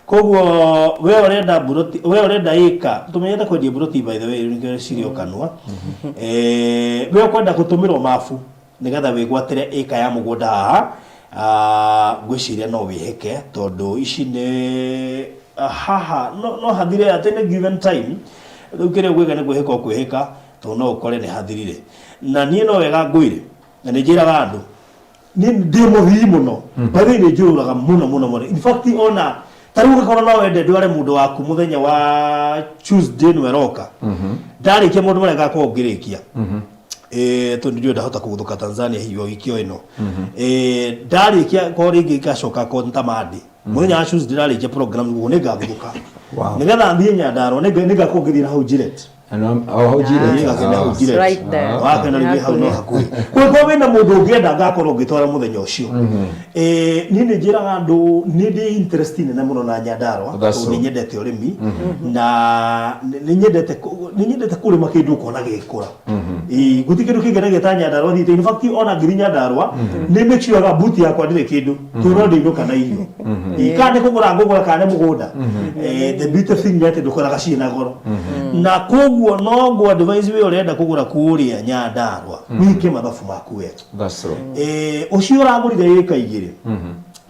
Koguo we ũrenda mburoti, we ũrenda ĩka, tũmenyete kwendia mburoti by the way, nĩkĩo cirio kanua. We ũkwenda gũtũmĩrwo mabu nĩgetha wĩgwatĩre ĩka ya mũgũnda haha, ngwĩciria no wĩhĩke tondũ ici nĩ haha no hathire at any given time. Rĩu kĩrĩa ũgwĩka nĩ kwĩhĩka ũkwĩhĩka, tondũ no ũkore nĩ hathirire. Na niĩ no wega ngwĩre, na nĩ njĩraga andũ, niĩ ndĩ mũthii mũno. By the way, nĩ njũrũraga mũno mũno mũno. In fact, ona ta rĩu ũngĩkorwo no wende ndware mũndũ waku mũthenya wa Tuesday nĩ ĩroka, ndarĩkia maũndũ marĩa ngakorwo ngĩrĩkia, tondũ ndiũĩ ndahota kũgũthũka Tanzania hihi o wiki o ĩno. Ndarĩkia korwo rĩngĩ ngacoka korwo nĩ ta Monday, mũthenya wa Tuesday ndarĩkia program guo nĩ ngagũthũka. Nĩgetha thiĩ Nyandarua, nĩ ngakorwo ngĩthiĩ na hau Gillette. O hau Gillette. Niĩ ngakena hau Gillette. Right there. Wakena rĩngĩ hau no hakuhĩ. Kũngĩkorwo wĩna mũndũ ũngĩenda ngakorwo ngĩtwara mũthenya ũcio. Niĩ nĩ njĩraga andũ nĩ ndĩ interest nene mũno na Nyandarua, That's tondũ so. nĩ nyendete ũrĩmi, na nĩ nyendete kũrĩma kĩndũ ũkona gĩgĩkũra. Ĩĩ, gũtirĩ kĩndũ kĩngenagia ta Nyandarua thiĩte. In fact, ona ngĩthiĩ Nyandarua, nĩ make sure buti yakwa ndĩrĩ kĩndũ, tondũ no ndĩinũka na irio. Ĩĩ, kana nĩ kũgũra ngũgũra kana nĩ mũgũnda. The beauty thing nĩ atĩ ndũkoraga ciĩ na goro. Na koguo no ngũ advise we ũrenda kũgũra kũrĩa Nyandarua, wĩke mathabu maku wega. That's true. Ũcio ũragũrire ĩka 2,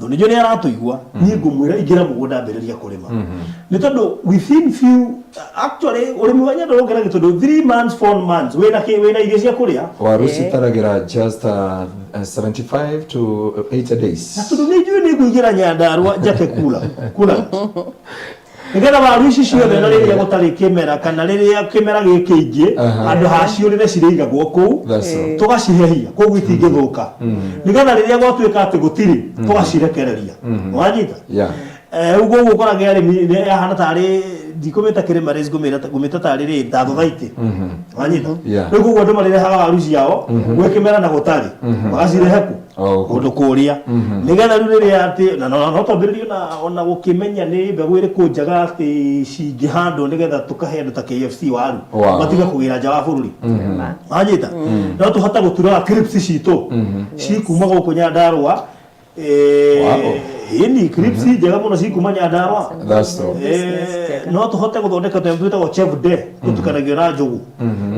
tondũ nĩnjũĩ nĩ aratũigua, niĩ ngũmwĩra ingĩra mũgũnda, ambĩrĩria kũrĩma, nĩ tondũ within few, actually ũrĩmi wa Nyandarua ũngenagia tondũ 3 months, 4 months wĩna kĩ, wĩna irio cia kũrĩa. Waru citaragĩra just 75 to 80 days. Na tondũ nĩ njũĩ nĩ ngũingĩra Nyandarua njake kula kula nĩgetha waru ici ciothe, na rĩrĩa gũtarĩ kĩmera kana rĩrĩa kĩmera gĩ kĩingĩ, handũ ha ciũrĩre cirĩigagwo kũu. That's true. Tũgacihehia koguo itingĩthũka, nĩgetha rĩrĩa gwatuĩka atĩ gũtirĩ, tũgacirekereria, wanyita? Yeah. Rĩu koguo ũkoraga arĩmi nĩ ahana tarĩ, ndikũmĩta kĩrĩma rĩ, ngũmĩta tarĩ rĩ ta thothaitĩ, wanyita? Yeah. Rĩu koguo andũ marĩrehaga waru ciao gwĩ kĩmera na gũtarĩ, magacirehe kũ? O, kũndũ kũrĩa, nĩgetha rĩu rĩrĩa atĩ na no twambĩrĩrie ona gũkĩmenya nĩ mbegũ ĩrĩkũ njega atĩ cingĩhandwo, nĩgetha tũkahe andũ ta KFC waru, matige kũgĩra nja wa bũrũri, wanyita? No tũhote gũturaga crisps citũ cikuma gũkũ Nyandarũa. Ĩni crisps njega mũno cikuma Nyandarũa. That's true. No tũhote gũthondeka tũnyamũ twĩtagwo chevde, tũtukanagio na njũgũ.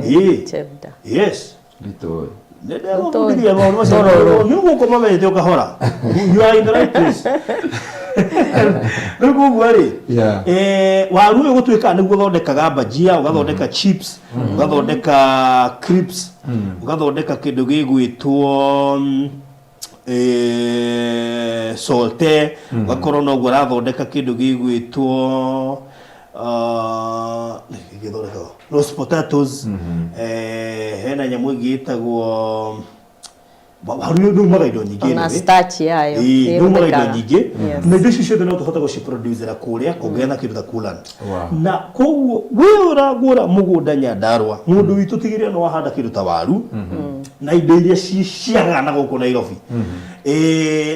Ĩĩ. Chevda. Yes. Nditũĩ. Nĩndegũbundithia maũndũ macio nĩ ũgũkũ mamenyete ũkahora. You are in the right place. Rĩu koguo rĩ, waru ũyũ gũtuĩka nĩguo ũthondekaga bhajia, ũgathondeka chips, ũgathondeka crisps, ũgathondeka kĩndũ gĩgwĩtwo saute, ũgakorwo noguo ũrathondeka kĩndũ gĩgwĩtwo gĩthondekagwo roast potatoes. Hena nyamũ ĩngĩ ĩtagwo waru nĩ umaga indo nyingĩ. Ona Anyway. starch yayo Ĩĩ, nĩ nĩ umaga indo ĩhũthĩkaga. nyingĩ. Na indo icio ciothe no tũhote gũciproducera kũrĩa kũngĩgetha kĩndũ ta coolant. Na koguo we ũragũra mũgũnda Nyandarũa, mũndũ witũ, tigĩrĩra nĩ wahanda kĩndũ ta waru na indo iria ciagaga na gũkũ Nairobi.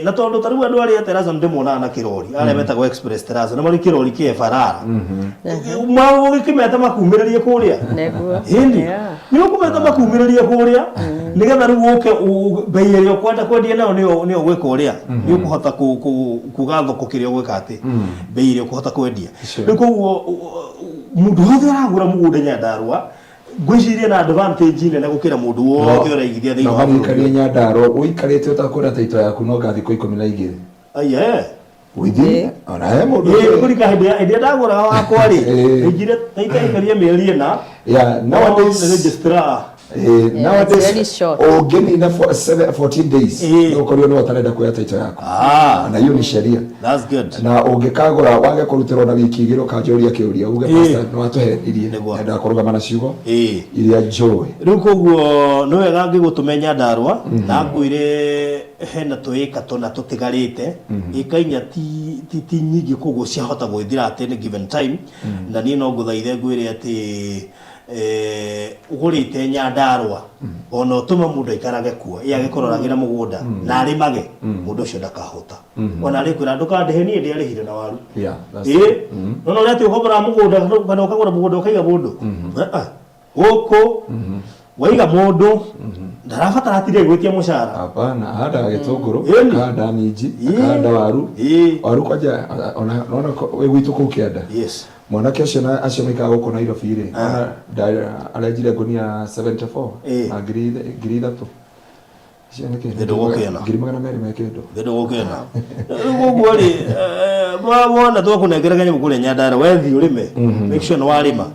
Na tondũ ta rĩu andũ arĩa Terraza nĩ ndĩmonaga na kĩrori, arĩa metagwo Express Terraza, nĩ marĩ kĩrori kĩa Farara, ũgĩkĩmeta makumĩrĩrie kũrĩa. Nĩguo. Ĩni. Nĩ ũkũmeta makumĩrĩrie kũrĩa, nĩgetha rĩu ũke mbei ĩrĩa ũkwenda kwendia nayo, nĩyo ũgwĩka ũrĩa nĩ ũkũhota kuga thoko kĩrĩa ũgwĩka, atĩ mbei ĩrĩa ũkũhota kwendia. Rĩu koguo mũndũ wothe ũragũra mũgũnda Nyandarũa, ngwĩciria na advantage nene gũkĩra mũndũ wothe ũraigithia thĩinĩ Na wa bũrũri. Maririkanie Nyandarũa ũikarĩte ũtakwenda taito yaku no nga thikũ 12. Aiye. Within ona he mũndũ Ĩĩ, kũrika hĩndĩ ĩrĩa ndagũraga wakwa rĩ, ndaigire taita ikarie mĩeri 4. Yeah, nowadays nĩ registrar. Nowadays It's very short. ũngĩnina 14 days, no ũkorirwo nĩ ũtarenda kuoya taito yaku. Na hiyo ni sheria. That's good. Na ũngĩkagũra wage kũrutĩrwo na wiki 2, ũkanjũria kĩũria uge, "Pastor, nĩ watũhenirie." Nĩguo. Nyendaga kũrũgama na ciugo iria njũĩ. Rĩu koguo nĩ wega ngĩgũtũme Nyandarũa na ngwĩre hena tũĩka tũna tũtigarĩte, ĩka 4, ti nyingĩ, koguo ciahota gwĩthira at any given time. Na niĩ no ngũthaithe ngwĩre atĩ ũgũrĩte Nyandarũa, ona ũtũme mũndũ aikarage kuo, ĩ agĩkũroragĩra mũgũnda na arĩmage, mũndũ ũcio ndakahũta ona arĩkwĩra ndũkandĩhe, niĩ ndĩarĩhire na waru. Yeah, that's Ĩĩ, nona ũrĩa atĩ ũkomboraga mũgũnda kana ũkagũra mũgũnda ũkaiga mũndũ. Gũkũ waiga mũndũ ndarabatara atinde gwĩtia mũcara. Hapana, ahandaga gĩtũngũrũ, Ĩni. akahanda minji, akahanda waru. Waru kwanja ona ona wĩ gwitũ kũu kĩanda. Mwanake ũcio na acio maikaraga gũkũ Nairobi rĩ, ona arenjire ngũnia 74 na 3,000. Icio nĩ kĩ? Nĩ ndũgũkĩona. 200,000 me kĩndũ. Nĩ ndũgũkĩona. Rĩu koguo rĩ, wona twakũnengera kanyamũ kũrĩa Nyandarũa, wethi ũrĩme, make sure nĩ warĩma.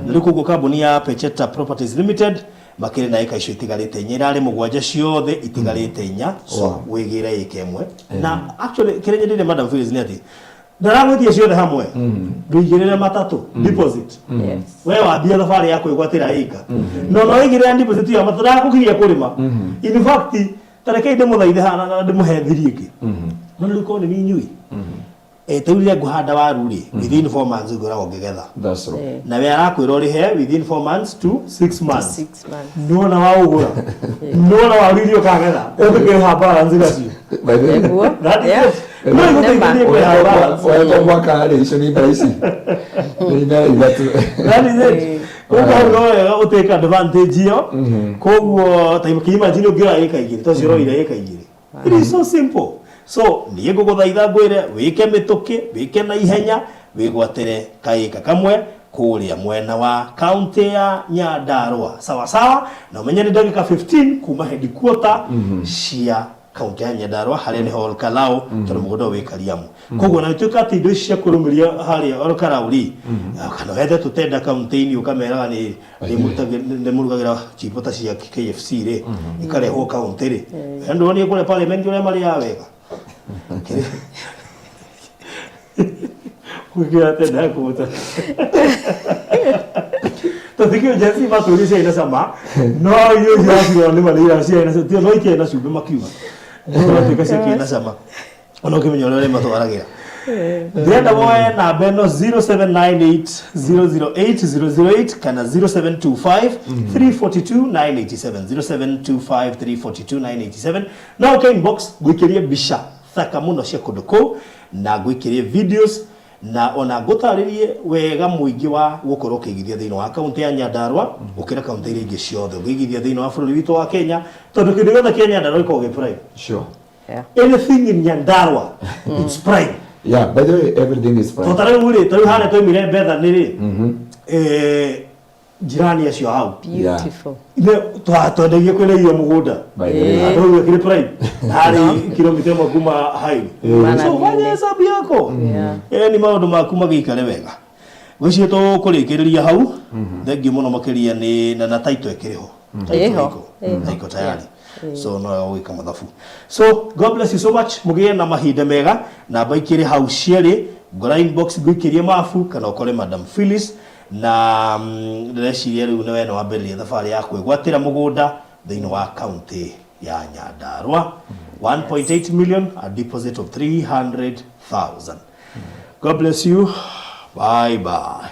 Na rĩu koguo kambuni ya Pecheta Properties Limited makĩrĩ na ĩka icio itigarĩte 4, irarĩ 7, ciothe itigarĩte 4. So wĩgĩre ĩka 1. Na actually kĩrĩa nyendire, Madam Phyllis, nĩ atĩ ndaragwĩtie ciothe hamwe, ndũigĩrĩre matatũ deposit. We wambia thabarĩ ya kwĩgwatĩra ĩka, no no wĩigĩrĩra deposit ya matatũ, ndagakũgiria kũrĩma. In fact, ta rekei ndĩmũthaithe haha na ndĩmũhe thiri ĩngĩ, no nĩ rĩkorwo nĩ inyuĩ. Ta rĩu rĩrĩa ngũhanda waru rĩ, within 4 months ngoragwo ngĩgetha. That's right. Na we arakwĩra ũrĩhe within 4 months to 6 months. 6 months. Nĩwona waũgũra, nĩwona waru iria ũkagetha, ũngĩkĩrĩha balance gacio. By the way, Nĩguo. That is Yeah. it. No igũteithĩrĩrie kũrĩha balance. Woetwo mwaka rĩ, icio nĩ imera ici nĩ imera 3. That is it. Koguo hau no wega ũtake advantage ĩyo. Koguo ta imagine ũngĩoya ĩka 2, to ũroire ĩka 2. It is so simple. So niĩ ngũgũthaitha ngwĩre wĩke mĩtũkĩ, wĩke na ihenya, wĩgwatĩre kaĩka kamwe. Kũrĩa mwena wa kaunti ya Nyandarua sawa sawa, na ũmenye nĩ ndagĩka 15 kuma headquarter cia kaunti ya Nyandarua harĩa nĩho Olkalau, tondũ mũgũnda ũyũ wĩ Kariamu. Koguo na ituĩka atĩ indo ici cia kũrũmĩria harĩa Olkalau rĩ, kana wethe tũtenda kaunti-inĩ ũkameraga nĩ nĩ mũrugagĩra chipo ta cia KFC rĩ, ikarehwo kaunti rĩ, ndũronire kũrĩa parliament ũrĩa marĩaga wega gwĩkĩra tenda kũbuta tũtikĩũĩ Gen Z matũrĩ ciarĩ na cama, no irio icio wacirora nĩ ma nĩ ciarĩ na cama, no itiarĩ na cumbĩ makiuga, no iratuĩka ciakĩrĩ na cama ona ũkĩmenya ũrĩa ũrĩmatwaragĩra. Ndĩrenda woe namba ĩno 0798 008 008 kana 0725 342 987, 0725 342 987. No ũke inbox ngũikĩrie mbica thaka mũno cia kũndũ kũu na ngũikĩrie videos na ona ngũtarĩrie wega mũingĩ wa gũkorwo ũkĩigithia thĩinĩ wa kaunti ya Nyandarua gũkĩra kaunti iria ingĩ ciothe ũngĩigithia thĩinĩ wa bũrũri witũ wa Kenya, tondũ kĩndũ gĩothe kĩa Nyandarua gĩkoragwo gĩ prime. Anything in Nyandarua, it's prime. Yeah, by the way, everything is prime. To ta rĩu rĩ, ta rĩu harĩa twaimire Bethany rĩ, jirani acio hau. Beautiful. Twendagia kwĩna irio mũgũnda. By the way. Handũ hau ĩkĩrĩ prime harĩ kilomita 1 kuma highway. So fanya hesabu yako. Ni maũndũ maku magĩikare wega. Gwĩciria tũkũrĩkĩrĩria hau. Thengiũ mũno makĩria nĩ na title ĩkĩrĩ ho. Title Ĩho. iko. Na iko tayari. So no gwĩka mathabu. So God bless you so much. Mũgĩe na mahinda mega. Namba ikĩrĩ hau cierĩ. Ngora inbox ngũikĩrie mabu kana ũkore Madam Phyllis na ndĩreciria rĩu nĩ we nĩ wambĩrĩria thabarĩ ya kwĩgwatĩra mũgũnda thĩinĩ wa kaunti ya Nyandarua, 1.8 million, a deposit of 300,000. God bless you. Bye bye.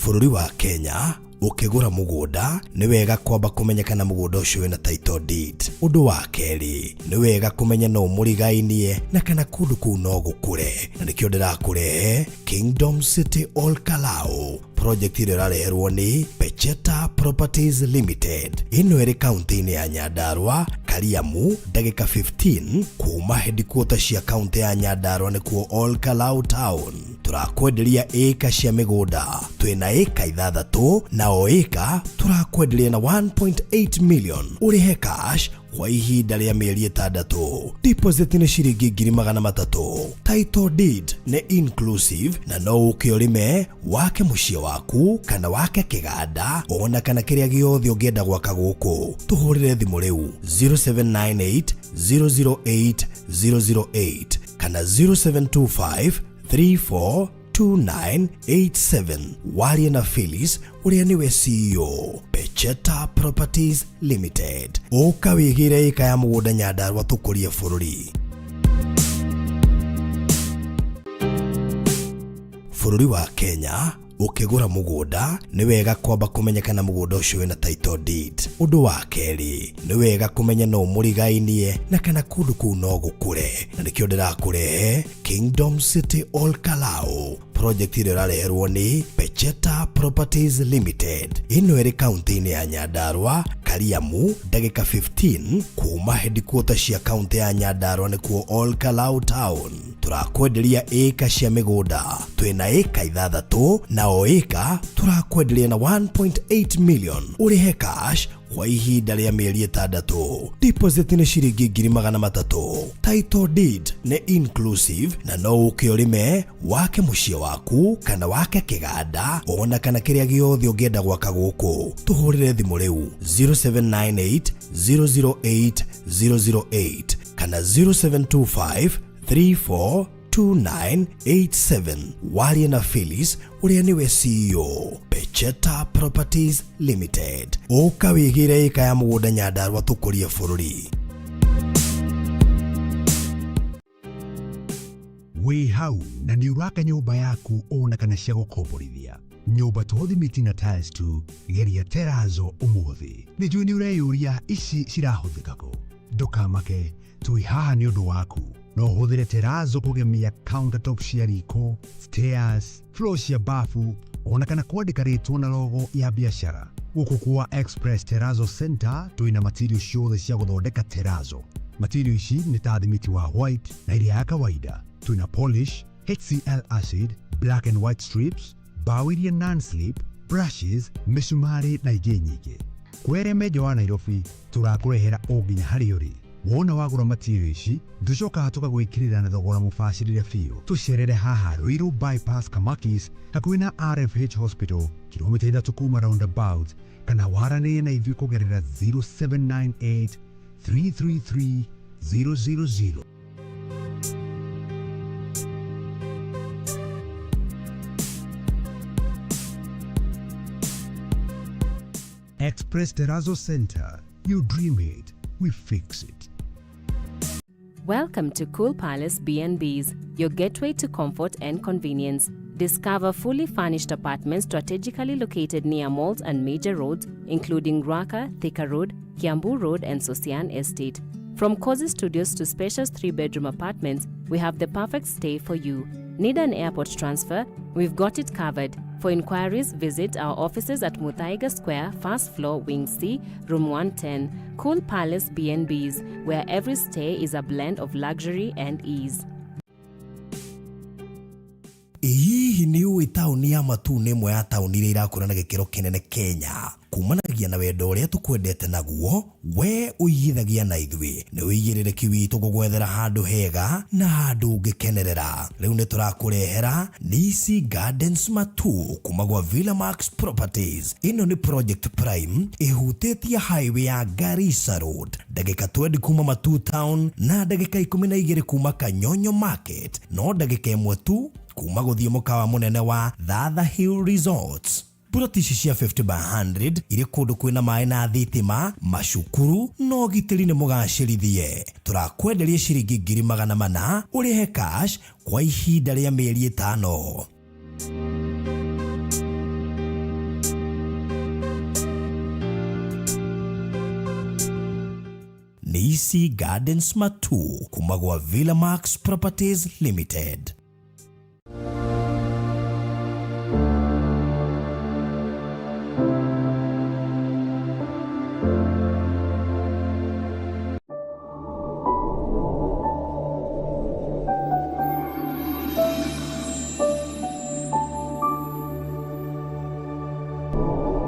Bũrũri wa Kenya, ũkĩgũra mũgũnda nĩ wega kwamba kũmenya kana mũgũnda ũcio wĩna title deed. Ũndũ wa kerĩ, nĩ wega kũmenya no mũrigainie na kana kũndũ kũu no gũkũre, na nĩkĩo ndĩrakũrehe Kingdom City Olkalau, project ĩrĩa ĩrareherwo nĩ Pecheta Properties Limited. Ĩno ĩrĩ kaunti-inĩ ya Nyandarua, Kariamu, ndagĩka 15 kuma headquarter cia kaunti ya Nyandarua, nĩkuo Olkalau town. Tũrakwenderia ĩka cia mĩgũnda, twĩna ĩka 6, na o ĩka tũrakwenderia na 1.8 million, ũrĩhe cash kwa ihinda rĩa mĩeri 6. Deposit nĩ ciringi 300,000. Title deed nĩ inclusive, na no ũke ũrĩme, wake mũciĩ waku kana wake kĩganda ona kana kĩrĩa gĩothe ũngĩenda gwaka gũkũ. Tũhũrĩre thimũ rĩu 0798 008 008 kana 0725 342987. Warie na Phyllis ũrĩa nĩwe CEO Pecheta Properties Limited. Ũka wĩgĩre ĩka ya mũgũnda Nyandarua, tũkũrie bũrũri. Bũrũri wa Kenya, ũkĩgũra mũgũnda nĩ wega kwamba kũmenya kana mũgũnda ũcio wĩna title deed. Ũndũ wa kerĩ, nĩ wega kũmenya no mũrigainie na kana kũndũ kũu no gũkũre, na nĩkĩo ndĩrakũrehe Kingdom City Olkalau, project ĩrĩa ĩrareherwo nĩ Pecheta Properties Limited. Ĩno ĩrĩ kaunti-inĩ ya Nyandarua, Kariamu, ndagĩka 15 kuma headquarter cia kaunti ya Nyandarua, nĩkuo Olkalau town. Tũrakwenderia ĩka cia mĩgũnda, twĩna ĩka 6, na o ĩka tũrakwenderia na 1.8 million, ũrĩhe cash kwa ihinda rĩa mĩeri 6. Deposit nĩ ciringi 300,000. Title deed nĩ inclusive, na no ũke ũrĩme, wake mũciĩ waku kana wake kĩganda ona kana kĩrĩa gĩothe ũngĩenda gwaka gũkũ. Tũhũrĩre thimũ rĩu 0798 008 008 kana 0725 342987. Warie na Phyllis ũrĩa nĩwe CEO Pecheta Properties Limited. Ũka wĩgĩre ĩka ya mũgũnda Nyandarua, tũkũrie bũrũri. Wĩ hau na nĩ ũraka nyũmba yaku ona kana cia gũkomborithia, nyũmba to thimiti na tiles tu, geria terazo ũmũthĩ. Nĩ njũĩ nĩ ũreyũria ici cirahũthĩka kũ. Ndũkamake, twĩ haha nĩ ũndũ waku. No ũhũthĩre terazo kũgemia countertop cia riko, stairs, floor cia bafu ona kana kwandĩka rĩtwa na logo ya biacara. Gũkũ kwa Express Terazo Center twĩna material ciothe cia gũthondeka terazo. Material ici nĩ ta thimiti wa white na ĩrĩa ya kawaida, twĩna polish. HCl acid, black and white strips, mbaũ iria non-slip, brushes, mĩcumarĩ na ingĩ nyingĩ. Kwere menjo wa Nairobi tũrakũrehera o nginya harĩa ũrĩ. Wona wagũra material ici, tũcokaga tũgagwĩkĩrĩra na thogora mũbacĩrĩre biũ. Tũcerere haha Ruiru Bypass Kamakis hakuhĩ na RFH Hospital, kilomita 3 kuma roundabout, kana waranĩrie na ithuĩ kũgerera 0798 333 000. Express Terrazzo Center. You dream it, we fix it. Welcome to Cool Palace B&Bs, your gateway to comfort and convenience. Discover fully furnished apartments strategically located near malls and major roads, including Ruaka, Thika Road, Kiambu Road, and Sosian Estate. From cozy studios to spacious 3-bedroom apartments, we have the perfect stay for you. Need an airport transfer? We've got it covered. For inquiries, visit our offices at Muthaiga Square, first floor, Wing C, Room 110. Cool Palace B&Bs, where every stay is a blend of luxury and ease. Ĩ hihi nĩ ũĩ taũni ya Matuu nĩ ĩmwe ya taũni iria irakũra na gĩkĩro kĩnene Kenya kumanagia na wendo ũrĩa tũkwendete naguo we ũigithagia na ithuĩ nĩ ũigĩrĩrĩki witũ gũgwethera handũ hega na handũ ũngĩkenerera. Rĩu nĩ tũrakũrehera Nisi Gardens Matuu kuma gwa Villa Max Properties. Ĩno nĩ project prime ĩhutĩtie highway ya Garissa Road, ndagĩka 20 kuma Matuu town na ndagĩka 12 kuma Kanyonyo Market, no ndagĩka 1 tu kuma gũthiĩ mũkawa mũnene wa Thatha Hill Resorts. Ploti ici cia 50 by 100 irĩ kũndũ kwĩna maĩ na thitima, macukuru na ũgitĩri nĩ mũgacĩrithie. Tũrakwenderia ciringi 400,000 ũrĩhe cash kwa ihinda rĩa mĩeri 5. Nisi Gardens Matuu kuma gwa Villa Max Properties Limited.